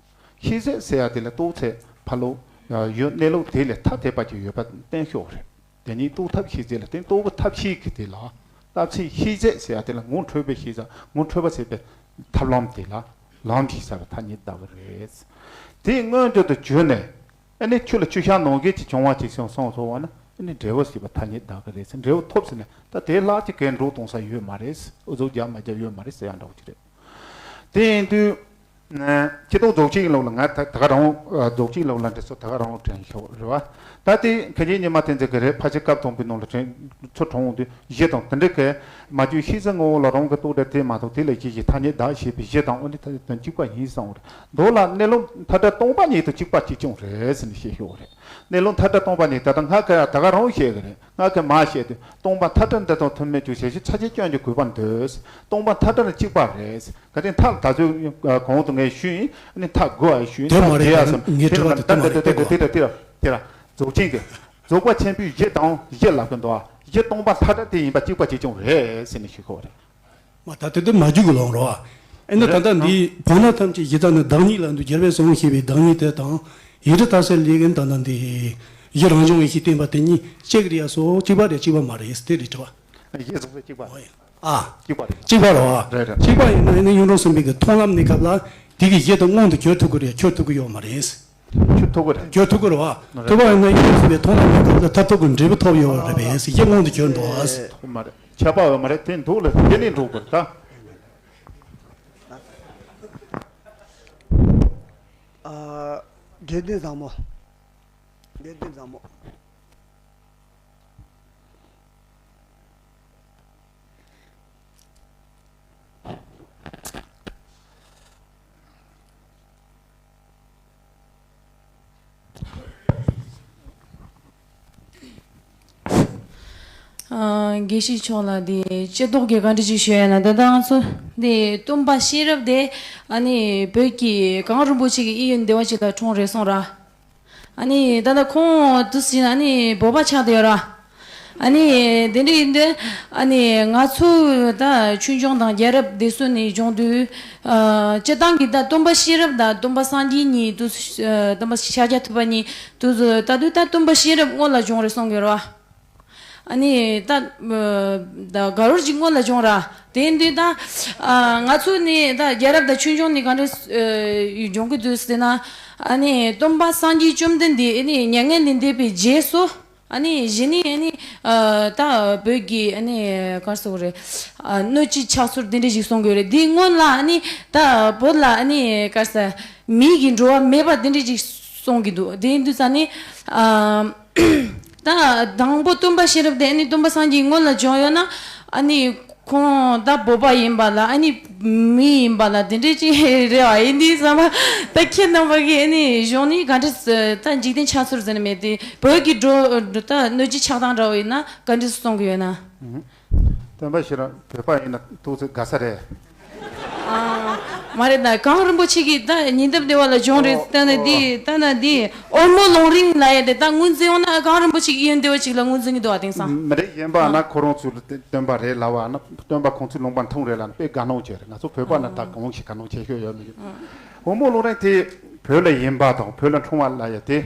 ཤེས་ཚད་ཟེར་ཡ་དེ་ལ་རྟོགས་ཚད་ཕ་ལོ་ཡོད། གནས་ལུགས་དེ་ལས་ཐ་དད་པ་ཅིག་ཡོད་པ་གཏན་ཤོག་རེད། དེ་ཉིད་རྟོགས་ཐབས་ཤེས་ཚད་ལ་བརྟེན། རྟོགས་པའི་ཐབས་ཤེས་ཀྱི་དེ་ལ་རྟོགས་ཚད་ཤེས་ཚད་ཟེར་ཡ་དེ་ལ་ངོ་འཕྲོད་པའི་ཤེས་ཚད། ངོ་འཕྲོད་པ་ཟེར་བའི་ཐབས་ལམ་དེ་ལ་ལམ་ཞེས་བྱ་བའི་ཐ་སྙད་གདགས་པ་རེད། དེ་མངོན་བརྗོད་དུ་བརྗོད་ནས། ཨ་ནི་ཆུ་ལ་ཆུ་བཤམས་ནང་བཞིན་གྱི་བྱུང་བ་ཅིག་བྱུང་སོང་བ་ན། ཨ་ནི་འབྲས་བུ་ཟེར་བའི་ཐ་སྙད་གདགས་ཀྱི་རེད་ཟེར། འབྲས་བུ་ཐོབ་ཟེར་ནས་ད་དེ་ལྷག་ཅིག་གས་འགྲོ་གཏོང་ས་ཡོད་མ་རེད། ཨུ་ཚུགས་རྒྱག་མ་རྒྱག་ཡོད་མ་རེད་ཟེར་ཡ་འདྲ་བོ་ཅིག་རེད། དེ་ཡིན་དུས། ཨ། སྤྱིར་བཏང་རྫོགས་ཆེན་སློབ་ལ་ང་ད་ད་ག་རང་། ཨ། རྫོགས་ཆེན་སློབ་ལ་འདི་ཚོ་ད་ག་རང་དྲན་ཤོག་རེད་བ། ད་དེ་མཁན་ཆེན་ཉི་མ་བསྟན་འཛིན་གྱི་རེད། ཕལ་ཆེར་སྐབས་དང་པོའི་ནང་ལ་དྲན་ཚུལ་དྲངས་འོང་དུས། གཞི་དང་དེ་འདྲ་གི་མ་བཅོས་ཤེས་བྱའི་ངོ་བོ་ལ་རང་གི་རྟོག་སྒྲ་དེ་མ་གཏོགས་དེ་ལས་གཞི་ཞིག་ཐ་སྙད་གདགས་ཞེས་པའི་གཞི་དང་། འོ་ནི་ཐ་སྙད་དོན་གཅིག་པ་ཡིན་གསུངས་རེད། མདོ་ལ་གནས་ལུགས་མཐའ་བྲལ་སྟོང་པ་ཉིད་དང་གཅིག་པ་གཅིག་རྐྱང་རེད་ཟེར་ནས་བཤད་ཤོག་རེད། གནས་ལུགས་མཐའ་བྲལ་སྟོང་པ་ཉིད་ད་ལྟ་ང་ག་ད་ག་རང་བཤད་གི་རེད། ང་གིས་མ་བཤད་དུས། སྟོང་པ་མཐའ་བྲལ་འདི་དང་ཐུན་མིན་གྱི་ཞལ་བཞུགས་ཕྱག་རྒྱ་སྐྱོན་གྱི་དགོས་པ་འདོད། སྟོང་པ་མཐའ་བྲལ་གཅིག་པ་རེད། གལ་ཏེ་མཐའ་ད་ཚོད་གོང་དུ་ངས་ཞུས་ཡིན། ཨ་ནི་མཐའ་དགུ་བ་ཞུས་ཡིན། དེ་མ་རེད། མཐའ་བརྒྱད་ཡ་སམ། ངས་དྲི་བ་དེ་ལྟ་མ་རེད། དེ་ལྟ་དེ་ལྟ་དེ་ལྟ་དེ་ལྟ་དེ་ལྟ་རྫོགས་ཆེན་གྱི་རྫོགས་པ་ཆེན་པོའི་གཞི་དང་གཞི་ལབ་ཀྱི་འདུག་ཨ། གཞི་སྟོང་པ་མཐའ་བྲལ་དེ་ཡིན་པ་གཅིག་པ་གཅིག་རྐྱང་རེད་ཟེར་ནས་ཞུ་གི་ཡོད་རེད། མ་ད་དེ་དེ་མ་རྒྱུག་གི་ལོང་རོ། ཨ་ནི་ད་ལྟ་འདི་བོད་ན་ཐམས་ཅད་གཞི་རྩ་ནི་བདག་ཉིད་ལ་འདུ། རྒྱལ་བས་གསུངས་ཞེས་པའི་བདག་ཉིད་དེ་དང་། ཡིག་འབྲུ་མཐའ་གསལ་ལས་ཀྱང་ད་ལྟ་འདི་གཞི་རང་བྱུང་བའི་གཞི་བསྟན་པ་དེ་གཉིས་གཅིག་རེད་ཡ་སོ། གཅིག་པ་རེད་གཅིག་པ་མ་རེད། དེ་རེད་དྲི་བ། གཞི་སོ་སོ་གཅིག་པ་རེད། ཨ། གཅིག་པ་རེད། གཅིག་པ་རེད་བ། རེད་རེད། གཅིག་པ་ཡིན་ན་ཡིན་ན་གཡུང་དྲུང་སེམས་དཔའི་གི་མཐོང་ལམ་གནས་སྐབས་ལ་དེ་གི་གཞི་དང་མངོན་དུ་གྱུར་ཐུབ་ཀྱི་རེད། གྱུར་ཐུབ་ཀྱི་ཡོད་མ་རེད། ཆུ་ཐུག་གི་རེད། གྱུར་ཐུབ་ཀྱི་རེད་བ། རེད། ཐུབ་པ་ཡིན་ན་གཡུང་དྲུང་སེམས་དཔའི་མཐོང་ལམ་གནས་སྐབས་ལ་མཐར་ཐུག་གི་འབྲས་བུ་ཐོབ་ཡོད་རེད་པས། གཞི་མངོན་དུ་གྱུར་འདུག་ཨ། ཡོད་མ་རེད། ཁྱབ་པ་ཡོད་མ་རེད། དེ་འདུག་ལ་དེ་ནས་འགྲོ་དགོས་ད། ཨ། དགེ་འདུན་བཟང་མོ། དགེ་འདུན་བཟང་མོ། ཨ། དགེ་བཤེས་མཆོག་ལ་དེ་ལྕེ་ཏོག་གི་བཀའ་འདྲི་ཅིག་ཞུ་ཡ་ན། ད་ལྟ་ང་ཚོ་དེ་སྟོན་པ་གཤེན་རབ་དེ་ཨ་ནི་བོད་ཀྱི་གངས་རིན་པོ་ཆེ་གི་གཡས་གཡོན་སྡེ་བ་ཅིག་ལ་འཁྲུངས་རེད་གསུངས་ར། ཨ་ནི་ད་ལྟ་ཁོང་དུ་ཟིན་ཨ་ནི་བོད་པ་ཆགས་བསྡད་ཡོད་ར། ཨ་ནི་དེ་འདྲ་ཡིན་དུས་ཨ་ནི་ང་ཚོ་ད་ཆོས་འབྱུང་དང་རྒྱལ་རབས་དེ་ཚོ་ནས་སྦྱོང་དུས། ཨ། སྤྱིར་བཏང་གི་ད་སྟོན་པ་གཤེན་རབ་དང་སྟོན་པ་སངས་རྒྱས་གཉིས་དུ། ཨ། སྟོན་པ་ཤཱཀྱ་ཐུབ་པ་གཉིས་དུ་ད་དུས་ད་སྟོན་པ་གཤེན་རབ་སྔོན་ལ་བྱུང་རེད་གསུང་གི་རེད་བ། ཨ་ནི་ད་ད་ག་རོར་ཅིག་སྔོན་ལ་བྱུང་ར། དེ་ཡིན་དུས་ད། ཨ། ང་ཚོ་ནི་ད་རྒྱལ་རབས་དང་ཆོས་འབྱུང་ནི་ག་འདྲ་སྦྱོང་གི་འདུག་ཟེར་ན། ཨ་ནི་སྟོན་པ་སངས་རྒྱས་བཅོམ་ལྡན་འདས་ཨ་ནི་མྱ་ངན་ལས་འདས་པའི་རྗེས་སུ། ཨ་ནི་གཞི་ནས་ཨ་ནི་ཨ་ད་བོད་ཀྱི་ཨ་ནི་ག་རེ་ཟེར་དགོས་རེད། ཨ། སྣོད་བཅུད་ཆགས་ཚུལ་དེ་འདྲ་ཞིག་གསུང་གི་ཡོད་རེད། དེའི་སྔོན་ལ་ཨ་ནི་ད་བོད་ལ་ཨ་ནི་ག་རེ་ཟེར། མིའི་འགྲོ་བ་མེད་པ་དེ་འདྲ་ཞིག་གསུང་གི་འདུག་དེ་ཡིན་དུས་ཙང་ནི། ཨ། ད་དང་པོ་སྟོན་པ་གཤེན་རབ་དེ་ཨ་ནི་སྟོན་པ་སངས་རྒྱས་སྔོན་ལ་བྱུང་ཡོད་ན། ཨ་ནི་ཁོང་ད་བོད་པ་ཡིན་པ་ལ་ཨ་ནི་མི་ཡིན་པ་ལ་དེ་འདྲ་ཅིག་རེད་བ། ཡིན་དུས་ཙམ་པ་ད་ཁྱེད་རྣམ་པ་གིས་ཨ་ནི་གཞུང་ནས་ག་འདྲ་ད་འཇིག་རྟེན་ཆགས་ཚུལ་ཟེར་ནི་མེད་དེ། བོད་ཀྱི་འགྲོ་ད་སྣོད་བཅུད་ཆགས་སྟངས་འདྲ་བོ་ཡིན་ན་ག་འདྲ་གསུང་གི་ཡོད་ན། སྟོན་པ་གཤེན་རབ་བོད་པ་ཡིན་ན་ཏོག་ཙམ་དགའ་ས་རེད། ཨ། མ་རེད་ད། གངས་རིན་པོ་ཆེ་གིས་ད་ཉེ་འདབས་སྡེ་བ་ལ་བྱུང་རེད་ཟེར་ལྟ་ན་འདི་ལྟ་ན་འདི་འོལ་མོ་ལུང་རིང་ལབ་ཡ་དེ་ད་ངོས་འཛིན་ཡོང་ན་གངས་རིན་པོ་ཆེ་གི་གཡས་གཡོན་སྡེ་བ་ཅིག་ལ་ངོས་འཛིན་གྱི་འདུག་བ། དེང་སང་། མི་རེད། གཞན་པ་ཨ་ན་ཁོ་རང་ཚོ་སྟོན་པ་རེད་ལབ་བ་ན། སྟོན་པ་ཁོང་ཚོའི་ལུང་པ་འཁྲུངས་རེད་ལབ་ན་དཔེ་དགའ་སྣང་བྱེད་རེད། ང་ཚོ་བོད་པ་ན་ད་གང་ཞིག་དགའ་སྣང་བྱེད་ཤོས་ཡོད་མི་འདུག་འོལ་མོ་ལུང་རིང་དེ་བོད་ལ་ཡིན་པ་དང་བོད་ལ་འཁྲུངས་པ་ལབ་ཡ་དེ།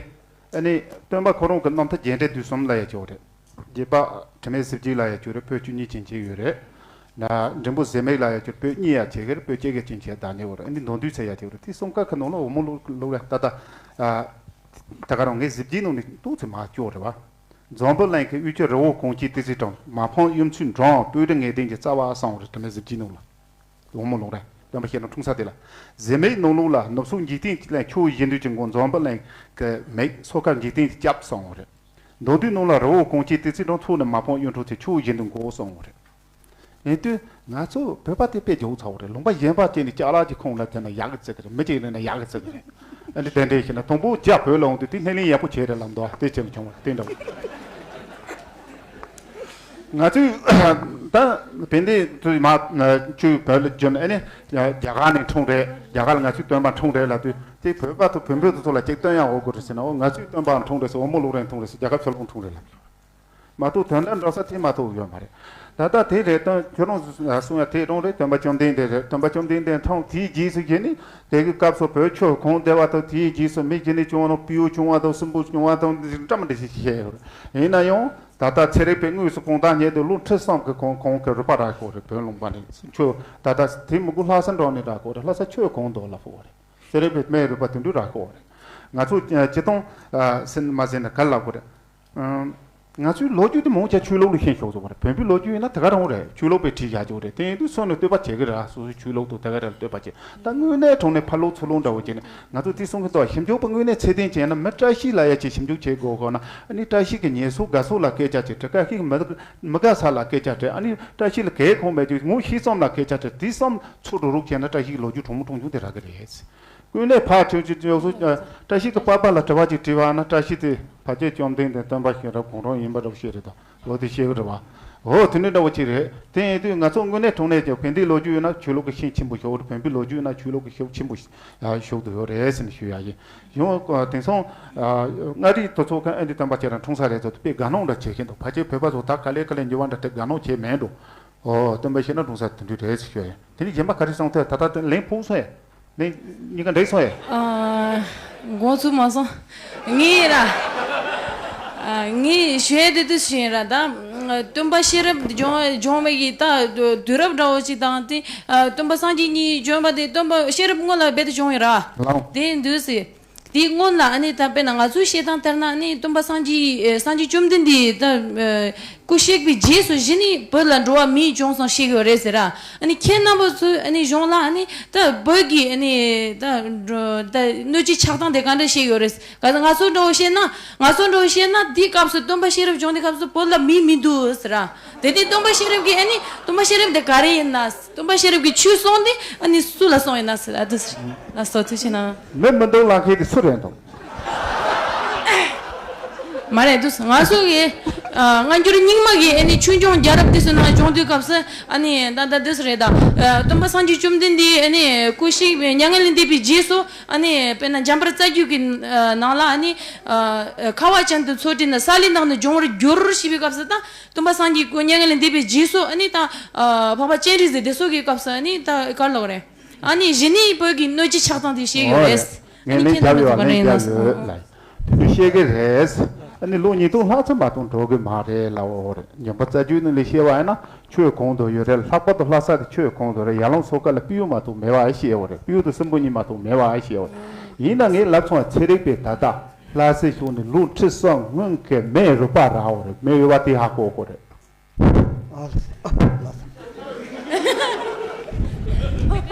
ཨ་ནི་སྟོན་པ་ཁོ་རང་གི་རྣམ་ཐར་རྒྱས་འབྲིང་བསྡུས་གསུམ་ལབ་ཡ་ཅིག་ཡོད་རེད། རྒྱས་པ་དྲི་མེད་གཟི་བརྗིད་ལབ་ཡ་ཅིག་ཡོད་རེད། པོད་བཅུ་གཉིས་ཅན་ཅིག་ཡོད་རེད། ན་འགྲེང་བུ་ཟེར་མེད་ལབ་ཡ་ཅིག་པོད་གཉིས་ཡ་ཅིག་རེད། པོད་བཅོ་བརྒྱད་ཅན་ཅིག་བདག་ཉིད་ཡོད་རེད། ཨ་ནི་མདོར་བསྡུས་བྱས་ཡ་ཅིག་ཡོད་རེད། དེ་གསུམ་ཀ་གི་ནང་ལ་འོལ་མོ་ལུང་ལུང་རིང་ད་ལྟ། ཨ། ད་ག་རང་ངས་གཟི་བརྗིད་ནང་ནས་ཏོག་ཙམ་མར་བསྐྱོར་རེད་བ། འཛམ་བུ་གླིང་གི་དབུས་ཀྱི་རི་བོ་གངས་ཅན་ཏི་སེ་གྲོང་། མ་ཕམ་གཡུ་མཚོའི་འགྲམ། སྤོས་དྲི་ངད་ལྡན་གྱི་རྩ་བ་གསུངས་རེད། དྲི་མེད་གཟི་བརྗིད་ནང་ལ། འོལ་མོ་ལུང་རིང་སྟོན་པ་གཤེན་རབ་འཁྲུངས་ས་དེ་ལ། ཟེར་མེད་ནང་ལོགས་ལ། ནུབ་ཕྱོགས་འཇིག་རྟེན་གྱི་གླིང་། ཆུ་བོ་བཞི་འདུས་ཀྱི་མགོ། འཛམ་བུ་གླིང་གི་མིག། མཚོ་ཁ་འཇིག་རྟེན་གྱི་སྐྱབས་གསུངས་རེད། མདོར་བསྡུས་ནང་ལ་རི་བོ་གངས་ཅན་ཏི་སེ་གྲོང་། མཚོ་ནི་མ་ཕམ་གཡུ་འབྲུག་མཚོ། ཆུ་བོ་བཞི་འདུས་མགོ་གསུངས་རེད། ཡིན་དུས་ང་ཚོ་བོད་པ་དེ་དཔེ་རྒྱག་ཚར་བ་རེད། ལུང་པ་གཞན་པ་དེ་ནི་ཅ་ལག་གི་ཁོངས་ལ་དེ་ན་ཡག་གི་བརྩི་གི་རེད། མི་གཅིག་ལ་ན་ཡག་གི་བརྩི་གི་རེད། ཨ་ནི་དེ་འདྲས་ཤེ་ན་དང་པོ་རྒྱ་བོད་ལ་འོང་དུས་དེ་སྣེ་ལེན་ཡག་པོ་བྱས་རེད་ལབ་འདུག་དེ་བྱས་མི་བྱུང་བ་དེ་འདྲ་བོ། ང་ཚོས་ད་བན་དེ་ཚོས་མ་ཆུ་བོད་ལ་བརྒྱུད་ནས་ཨ་ནི་རྒྱ་གར་ནས་འཁྲུངས་རེད། རྒྱ་གར་ལ་ང་ཚོའི་སྟོན་པ་འཁྲུངས་རེད་ལབ་དུས་དེ་བོད་པ་དང་བོད་འབོད་དེ་ཚོ་ལ་ཅིག་སྟོན་ཡག་འོས་དགོས་རེད་ཟེར་ན། འོ་ང་ཚོའི་སྟོན་པ་འཁྲུངས་རེད་ཟེར། འོལ་མོ་ལུང་རིང་འཁྲུངས་རེད་ཟེར། རྒྱ་གར་ཕྱོགས་ལྷུང་འཁྲུངས་རེད་ལབ། མ་གཏོགས་དོན་དག་འགྲོ་ས་དེ་མ་གཏོགས་ཡོད་མ་རེད། ད་ལྟ་དེ་རེད། སྟོན་ཁྱོད་རང་གསུང་ཡ་དེ་རང་རེད། སྟོན་པ་བཅོམ་ལྡན་འདས་རེད། སྟོན་པ་བཅོམ་ལྡན་འདས་འཁྲུངས་དེའི་རྗེས་སུ་གཞི་ནས་དེ་གི་སྐབས་སུ་བོད་ཆོས་གོང་བསྡད་པ་དང་། དེའི་རྗེས་སུ་མི་གཞི་ནས་བྱུང་བ་ནང་སྤྲེའུ་བྱུང་བ་དང་། སྲིན་པོ་བྱུང་བ་དང་། འདྲ་མི་འདྲ་ཞིག་བཤད་ཡོད་རེད། ཡིན་ན་ཡང་ད་ལྟ་ཚན་རིག་པའི་དངོས་སུ་གོང་ཐང་རྙེད་དུས་ལོ་ཁྲི་གསུམ་གྱི་གོང་གོང་གི་རིག་པ་རག་ཤོག་རེད། བོད་ལུང་པ་ནས་ཆོས་ད་ལྟ་དེ་མི་དགོས། ལྷ་ས་འགྲོ་ནས་རག་གོ་རེད། ལྷ་ས་ཆོས་གོང་དུ་ལ་ཕོག་རེད། ཚན་རིག་པའི་སྨན་རིག་པ་དེ་འདྲ་རག་གོ་རེད། ང་ཚོ་སྤྱི་བཏང་ཟིན་མ་ཟིན་ན་ག་ལ་གོ་རེད། ང་ཚོའི་ལོ་རྒྱུས་དེ་མང་ཆེ་ཆོས་ལུགས་ལ་ཤན་ཤོག་ཟེར་བ་རེད། བོན་པོའི་ལོ་རྒྱུས་ཡིན་ན་དེ་ག་རང་རེད། ཆོས་ལུགས་པས་བྲིས་བཞག་ཆོག་རེད། དེ་ཡིན་དུས་སོ་ནས་བསྟོད་པ་བྱེད་ཀྱི་རེད། སོ་སོའི་ཆོས་ལུགས་དང་དེ་ག་རེ་ལ་བསྟོད་པ་བྱེད། ད་དངོས་གནས་དྲང་གནས་ཕ་ལོ་ཚུར་ལོ་འདྲ་བོ་བྱས་ནས་ང་ཚོ་དེ་གསུང་གི་འདུག་ཞིབ་འཇུག་པ་དངོས་གནས་ཚད་ལྡན་བྱས་ན་མི་བཀྲ་ཤིས་ལ་ཡ་ཅིག་ཞིབ་འཇུག་བྱེད་དགོས་གོ་ན། ཨ་ནི་བཀྲ་ཤིས་ཀྱི་ཉེས་གསོག་དགའ་གསོག་ལ་སྐད་ཆ་བྱེད། བཀྲ་ཤིས་ཀྱི་མི་མི་དགའ་ས་ལ་སྐད་ཆ་བྱེད། ཨ་ནི་བཀྲ་ཤིས་ལ་གལ་ཁོང་མེད་ཅིག་ངོ་ཤེས་ཙམ་ལ་སྐད་ཆ་བྱེད། དེ་ཙམ་ཚུར་འགྲོ་རོགས་བྱས་ན་བཀྲ་ཤིས་ཀྱི་ལོ་རྒྱུས་གྲུང་མོ་གྲུང་ཆུང་དེ་རག་གི་རེད། ཀུན་ལས་ཕར་ཐོན་གྱི་ཡོད་སོ། བཀྲ་ཤིས་ཀྱི་པ་པ་ལ་དྲི་བ་ཅིག་དྲིས་པ་ན། བཀྲ་ཤིས་དེ་ཕ་ཆེ་བཅོམ་ལྡན་འདས་སྟོན་པ་ཤེས་རབ་གང་རུང་ཡིན་པ་འདྲ་བཤད་རེད་དོ། ལོ་དེ་ཤེས་གི་རེད་བ། འོ་དེ་འདྲ་འདྲ་བོ་ཅིག་རེད། དེ་ཡིན་དུས་ང་ཚོ་དངོས་གནས་དྲང་གནས་ཀྱི་བོན་དེའི་ལོ་རྒྱུས་ཡོད་ན་ཆོས་ལུགས་ཀྱི་ཤན་ཆེན་པོ་ཤོག་རེད། བོན་པོའི་ལོ་རྒྱུས་ཡོད་ན་ཆོས་ལུགས་ཀྱི་ཤན་ཆེན་པོ་ཤོག་ཏུ་ཡོད་རེད་ཟེར་ནས་ཞུ་ཡ་ཡིན། ཡང་དེང་སང་མངའ་རིས་དུ་ཚོགས་ཁང་ཨ་འདི་སྟོན་པ་ཁྱེད་རང་འཁྲུངས་ས་རེད་ཚོ་དཔེ་དགའ་སྣང་འདྲ་བྱེད་ཀྱིན་འདུག་ཕལ་ཆེར་བོད་པ་ཚོ་ད་ག་ལེ་ག་ལེ་འགྱུར་བ་འདྲ་དེ་དགའ་སྣང་བྱེད་མེད་འགྲོ། ཨོ་སྟོན་པ་ཤེས་རབ་འཁྲུངས་ས་དེ་འདྲ་རེད་ཟེར་ཞུ་ཡ་ཡིན། དེ་ནས་གཞན་པ་ག་རེ་གསུང་ཐལ། ད་ལྟ་དེ་ལན་ཕུག་སོང་ཡ། ནི་གཉིས་ཀ་འགྲིག་སོང་ཡ། ཨ། མགོ་ཚུགས་མ་སོང་། ངས་ར། ཨ། ངས་ཞུ་ཡ་དེ་དུས་ཤེས་ར་ད། སྟོན་པ་ཤེས་རབ་སྦྱོང་སྦྱོང་བའི་གི་ད་དུས་རབས་འདྲ་བོ་ཅིག་དང་དེ། ཨ། སྟོན་པ་སངས་རྒྱས་གཉིས་བྱོན་པ་དེ་སྟོན་པ་ཤེས་རབ་སྔོན་ལ་རྦད་དེ་བྱུང་ཡོད་ར། ལགས། དེ་འདུག་སེ། དེའི་སྔོན་ལ་ཨ་ནི་ད་དཔེར་ན་ང་ཚོའི་བཤད་སྟངས་ལྟར་ན་ཨ་ནི་སྟོན་པ་སངས་རྒྱས་སངས་རྒྱས་བཅོམ་ལྡན་འདས་ད། སྐུ་གཤེགས་པའི་རྗེས་སུ་གཞི་ནས་བོད་ལ་འགྲོ་བ་མིའི་བྱུང་སོང་བཤད་ཀྱི་ཡོད་རེད་ཟེར་ར། ཨ་ནི་ཁྱེད་རྣམ་པ་ཚོས་ཨ་ནི་གཞུང་ལ་ཨ་ནི་ད་བོད་ཀྱི་ཨ་ནི་ད་ད་སྣོད་བཅུད་ཆགས་སྟངས་དེ་ག་འདྲ་བཤད་ཀྱི་ཡོད་རེད། ག་ང་ཚོ་འདྲ་བོ་བཤད་ན་ང་ཚོ་འདྲ་བོ་བཤད་ན་དེའི་སྐབས་སུ་སྟོན་པ་ཤེས་རབ་བྱུང་དེའི་སྐབས་སུ་བོད་ལ་མི་མི་འདུག་ཟེར་ར། དེ་དུས་སྟོན་པ་ཤེས་རབ་ཀྱིས་ཨ་ནི་སྟོན་པ་ཤེས་རབ་དེ་ག་རེ་ཡིན་ན། སྟོན་པ་ཤེས་རབ་ཀྱི་ཆོས་གསུངས་ཏེ་ཨ་ནི་སུ་ལ་གསུངས་ཡིན་ན་ཟེར། ཨ་དེ་ཟེར་ལ་སོ་ཐུགས་ཆེ་གནང་། མི་མི་འདུག་ལབ་མཁན་དེ་སུ་རེད་འདུག་མ་རེད་འདུག་ང་ཚོ་གི་ཨ་སྔ་འགྱུར་རྙིང་མ་གི་ཨ་ནི་ཆོས་འབྱུང་རྒྱལ་རབས་དེ་ཚོ་ནང་བྱུང་དུས་སྐབས་སུ་ཨ་ནི་ད་ད་དེ་ཚོ་རེད་ད། ཨ་སྟོན་པ་སངས་རྒྱས་བཅོམ་ལྡན་འདས་ཨ་ནི་སྐུ་གཤེགས་པའི་མྱ་ངན་ལས་འདས་པའི་རྗེས་སུ་ཨ་ནི་དཔེར་ན་འཇམ་དཔལ་རྩ་རྒྱུད་ཀྱི་ཨ་ནང་ལ་ཨ་ནི་ཨ་ཁ་བ་ཅན་དུ་ཚུལ་ཁྲིམས་ནི་ས་ལེ་ནང་ནས་འབྱུང་བར་འགྱུར་ཞེས་པའི་སྐབས་སུ་ད། སྟོན་པ་སངས་རྒྱས་སྐུ་མྱ་ངན་ལས་འདས་པའི་རྗེས་སུ་ཨ་ནི་ད་ཨ་འཕགས་པ་སྤྱན་རས་གཟིགས་དེ་ཚོ་གི་སྐབས་སུ་ཨ་ནི་ད་ག་རེ་ལབ་རེད། ཨ་ནི་གཞི་ནས་བོད་ཀྱི་སྣོད་བཅུད་ཆགས་སྟངས་དེ་ཤེས་ཡོད་རེད། ཨ་ངས་ནི་ལན་ཁྱེད་རྣམ་རྒྱབ་པ་ཡོད། ལན་རེད་ན་རྒྱབ་ཡོད་ལ། དེ་འདྲ་བཤད་ཀྱི་རེད། ཨ་ནི་ལོ་ཉིས་སྟོང་ལྷག་ཙམ་མ་གཏོགས་འགྲོ་གི་མ་རེད་ལབ་པ་རེད། འཇམ་དཔལ་རྩ་རྒྱུད་ནང་ལ་བཤད་པ་ཡིན་ན་ཆོས་གོང་དུ་ཡོད་རེད། ལྷག་པར་དུ་ལྷ་ས་དེ་ཆོས་གོང་དུ་རེད། ཡར་ལུང་མཚོ་དཀར་ལ་སྤྲེའུ་མ་གཏོགས་མེད་པ་ཞིག་ཡོད་རེད། སྤྲེའུ་དང་སྲིན་པོ་གཉིས་མ་གཏོགས་མེད་པ་ཞིག་ཡོད་རེད། ཡིན་ན་ངས་ལབ་སོང་བ་ཚན་རིག་པས་ད་ལྟ་ལྷ་སའི་ཕྱོགས་ནས་ལོ་ཁྲི་སོ་སྔོན་གྱི་མེ་རུ་པ་རག་པ་རེད། མེ་ཡོད་པ་དེ་ཧ་གོ་གོ་རེད། ཨ་ལ་ས། ཨ་ལ་ས།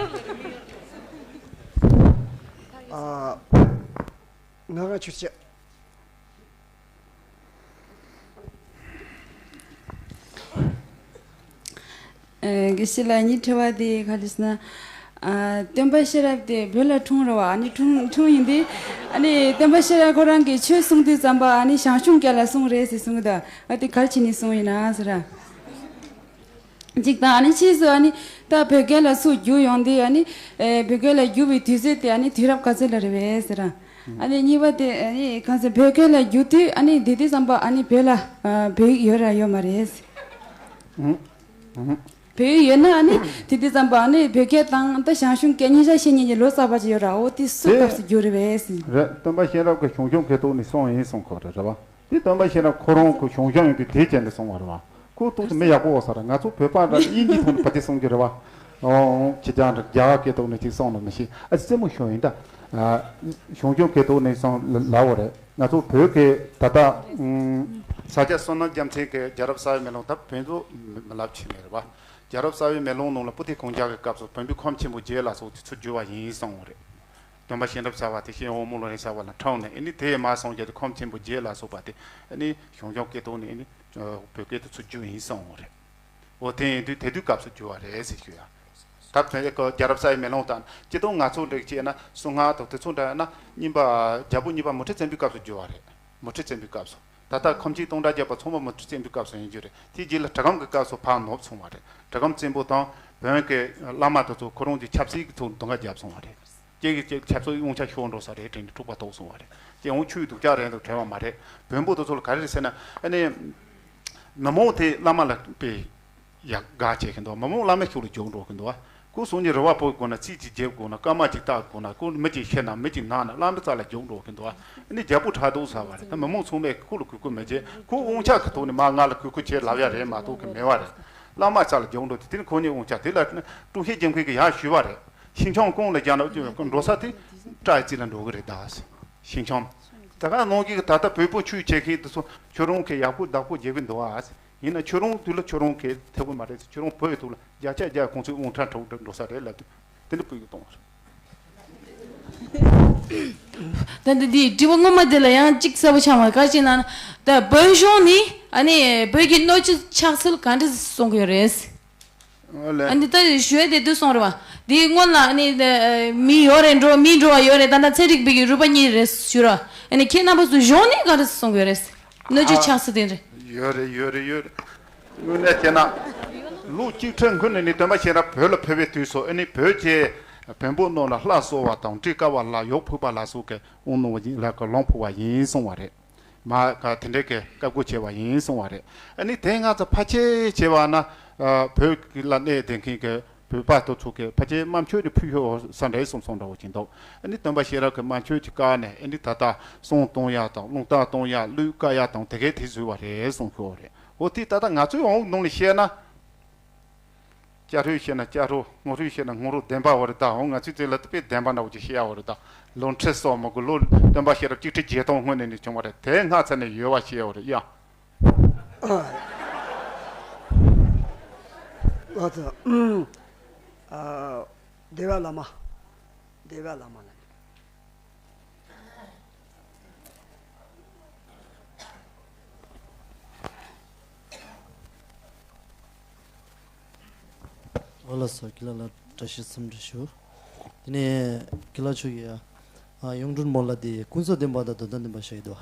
ཨ། ང་ང་ཆུ་ཆེ། ཨ། དགེ་བཤེས་ལགས་ངའི་དྲི་བ་དེ་ག་རེ་ཟེར་ན། ཨ། སྟོན་པ་ཤེས་རབ་དེ་བོད་ལ་འཁྲུངས་རེད་བ། ཨ་ནི་འཁྲུངས་འཁྲུངས་ཡིན་དུས། ཨ་ནི་སྟོན་པ་ཤེས་རབ་ཁོ་རང་གིས་ཆོས་གསུང་དུས་ཙམ་པ་ཨ་ནི་ཞང་ཞུང་སྐད་ལ་གསུངས་རེད་ཟེར་གསུང་གི་འདུག་ཨ་དེ་ག་རེ་བྱས་ནས་གསུངས་ཡིན་ན་ཟེར་ར། གཅིག་དང་ཨ་ནི་ཕྱིས་སུ་ཨ་ནི་ད་བོད་སྐད་ལ་ཚུར་བསྒྱུར་ཡོང་དུས་ཨ་ནི་ཨེ་བོད་སྐད་ལ་བསྒྱུར་བའི་དུས་ཚོད་དེ་ཨ་ནི་དུས་རབས་ག་ཚོད་ལ་རེད་པས་ཟེར་ར། ཨ་ནི་གཉིས་པ་དེ་ཨ་ནི་གང་ཟེར་བོད་སྐད་ལ་བསྒྱུར་དུས་ཨ་ནི་དེ་དུས་ཙམ་པ་ཨ་ནི་བོད་ལ་ཨ་བོད་ཡིག་ཡོད་ར་ཡོད་མ་རེད་ཟེར། བོད་ཡིག་ཡོད་ན་ཨ་ནི་དེ་དུས་ཙམ་པ་ཨ་ནི་བོད་སྐད་དང་ད་ཞང་ཞུང་སྐད་གཉིས་ཆ་ཤེས་མཁན་གྱི་ལོ་ཙཱ་བ་ཅིག་ཡོད་ར། འོ་དེ་སུ་དེ་སྐབས་སུ་བསྒྱུར་རེད་པས་ཟེར། རེད། སྟོན་པ་ཤེས་རབ་ཀྱིས་ཞང་ཞུང་སྐད་ཐོག་ནས་གསུངས་ཡིན་གསུང་གི་རེད་བ། དེ་སྟོན་པ་ཤེས་རབ་ཁོ་རང་ཁོ་ཞང་ཞུང་ཡིན་དུས་དེ་བྱས་ནས་གསུངས་པ་རེད་བ། ཁོ་ཏོག་ཙམ་མི་ཡག་པོ་ཡོད་ས་རེད། ང་ཚོ་བོད་པ་འདྲ་དབྱིན་ཇིའི་ཐོག་ནས་བ་དེ་གསུང་རྒྱུ་རེད་བ། ཨོ་ཁྱེད་ཅག་འདྲ་རྒྱ་གར་སྐད་ཐོག་ནས་ཅིག་གསུང་ན་མི་ཤེས། ཨ་རྩེད་མོ་ཤོར་ཡིན་ད། ཞང་ཞུང་སྐད་ཐོག་ནས་གསུང་ལ་ལབ་པ་རེད། ང་ཚོ་བོད་སྐད་ད་ལྟ་ས་སྐྱ་བསོད་ནམས་རྒྱལ་མཚན་གྱི་རྒྱལ་རབས་གསར་བའི་མེ་ལོང་ད་བོད་ཚོ་མི་ལབ་ཆེ་མེད་རེད་བ། རྒྱལ་རབས་གསར་བའི་མེ་ལོང་ནང་ལ་པོ་ཏི་གུང་རྒྱལ་གྱི་སྐབས་སུ་བོན་པོའི་ཁམས་ཆེན་པོ་བརྒྱད་ལ་སོགས་དེ་ཚུར་བསྒྱུར་བ་ཡིན་གསུངས་པ་རེད། སྟོན་པ་གཤེན་རབ་གསར་བ་དེ་གཤེན་འོལ་མོ་ལོ་རེ་གསར་བ་ལ་འཁྲུངས་ནས་ཨ་ནི་དེ་ཡི་མ་སངས་རྒྱས་དེ་ཁམས་ཆེན་པོ་བརྒྱད་ལ་སོགས་པ་དེ་ཨ་ནི་ཞང་ཞུང་སྐད་ཐོག་ནས་ཨ་ནི་བོད་སྐད་དུ་ཚུར་བསྒྱུར་ཡིན་གསུངས་པ་རེད། འོ་དེ་ཡིན་དུས་དེ་དུས་སྐབས་སུ་བསྒྱུར་བ་རེད་ཟེར་ཞུ་ཡ། ད་བོད་ཀྱི་རྒྱལ་རབས་གསར་བའི་མེ་ལོང་དང་སྤྱིར་བཏང་ང་ཚོ་འདྲ་བྱས་ན་གསུང་ངག་དང་དེ་ཚོ་འདྲ་ན་རྙིང་པ་རྒྱལ་པོ་གཉིས་པ་མུ་ཁྲི་བཙན་པོའི་སྐབས་སུ་བསྒྱུར་བ་རེད། མུ་ཁྲི་བཙན་པོའི་སྐབས་སུ། ད་ལྟ་ཁམས་ཀྱི་སྟོང་ཕྲག་བརྒྱ་པ་ཚང་མ་མུ་ཁྲི་བཙན་པོའི་སྐབས་སུ་ཡིན་རྒྱུ་རེད། དེའི་རྗེས་ལ་གྲི་གུམ་གྱི་སྐབས་སུ་ཕར་ནུབ་སོང་བ་རེད། གྲི་གུམ་བཙན་པོ་དང་བོན་གྱི་བླ་མ་དེ་ཚོ་ཁོ་རང་གི་ཆབ་སྲིད་ཀྱི་ཐོག་སྡུག་བསྔལ་བརྒྱབ་སོང་བ་རེད། སྐྱེ་གི་སྐྱེ་ཆབ་སྲིད་དབང་ཆ་ཤོར་འགྲོ་ས་རེད་དྲན་ནས་འཁྲུག་པ་ཐོག་སོང་བ་རེད། ཀྱེ་འོང་ཆུའི་སྡུག་ཅག་རེད་འདུག་དྲན་བ་མ་རེད། བོན་པོ་དེ་ཚོ་ལ་ག་རེ་རེད་ཟེར་ན་ཨ་ནི། མི་མང་དེ་བླ་མ་ལ་དཔེ། ཡག་དགའ་བྱེད་ཀྱི་འདུག་མི་མང་བླ་མའི་ཤུགས་ལ་རྒྱུག་འགྲོ་གི་འདུག་ཁོ་སང་ཉིན་རེ་བ་ཕོག་དགོས་ན་ཚིག་ཅིག་བརྗེ་དགོས་ན་སྐར་མ་ཅིག་བལྟ་དགོས་ན་ཁོ་མི་ཅིག་ཤི་ན་མི་ཅིག་ན་ན་བླ་མའི་རྩ་ལ་རྒྱུག་འགྲོ་གི་འདུག་ཨ་ནི་རྒྱལ་པོ་ཕྲག་དོག་ཟ་བ་རེད། ད་མི་མང་ཚང་མས་ཁོ་ལ་གུས་བཀུར་མི་བྱེད། ཁོ་དབང་ཆ་གི་ཐོག་ནས་མ་ང་ལ་གུས་བཀུར་བྱེད་ལབ་ཡ་རེད་མ་གཏོགས་གི་མེད་བ་རེད། བླ་མ་རྩ་ལ་རྒྱུག་འགྲོ་དེ་དེ་ནི་ཁོ་གཉིས་དབང་ཆ་དེ་ལ་ཀྲུང་ཧྲན་རྒྱལ་ཁབ་ཀྱི་ཡར་ཞུས་བ་རེད། ཤིང་ཆང་གང་ལ་རྒྱག་ན་འགྲོ་ས་དེ་སྐྲ་ཡི་རྩིས་ལ་འགྲོ་གི་རེད་ད། ཤིང་ཆང་། ད་ག་ནང་གི་ད་ལྟ་བོད་པ་ཆོས་བྱེད་མཁན་དེ་ཚོ་ཁྱོད་རང་གི་ཡག་པོ་བདག་པོ་བྱེད་གི་འདུག་ཨ། ཡིན་ན་ཁྱོད་རང་དུས་ལ་ཁྱོད་རང་གི་ཐེ་བོ་མ་རེད། ཁྱོད་རང་བོད་ཡི་ཐོག་ལ་བརྒྱ་ཆ་བརྒྱ་ཁོང་ཚོའི་དབང་གྲལ་འགྲོ་འགྲོ་ས་རེད་ལབ་དུས་དེ་འདྲ་སྤུས་ཀྱི་གཏོང་བ་རེད། ད་འདི་འདི་དྲི་བ་སྔོན་མ་དེ་ལ་ཡང་གཅིག་གསལ་པོ་ཆགས་མ་ག་ཅི་ན་ད་བོད་གཞུང་ནི་ཨ་ནི་བོད་ཀྱི་སྣོད་བཅུད་ཆགས་ཚུལ་ག་འདྲ་གསུང་གི་ཡོད་རེད། ཨ་ལས། ཨ་ནི་ད་ཞུ་ཡ་དེ་དུས་སོང་རེད་བ། དེའི་སྔོན་ལ་ཨ་ནི་མི་ཡོད་རེད་འགྲོ་མི་འགྲོ་བ་ཡོད་རེད། ད་ལྟ་ཚན་རིག་པའི་གི་རུས་པ་གཉིས་རེད་ཞུ་ར། ཨ་ནི་ཁྱེད་རྣམ་པ་ཚོ་གཞུང་ནས་ག་རེ་གསུང་གི་ཡོད་རེད། སྣོད་བཅུད་ཆགས་ཚུལ་དེ་རེད། ཡོད་རེད་ཡོད་རེད་ཡོད་རེད། དངོས་གནས་བྱས་ན། ལོ་གཅིག་ཁྲི་སྔོན་ནས་ནི་སྟོན་པ་ཤེས་རབ་བོད་ལ་ཕེབས་པའི་དུས་སུ་ཨ་ནི་བོད་ཀྱི་བོན་པོ་རྣམས་ལ་ལྷ་གསོལ་བ་དང་གྲི་དཀར་བ་ལ་ཡོག་ཕུག་པ་ལ་སོགས་ཀྱི་དབང་གནང་བ་ཡིན་ལ་ཀ་ལོང་ཕུག་པ་ཡིན་གསུང་བ་རེད། མ་ག་དེ་འདྲའི་གི་བཀའ་བསྒོ་བྱས་པ་ཡིན་གསུང་བ་རེད། ཨ་ནི་དེ་ང་ཚོ་ཕལ་ཆེར་བྱས་པ་ན་བོད་ལ་གནས་བསྡད་མཁན་གྱི་བོད་པ་དེ་ཚོ་གི་ཕལ་ཆེར་དམར་མཆོད་དེ་ཕུལ་ཤོག་ས་འདྲ་གསུང་གསུང་འདྲ་བོ་ཅིག་འདུག་ཨ་ནི་སྟོན་པ་ཤེས་རབ་ཀྱི་དམར་མཆོད་ཀྱི་བཀའ་ནས་ཨ་ནི་ད་ལྟ་བསང་གཏོང་ཡ་དང་རླུང་རྟ་གཏོང་ཡ་གླུད་བཀའ་ཡ་དང་དེ་གའི་དེ་བཟོས་པ་རེད་གསུང་ཤོག་རེད། འོ་དེ་ད་ལྟ་ང་ཚོའི་འོང་ནང་ལ་བཤད་ན། སྐྱ་ཧྲུལ་བཤད་ན་སྐྱ་ཧྲུལ། སྔོ་ཧྲུལ་བཤད་ན་སྔོ་ཧྲུལ་བདེན་པ་བ་རེད་ད། འོང་ང་ཚོའི་དེ་ལ་དཔེ་བདེན་པ་འདྲ་བོ་ཅིག་བཤད་ཡ་བ་རེད་ད། ལོ་ཁྲི་སོགས་མི་དགོས་ལོ་སྟོན་པ་ཤེས་རབ་གཅིག་ཁྲི་བརྒྱད་སྟོང་སྔོན་ནས་ནས་བྱུང་བ་རེད། དེ་སྔ་ཚར་ནས་ཡོད་བ་བཤད་ཡ་བ་རེད་ཡ། ཨ་ཙི། ཨ། བདེ་བ་བླ་མ། བདེ་བ་བླ་མ་ལ། ཨོ་ལགས་སོ། ཀི་ལ་ལ་བཀྲ་ཤིས་འཚམས་འདྲི་ཞུ། དེ་ནས་ཀི་ལ་ཆོས་ཀྱི་ཨ་གཡུང་དྲུང་མོ་ལ་དེ་ཀུན་རྫོབ་བདེན་པ་དང་དོན་དམ་བདེན་པ་བཤད་ཀྱི་འདུག་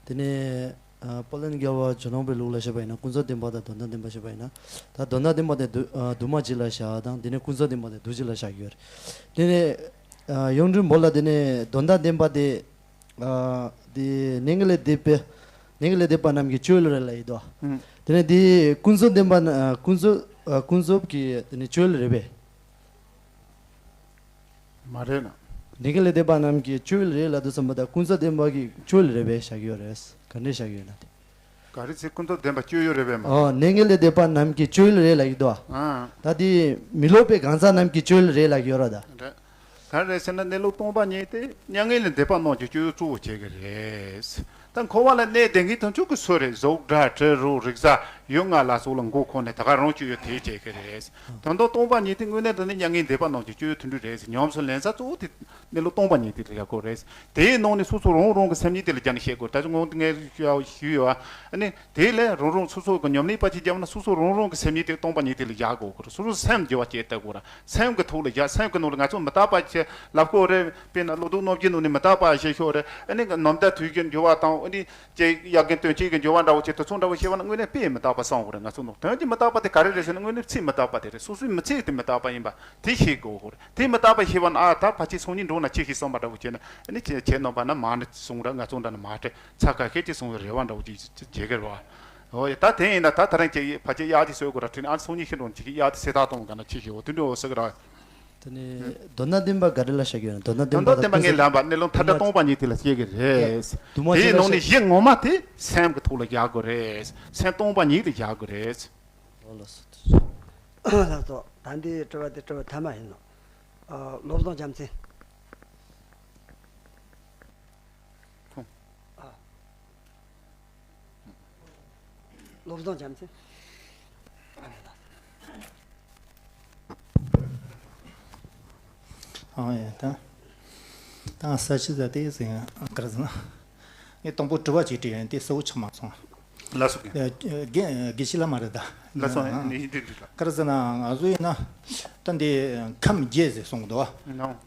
དེ་ནས་ཨ་པོ་ལན་རྒྱལ་བ་ཇོ་ནང་པའི་ལུགས་ལ་བཤད་པ་ཡིན་ན་ཀུན་རྫོབ་བདེན་པ་དང་དོན་དམ་བདེན་པ་བཤད་པ་ཡིན་ན། ད་དོན་དམ་བདེན་པ་དེ་དུ་ཨ་དུ་མ་གཅིག་ལ་བཞག་དང་དེ་ནས་ཀུན་རྫོབ་བདེན་པ་དེ་དུ་གཅིག་ལ་བཞག་གི་ཡོད་རེད། དེ་ནས་ཨ་གཡུང་དྲུང་མོ་ལ་དེ་ནས་དོན་དམ་བདེན་པ་དེ། ཨ་དེ་གནས་ལས་འདས་པའི་གནས་ལས་འདས་པ་རྣམས་ཀྱི་སྤྱོད་ཡུལ་རེད་ལབ་ཡོད་དོ། ཨང་། དེ་ནས་དེ་ཀུན་རྫོབ་བདེན་པ་ན་ཨ་ཀུན་རྫོབ་ཨ་ཀུན་རྫོབ་ཀྱི་དེ་ནས་སྤྱོད་ཡུལ་རེད་པས། མ་རེད་ན། གནས་ལས་འདས་པ་རྣམས་ཀྱི་སྤྱོད་ཡུལ་རེད་ལབ་དུས་ཙམ་པ་ད་ཀུན་རྫོབ་བདེན་པ་གི་སྤྱོད་ཡུལ་རེད་པས་བཞག་གི་ཡོད་རེད། ག་འདྲས་བཞག་གི་ཡོད་ན་དེ། ག་རེ་ཚེ་ཀུན་རྫོབ་བདེན་པ་སྤྱོད་ཡུལ་རེད་པས་མ། ཨོ་གནས་ལས་འདས་པ་རྣམས་ཀྱི་སྤྱོད་ཡུལ་རེད་ལབ་ཡོད་དོ། ཨང་། ད་དེ་མི་སློབ་པའི་གང་ཟག་རྣམས་ཀྱི་སྤྱོད་ཡུལ་རེད་ལབ་ཡོད་རེད་ད། རེད། ག་རེ་ཟེར་ན་གནས་ལུགས་སྟོང་པ་ཉིད་དེ་མྱ་ངན་ལས་འདས་པ་རྣམས་ཀྱི་སྤྱོད་ཡུལ་གཙོ་བོ་བྱེད་ཀྱི་རེད། ད་འཁོར་བ་ལ་གནས་བསྡད་མཁན་དེ་ཚོ་གི་སུ་རེད། གཟུགས་སྒྲ་དྲི་རོ་རེག་བྱ་ཡུལ་ལྔ་ལ་སོགས་ལ་མགོ་འཁོར་ནས་ད་ག་རང་སྤྱོད་ཡུལ་དེ་བྱེད་ཀྱི་རེད། དོན་དག་སྟོང་པ་ཉིད་དེ་དངོས་གནས་དྲང་གནས་མྱ་ངན་འདས་པ་རྣམས་ཀྱི་སྤྱོད་ཡུལ་དེ་འདྲ་རེད། ཉམས་སུ་ལེན་ས་གཙོ་བོ་དེ་གནས་ལུགས་སྟོང་པ་ཉིད་དེ་ལ་ཡག་པོ་རེད། དེའི་ནང་ནས་སོ་སོ་རང་རང་གི་སེམས་ཉིད་དེ་ལ་སྦྱར་ནས་བཤད་དགོས། ད་ཅི་ངོ་ངས་ཞུ་ཡ་ཞུས་ཡོད་ཨ་ནི། དེ་ལས་རང་རང་སོ་སོ་གི་ཉམས་ལེན་པ་ཅིག་བརྒྱབ་ན་སོ་སོ་རང་རང་གི་སེམས་ཉིད་དེ་སྟོང་པ་ཉིད་དེ་ལ་བཞག་དགོས་ཀྱི་རེད། སོ་སོ་སེམས་འགྱུར་བ་སྐྱེ་ལྟ་དགོས་ར། སེམས་ཀྱི་ཐོག་ལ་བཞག་སེམས་ཀྱི་ནང་ལ་ང་ཚོ་མི་རྟག་པ་ཞེས་ལབ་ཀྱི་ཡོད་རེད། དཔེར་ན་བློ་ལྡོག་རྣམ་བརྒྱད་ནང་ནས་མི་རྟག་པ་ཞེས་ཤོག་རེད། ཨ་ནི་ནམ་ཟླ་དུས་ཀྱི་འགྱུར་བ་དང་ཨ་ནི་ཅེས་ཡ་རྒན་དོན་གཅིག་གི་འགྱུར་བ་འདྲ་བོ་ཅིག་དེ་ཚོ་འདྲ་བོ་ཤེས་པ་ན་དངོས་གནས་དཔེ་མི་རྟག་པ་བསམ་དགོས་རེད། ང་ཚོ་ནང་དོན་གྱི་མི་རྟག་པ་དེ་ག་རེ་རེད་ཟེར་ན་དངོས་གནས་ཚིག་མི་རྟག་པ་དེ་རེད། སོ་སོའི་མི་ཚེ་དེ་མི་རྟག་པ་ཡིན་པ་དེ་ཤེས་དགོས་རེད། དེ་མི་རྟག་པ་ཤེས་པ་ན་ཨ་ད་ཕལ་ཆེར་སང་ཉིན་འགྲོ་ན་ཅི་ཞིག་བསམ་པ་འདྲ་བོ་བྱས་ན་ཨ་ནི་ཁྱེད་ཁྱེད་རྣམ་པ་ན་མ་ཎི་གསུང་ར་ང་ཚོ་འདྲ་ན་མ་སྤྲད། ཚ་ཁ་ཁད་ཀྱི་གསུང་བའི་རེ་བ་འདྲ་བོ་ཅིག་བྱེད་ཀྱི་རེད་བ། འོ་ཡ་ད་དེ་ཡིན་ན་ད་ད་རིང་ཅིག་ཕལ་ཆེར་གཡག་ཅིག་གསོད་དགོས་ར་དྲིས་ནས་ཨ་སང་ཉིན་ཤི་འགྲོ་ཅིག་གཡག་དེ་སེ་ཐག་གཏོང་ག་ན་ཅི་ཞིག་འོ་དེ་འདྲ་འོ་ཟེར་གི་ར། དེ་ནས་དོན་དམ་བདེན་པ་ག་རེ་ལ་བཤད་ཀྱི་ཡོད་ན་དོན་དམ་བདེན་པ་དོན་དམ་བདེན་པ་ངས་ལབ་པ་གནས་ལུགས་མཐའ་བྲལ་སྟོང་པ་ཉིད་དེ་ལ་བཤད་ཀྱི་རེད། དུ་མ་དེའི་ཅིག་ལ་ནང་ནས་བཤད་གཞི་ངོ་མ་དེ་སེམས་ཀྱི་ཐོག་ལ་བཞག་དགོས་རེད། སེམས་སྟོང་པ་ཉིད་དེ་བཞག་དགོས་རེད། འོ་ལགས་སོ། ལགས་སོ། ད་འདི་དྲི་བ་འདི་དྲི་བ་ཐ་མ་ཡིན་ནོ། ཨ། བློ་བཟང་རྒྱལ་མཚན། ཁོང་། ཨ། བློ་བཟང་རྒྱལ་མཚན། ཨ་ཡ་ད། ད་ས་ཆི་ཟ་དེ་ཟིན་ཨ་ཀར་ཟིན། ངས་དང་པོ་དྲི་བ་གཅིག་དྲིས་ཡིན་དེ་གསལ་བོ་ཆགས་མ་སོང་། ལགས་སོ། དགེ་དགེ་ཆེ་ལ་མ་རེད་ད། ལགས་སོ། ཨ། ནི་ཡིན་དྲི་འདྲི་ལ། ཀར་ཟིན་ང་ཚོ་ཡིན་ན། ད་འདི་ཁམས་བརྒྱད་ཟེར་གསུངས་འདུག་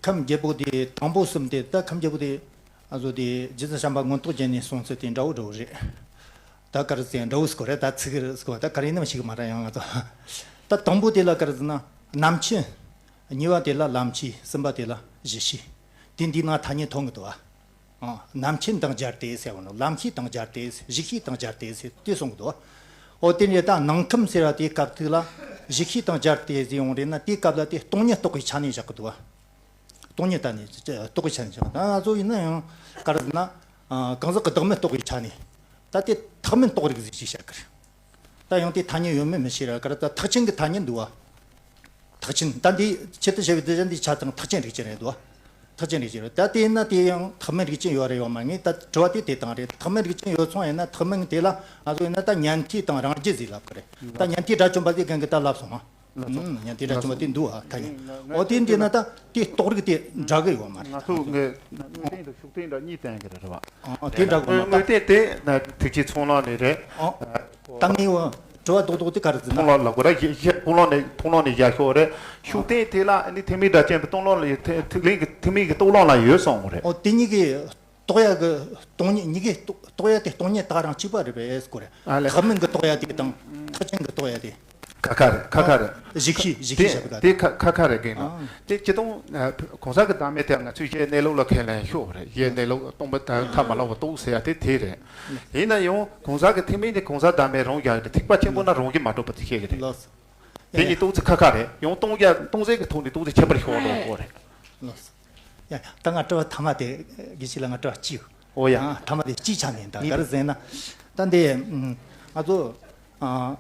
ཁམས་བརྒྱད་པོ་དེ་དང་པོ་གསུམ་དེ་ད་ཁམས་བརྒྱད་པོ་དེ། ང་ཚོ་དེ་རྗེ་བཙུན་བྱམས་པ་མངོན་རྟོགས་རྒྱན་ནས་གསུངས་ཚུལ་དེ་འདྲ་བོ་འདྲ་བོ་རེད། ད་ག་རེ་ཟེར་འདྲ་བོ་ཟེར་གོ་རེད། ད་ཚིག་རེད་ཟེར་གོ་ད་ག་རེ་ཡིན་ནམ་ཤེས་གི་མ་རེད་ཡང་ང་ཚོ། ད་དང་པོ་དེ་ལ་ག་རེ་ཟེར་ན་རྣམ་མཁྱེན། གཉིས་པ་དེ་ལ་ལམ་ཁྱེར། གསུམ་པ་དེ་ལ་གཞི་ཤེས། དེ་འདི་ང་ཐ་སྙད་མཐོང་གི་འདུག་ཨ། རྣམ་མཁྱེན་དང་སྦྱར་ཏེ་ཟེར་བ་ནོ། ལམ་ཁྱེར་དང་སྦྱར་ཏེ་གཞི་ཤེས་དང་སྦྱར་ཏེ་ཟེར་དེ་གསུང་གི་འདུག་ཨོ་དེ་ནས་ད་ནང་ཁམས་ཟེར་བ་དེའི་སྐབས་ཐོག་ལ་གཞིས་བྱེས་དང་སྦྱར་ཏེ་ཟེར་ཡོང་རེད་ན། དེའི་སྐབས་ལ་དེ་སྟོང་ཉིད་རྟོགས་པའི་ཆ་ནས་བཞག་གི་འདུག་བ། སྟོང་ཉིད་ད་ནི་རྟོགས་པའི་ཆ་ནས་བཞག་ད་ང་ཚོ་ཡིན་ན་ཡང་ག་རེ་ཟེར་ན། ཨ། གང་ཟག་གི་བདག་མེད་རྟོགས་པའི་ཆ་ནས། ད་དེ་ཐ་མལ་རྟོགས་རིགས་ཟེར་ཞིག་བཤད་གི་རེད། ད་ཡང་དེ་ཐ་སྙད་ཡོད་མེད་མི་ཤེས་ར། ག་རེ་ད་ཐེག་ཆེན་གྱི་ཐ་སྙད་འདུག་བ། ཐེག་ཆེན་ད་འདི་ཆེད་དུ་བྱ་བའི་གདུལ་བྱ་འདི་ཆ་ཚང་ཐེག་ཆེན་རིགས་ཅན་རེད་འདུག་བ། ཐེག་ཆེན་རིགས་ཅན་རེད། ད་དེ་ཡིན་ན་དེ་ཡང་ཐེག་དམན་རིགས་ཅན་ཡོད་རེད་ཡོད་མ་ངེས། ད་དྲི་བ་དེ་དེ་དང་རེད། ཐེག་དམན་རིགས་ཅན་ཡོད་སོང་ཡིན་ན། ཐེག་དམན་དེ་ལ་ང་ཚོ་ཡིན་ན་ད་ཉན་ཐོས་དང་རང་རྒྱུད་ཟེར་ལབ་གི་རེད། ད་ཉན་ཐོས་དགྲ་བཅོམ་པ་དེ་གན་གི་ད་ལབ་སོང་ང་། ལགས་སོ། ཨུམ། ཉན་ཐོས་དགྲ་བཅོམ་པ་དེ་འདུག་ཨ། ཐ་སྙད། ཨོ་དེ་འདྲ་ན་ད་དེ་རྟོགས་རིགས་དེ་འདྲ་གི་ཡོད་མ་རེད། ང་ཚོ་ངས་དངོས་བསྟན་དང་ཤུགས་བསྟན་འདྲ་གཉིས་བསྟན་གི་རེད་བ། ཨ། དེ་འདྲ་གི་ཡོད་མ་རེད། དངོས་བསྟན་དེ་ན་ཐེག་ཆེན་ཚོགས་ལམ་ནས་རེད། ཨ། ད་ངས་འོ་དྲི་བ་རྡོག་རྡོག་དེ་ག་རེ་ཟེར་ན། མཐོང་ལམ་ལ་གོ་ར་ཡེ་ཡེ་མཐོང་ལམ་ནས་མཐོང་ལམ་ནས་བཞག་ཤོག་རེད། ཤུགས་བསྟན་དེ་ལ་ཨ་ནི་ཐེག་དམན་སྒྲ་གཅན་པའི་སྟོང་ལམ་ལ་ཐེག་ཐེག་དམན་གྱི་ཐེག་དམན་གྱི་རྟོགས་ལམ་ལ་ཡོད་གསུངས་རེད། ཨོ་དེ་གཉིས་ཀྱི་རྟོགས་ཡ་གི་སྟོང་ཉིད་གཉིས་ཀའི་རྟོགས་རྟོགས་ཡ་དེ་སྟོང་ཉིད་དག་རང་གཅིག་པ་རེད་པས་ཟེར་གོ་རེད། ཨ་ལས། ཐེག་དམན་གྱི་རྟོགས་ཡ་དེ་དང་ཐེག་ཆེན་གྱི་རྟོགས་ཡ་དེ། ཁ་ཁ་རེད། ཁ་ཁ་རེད། ཨ། གཞི་ཤེས་གཞི་ཤེས་བྱ་བ་དེ་དེ་ཁ་ཁ་ཁ་རེད་གིན་ན། ཨ། དེ་སྤྱིར་བཏང་ཨ་གོང་ས་གི་བདག་མེད་དེ་ང་ཚོས་གཞི་གནས་ལུགས་ལ་ཁས་ལེན་ཤོག་རེད། གཞི་གནས་ལུགས་སྟོང་པ་ཐ་མ་ལ་བ་རྟོགས་ཟེར་ཡ་དེ་དེ་རེད། ཡིན་ན་ཡང་གོང་ས་གི་ཐེག་དམན་དེ་གོང་ས་བདག་མེད་རང་རྒྱལ་རེད། ཐེག་པ་ཆེན་པོ་ན་རང་རྒྱུད་མ་གྲུབ་པ་དེ་བཤད་གི་རེད། ལགས་སོ། དེ་གཉིས་རྟོགས་ཚུལ་ཁ་ཁ་རེད། ཡང་སྟོང་རྒྱ་སྟོང་ཟད་ཀྱི་ཐོག་ནས་རྟོགས་ཚུལ་ཁྱད་པར་ཤོར་འགྲོ་གི་རེད། ལགས་སོ། ཡ། ད་ང་དྲི་བ་ཐ་མ་དེ་དགེ་བཤེས་ལ་ང་དྲི་བ་གཅིག། ཨོ་ཡ། ཨ། ཐ་མ་དེ་གཅིག་ཆགས་ནས་ད་ག་རེ་ཟེར་ན། ད་འདི་ང་ཚོ་ཨ་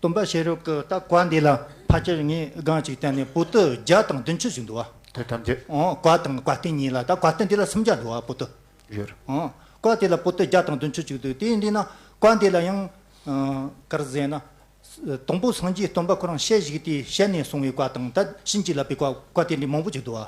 སྟོན་པ་ཤེས་རབ་ཀྱི་ད་བཀའ་འདི་ལ་ཕལ་ཆེར་ངས་སྒང་གཅིག་བསྟན་ནས་པོ་ཏི་བརྒྱ་དང་བདུན་ཅུ་ཞིག་འདུག་བ། དེ་ཐམས་ཅད། ཨོ། བཀའ་དང་བཀའ་བསྟན་གཉིས་ལ་ད་བཀའ་བསྟན་འདི་ལ་སུམ་བརྒྱ་འདུག་བ། པོ་ཏི། ཡོད། ཨོ། བཀའ་དེ་ལ་པོ་ཏི་བརྒྱ་དང་བདུན་ཅུ་ཅིག་འདུག་དེ་ཡིན་དུས་ན་བཀའ་འདི་ལ་ཡང་ཨ་ག་རེ་ཟེར་ན། དང་པོ་སངས་རྒྱས་སྟོན་པ་ཁོ་རང་ཞལ་བཞུགས་དུས་ཞལ་ནས་གསུངས་པའི་བཀའ་དང་། ད་བྱིན་གྱིས་བརླབས་པའི་བཀའ་བཀའ་དེ་འདྲའི་མང་པོ་ཅིག་འདུག་བ།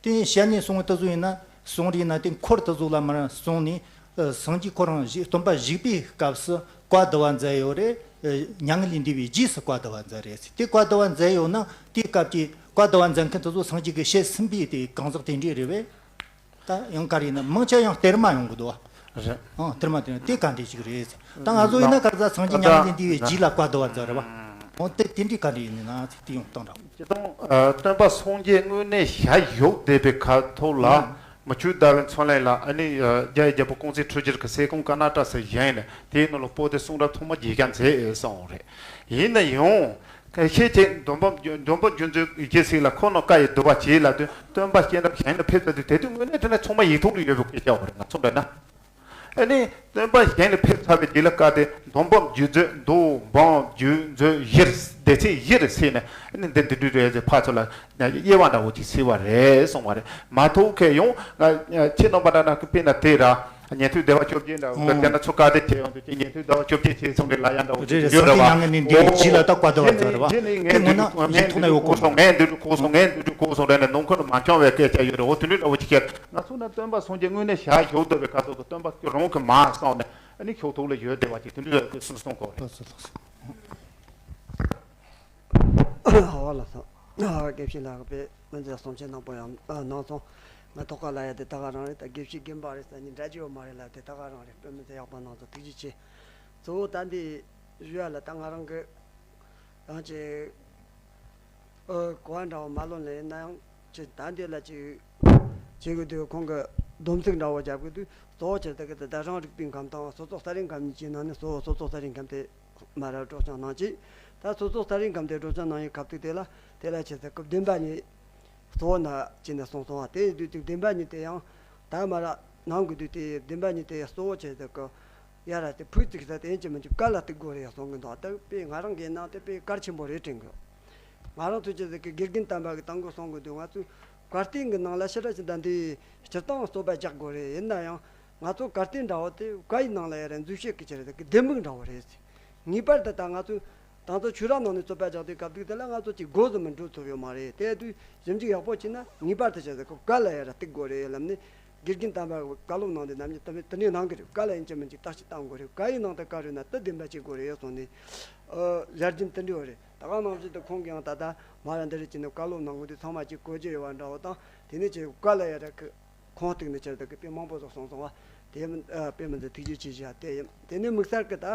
དེ་ཞལ་ནས་གསུངས་པའི་དེ་ཚོ་ཡིན་ན་གསུང་རིགས་ན་དེ་འཁོར་དེ་ཚོ་ལ་མར་གསུངས་ནས། ཨ། སངས་རྒྱས་ཁོ་རང་བཞུགས་སྟོན་པ་བཞུགས་པའི་སྐབས་སུ་བཀའ་བསྡུ་བ་མཛད་ཡོད་རེད། ཨ། མྱ་ངན་ལས་འདས་པའི་རྗེས་སུ་བཀའ་བསྡུ་བ་མཛད་རེད་ཟེར། དེ་བཀའ་བསྡུ་བ་མཛད་ཡོད་ན་དེའི་སྐབས་ཀྱི་བཀའ་བསྡུ་བ་མཛད་མཁན་དེ་ཚོ་སངས་རྒྱས་ཀྱི་ཞལ་གསུམ་པའི་དེ་གང་ཟག་དེ་འདྲས་རེད་པས། ད་ཡང་ག་རེ་ཡིན་ན་མང་ཆེ་ཡང་གཏེར་མ་ཡོང་གི་འདུག་བ། རེད། ཨང་། གཏེར་མ་དེ་དེ་ག་འདྲ་ཞིག་རེད་ཟེར། ད་ང་ཚོ་ཡིན་ན་ག་རེ་ཟེར། སངས་རྒྱས་མྱ་ངན་ལས་འདས་པའི་རྗེས་ལ་བཀའ་བསྡུ་བ་མཛད་རེད་བ། ཨང་། དེ་དེ་འདྲའི་ག་འདྲ་ཡིན་ན་ཟེར་དེ་ཡང་བཏང་རོགས། སྤྱིར་བཏང་ཨ་སྟོན་པ་སངས་རྒྱས་དངོས་གནས་ཞལ་བཞུགས་བསྡད་པའི་ཁ་ཐོག་ལ། ཨང་། མི་བསྐྱོད་ཟླ་བའི་མཚོ་གླིང་ལ་ཨ་ནི་ཨ་རྒྱལ་བའི་རྒྱལ་པོ་ཀོང་ཙེ་ཁྲི་བཞིར་གྱི་སྲས་ཀོང་ཀ་ན་ཏ་སུ་བཞེངས་ནས་དེའི་ནང་ལ་པོ་ཏི་གསུང་རབ་ཐོག་མ་བརྒྱད་བརྒྱ་མཛད་གསུངས་རེད། ཡིན་ན་ཡང་། ཁྱེད་ཀྱིས་འདོན་པ་འདོན་པ་རྒྱུད་འཛིན་རྒྱལ་སྲས་ལ་ཁོ་ན་བཀའ་ཡི་བསྡུ་བ་བྱས་ལབ་དུས་སྟོན་པ་སྤྱན་རབ་གཞན་ལ་ཕེབས་ཚར་དུས་དེ་དུས་དངོས་གནས་དྲང་གནས་ཚང་མ་ཡིག་ཐོག་ལ་ཡོད་པའི་སྐད་ཆ་བ་རེད། ང་ཚོ་འདྲ་ན། ཨ་ནི་སྟོན་པ་གཞན་ལ་ཕེབས་ཚར་བའི་རྗེས་ལ་བཀའ་དེ་འདོན་པ་རྒྱུད་འཛིན་འདོན་པ་རྒྱུད་འཛིན་བཞིར་སྡེ་ཚན་བཞིར་ཕྱེ་ནས་ཨ་ནི་འདི་འདི་འདྲ་རེད་ཟེར་ཕར་ཚུར་ལ་དབྱེ་བ་འདྲ་བོ་ཅིག་ཕྱེ་བ་རེད་གསུངས་པ་རེད། མ་ཐུག་གི་ཡང་ང་ཁྱེད་རྣམ་པ་འདྲ་ན་དཔེར་ན་དེ་ར། ཉན་ཐོས་སྡེ་པ་བཅོ་བརྒྱད་འདྲ་བོ་དེ་ན་ཚོ་བཀའ་དེ་བྱས་ཡོང་དུས་ཀྱི་ཉན་ཐོས་སྡེ་པ་བཅོ་བརྒྱད་བྱས་སོང་གི་ལ་ཡ་འདྲ་བོ་རེད་རེད། ཡོད་རེད་བ། སངས་རྒྱས་མྱ་ངན་ལས་འདས་རྗེས་ལ་ད་བཀའ་བསྡུ་བ་མཛད་རེད་བ། དེ་ནི་ངས་འདི་འདྲ་ངས་འདི་འདྲ་གོ་སོང་། ངས་འདི་འདྲ་གོ་སོང་། ངས་འདི་འདྲ་གོ་སོང་རེད་ནས་ནང་ཁུལ་མ་འཆམ་བའི་སྐད་ཆ་ཡོད་རེད། འོ་དེ་འདྲ་འདྲ་བོ་ཅིག་བཤད། ང་ཚོ་ན་སྟོན་པ་སངས་རྒྱས་དངོས་གནས་ཞལ་བཞུགས་བསྡད་པའི་སྐབས་སུ་སྟོན་པ་རང་གི་མ་གསུངས་ནས་ཨ་ནི་ཤོག་ཐོག་ལ་ཡོད་བསྡད་པ་ཅིག་དེ་འདྲ་ཡོད་པའི་སུན་སོང་གོ་རེད། ཨ་ལ་སོ། དགེ་བཤེས་ལགས་ཀྱིས་དཔེ་མི་སྲིད་གསུང་ཆོས་མང་པོ་ཡང་གནང་སོང་། ང་ཐོག་ཁ་ལ་ཡ་དེ་ད་ག་རང་རེད། ད་དགེ་བཤེས་རྒན་པ་རེད་ཟེར་ནས་འདྲ་རྒྱུ་ཡོད་མ་རེད་ལ། དེ་ད་ག་རང་རེད། དཔེ་མི་སྲིད་ཡག་པོ་གནང་སོང་། ཐུགས་རྗེ་ཆེ། གཙོ་བོ་ད་འདི་ཞུ་ཡ་ལ་ད་ང་རང་གི་ཡང་ཅིག་ཨ་གོ་བ་འདྲ་བོ་མ་ལོན་ལ་ཡིན་ན་ཡང་ཅིག་ད་འདི་ལ་ཅིག་བྱེད་དགོས་དུས་ཁོང་གི་སྡོམ་ཚིག་འདྲ་བོ་རྒྱབ་དགོས་དུས་གཙོ་བོ་ཆེ་ད་གི་ད་ད་རང་རིག་པའི་ཁམས་དང་སོ་སོ་གསར་རྙིང་ཁམས་གཉིས་ཀྱི་ནང་ནས་གཙོ་བོ་སོ་སོ་གསར་རྙིང་ཁམས་དེ་མ་ར་སྒྲོག་སྦྱང་གནང་ཅིག་ད་སོ་སོ་གསར་རྙིང་ཁམས་དེ་སྒྲོག་སྦྱང་གནང་ཡི་སྐབས་དུས་དེ་ལ་དེ་ལ་ཆེ་ས་སྐབས་བདེན་པ་གཉིས་གཙོ་བོ་ན་ཅི་ནས་གསུངས་སོང་བ། དེ་ཡིན་དུས་དེ་བདེན་པ་གཉིས་དེ་ཡང་ད་མ་ར་ནང་གི་དུས་དེ་བདེན་པ་གཉིས་དེ་གཙོ་བོ་ཆེ་ས་སྐབས་ཡ་ར་དེ་ཕུགས་གཅིག་ས་དེ་ཡིན་གཅིག་མིན་གཅིག་བཀའ་ལ་གཏུག་དགོས་རེད་གསུང་གི་འདུག་ད་དཔེ་ང་རང་གི་ནང་དེ་དཔེ་གལ་ཆེན་པོ་རེད་དྲན་གི་ང་རང་ཚོ་ཆེ་ས་སྐབས་དགེ་རྒན་དམ་པ་གི་དང་གི་གསུང་གི་འདུག་ང་ཚོས་བཀའ་བསྟན་གི་ནང་ལ་ཕྱི་ར་ཅི་ད་འདི་སྤྱིར་བཏང་རྩོད་པ་རྒྱག་དགོས་རེད། ཡིན་ན་ཡང་ང་ཚོ་བཀའ་བསྟན་འདྲ་བོ་དེ་བཀའ་ཡི་ནང་ལ་ཡ་ར་འཛུལ་བཤད་ཀྱི་ཆེ་ས་སྐབས་ལྡེ་མིག་འདྲ་བོ་རེད། ངེས་པར་དུ་ད་ང་ཚོས་དང་ཚོ་ཆོས་ར་ནང་ནས་རྩོད་པ་རྒྱག་དུས་སྐབས་དུས་དེ་ལ་ང་ཚོ་ཅིག་སྒོ་ཟིག་མི་འགྲོ་ཐུབ་ཡོད་མ་རེད། དེ་དུས་ཞིབ་འཇུག་ཡག་པོ་བྱས་ན་ངེས་པར་དུ་བྱས་ཟེར་གི་བཀའ་ལ་ཡ་ར་གཏུག་དགོས་རེད་ལབ་ནས་དགེ་རྒན་དམ་པ་བཀའ་སློབ་གནང་དུས་ནམ་ཉིན་དུ་མེད་དུ་ནས་གནང་གི་རེད། བཀའ་ལ་ཡིན་གཅིག་མིན་གཅིག་བརྟག་དཔྱད་གཏང་དགོས་རེད། བཀའ་ཡི་ནང་དུ་བཀའ་རེད་ན་དུ་བདེན་པ་བྱེད་དགོས་རེད་གསུངས་ནས་ཨ་ཡར་རྒྱུན་དུ་འདྲི་བ་རེད། ད་ག་ནང་བཞིན་དུ་ཁོང་གིས་ཡང་ད་ལྟ་མ་ར་འདི་རེད་ཅེས་ནས་བཀའ་སློབ་གནང་དགོས་དུས་ཚང་མ་ཅིག་གོ་རྒྱུ་ཡོད་པ་འདྲ་བོ་དང་དེ་ནས་ཅིག་བཀའ་ལ་ཡ་ར་གི་ཁོང་གཏུག་ནས་ཆེ་ས་སྐབས་དཔེ་མང་པོ་ཟིག་གསུངས་སོང་བ། དེ་མིན་ཨ་དཔེ་མི་སྲིད་ཐུགས་རྗེ་ཆེ་ཞུ་ཡ་དེ་ཡིན། དེ་ནས་དམིགས་བསལ་གི་ད་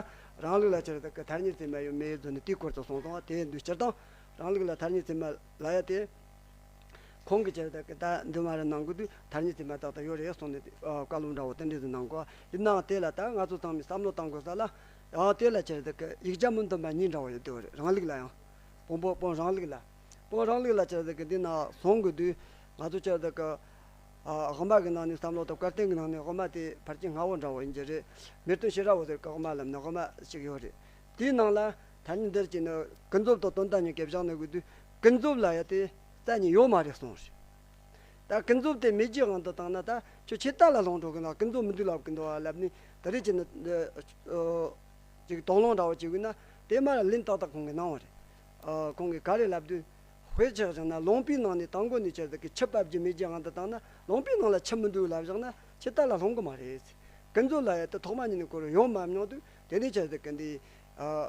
རང་ལུགས་ལ་ཆེ་ས་སྐབས་ཐ་སྙད་ཚད་མ་ཡོད་མེད་བཟོ་ནས་དེའི་སྐོར་དུ་གསུངས་སོང་བ། དེ་ཡིན་དུས་སྤྱིར་བཏང་རང་ལུགས་ལ་ཐ་སྙད་ཚད་མ་ལབ་ཡ་དེ་ཁོང་གིས་ཆེ་ས་སྐབས་ད་འདི་མ་ར་གནང་དགོས་དུས་ཐ་སྙད་ཚད་མ་ཏག་ཏག་ཡོད་རེད་གསུངས་ནས་ཨ་བཀའ་སློབ་འདྲ་བོ་དེ་འདྲས་ཟིག་གནང་གོ། ཡིན་ནའང་དེ་ལ་ད་ང་ཚོ་ཚང་མས་བསམ་བློ་གཏང་དགོས་ས་ལ། ཡང་དེ་ལ་ཆེར་དུ་གི་ཡིག་ཆ་མི་མཐུན་པ་གཉིས་འདྲ་བོ་ཡོད་དེ་བ་རེད། རང་ལུགས་ལ་ཡང་། བོན་པོ་བོན་རང་ལུགས་ལ། བོན་རང་ལུགས་ལ་ཆེར་དུ་གི་འདི་ན་སོང་གི་དུས་ང་ཚོ་ཆེར་དུ་གི་ཨ་དབུ་མ་གི་ནང་ནས་བསམ་བློ་དང་བཀའ་བསྟན་གི་ནང་ནས་དབུ་མ་དེ་ཕལ་ཆེར་སྔ་བོ་འདྲ་བོ་ཡིན་གྱི་རེད། མེ་སྟོན་ཤེས་རབ་འོད་ཟེར་གི་དབུ་མ་ལབ་ནས་དབུ་མ་ཞིག་ཡོད་རེད། དེའི་ནང་ལ་ཐ་སྙད་འདིར་བྱས་ནས་ཀུན་རྫོབ་དང་དོན་དམ་གཉིས་ཀྱི་བཞག་ནས་དགོས་དུས་ཀུན་རྫོབ་ལ་ཡ་དེ་རྩ་གཉིས་ཡོད་མ་རེད་གསུངས་རེད། ད་ཀུན་རྫོབ་དེ་མེད་ཀྱི་དབང་དུ་བཏང་ན་ད་ཁྱོད་ཆད་ལྟ་ལ་ལྷུང་འགྲོ་གི་ན། ཀུན་རྫོབ་མི་འདུག་ལབ་གི་འདུག་བ་ལབ་ནས་དེ་རེད་ཅེ་ན། ཅིག་དོགས་སློང་འདྲ་བོ་བྱེད་དགོས་ན་དེ་མར་ལན་ཏག་ཏག་ཁོང་གིས་གནང་བ་རེད། ཁོང་གིས་ག་རེ་ལབ་དུས། དཔེ་ཆ་བཞག་ན་ལུང་པའི་ནང་ནས་དང་པོ་ནས་ཆེར་དུ་གི་ཆུ་འབབ་རྒྱུ་མེད་ཀྱི་དབང་དུ་བཏང་ན་ལུང་པའི་ནང་ལ་ཆུ་མི་འདུག་ལབ་བཞག་ན་ཆད་ལྟ་ལ་ལྷུང་གི་མ་རེད། ཀུན་རྫོབ་ལ་ཡ་དེ་ཐོག་མ་ཉིད་ནས་ཁོ་རང་ཡོང་མ་མྱོང་དུས་དེ་ནས་ཆེར་དུ་གི་འདི།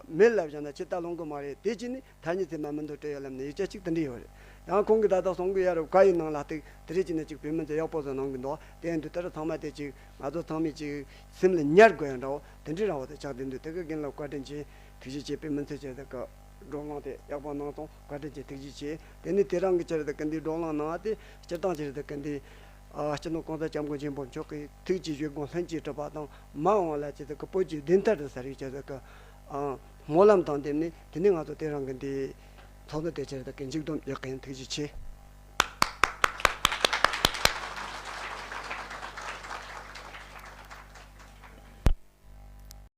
མེད་ལབ་བཞག་ན་ཆད་ལྟ་ལྷུང་གི་མ་རེད། དེ་བྱས་ནས་ཐ་སྙད་ཚད་མ་མི་འདུག་སྤྲད་ཡ་ལབ་ནས་ཡིག་ཆ་གཅིག་དེ་འདྲ་ཡོད་རེད། ཡང་ཁོང་གིས་ད་ལྟ་གསུང་གི་ཡ་རེད། བཀའ་ཡི་ནང་ལ་ཏིག་དེ་རེད་ཅེ་ན་ཅིག་བོད་མི་ཚོ་ཡག་པོ་བཟོ་གནང་གི་འདུག་དེ་ཡིན་དུས་དེ་ར་ཚང་མ་དེ་ཅིག་ང་ཚོ་ཚང་མས་ཅིག་སེམས་ལ་ཉར་དགོས་ཡ་འདྲ་བོ་དེ་འདྲའི་རང་བ་དེ་ཆགས་བསྡད་འདུག་དེ་ག་རྒན་ལགས་བཀའ་དྲིན་ཆེ། ཐུགས་རྗེ་ཆེ། བོད་མི་ཚོས་ཆེ་ཟེར་གི་བགྲོ་གླེང་དེ་ཡག་པོ་གནང་སོང་། བཀའ་དྲིན་ཆེ། ཐུགས་རྗེ་ཆེ། དེ་ནས་དེ་རིང་གི་ཆེ་ཟེར་གི་འདི་བགྲོ་གླེང་གནང་བ་དེ་སྤྱིར་བཏང་ཆེ་ཟེར་གི་འདི་ཨ་སྤྱི་ནོར་གོང་ས་སྐྱབས་མགོན་ཆེན་པོ་མཆོག་གིས་ཐུགས་ཀྱི་བཞེད་དགོངས་ལྷུན་གྱིས་གྲུབ་པ་དང་། མ་འོངས་ལ་ཆེ་ཟེར་གི་བོད་ཀྱི་བདེན་མཐའ་དང་ཟེར་བའི་ཆེ་ཟེར་གི་ཨ་སྨོན་ལམ་དང་ལྡན་ནས་དེ་ནས་ང་ཚོ་དེ་རིང་གི་འདི་ཚོགས་འདུ་དེ་ཆེ་ཟེར་གི་མཇུག་བསྡོམས་རྒྱག་གི་ཡིན། ཐུགས་རྗེ་ཆེ།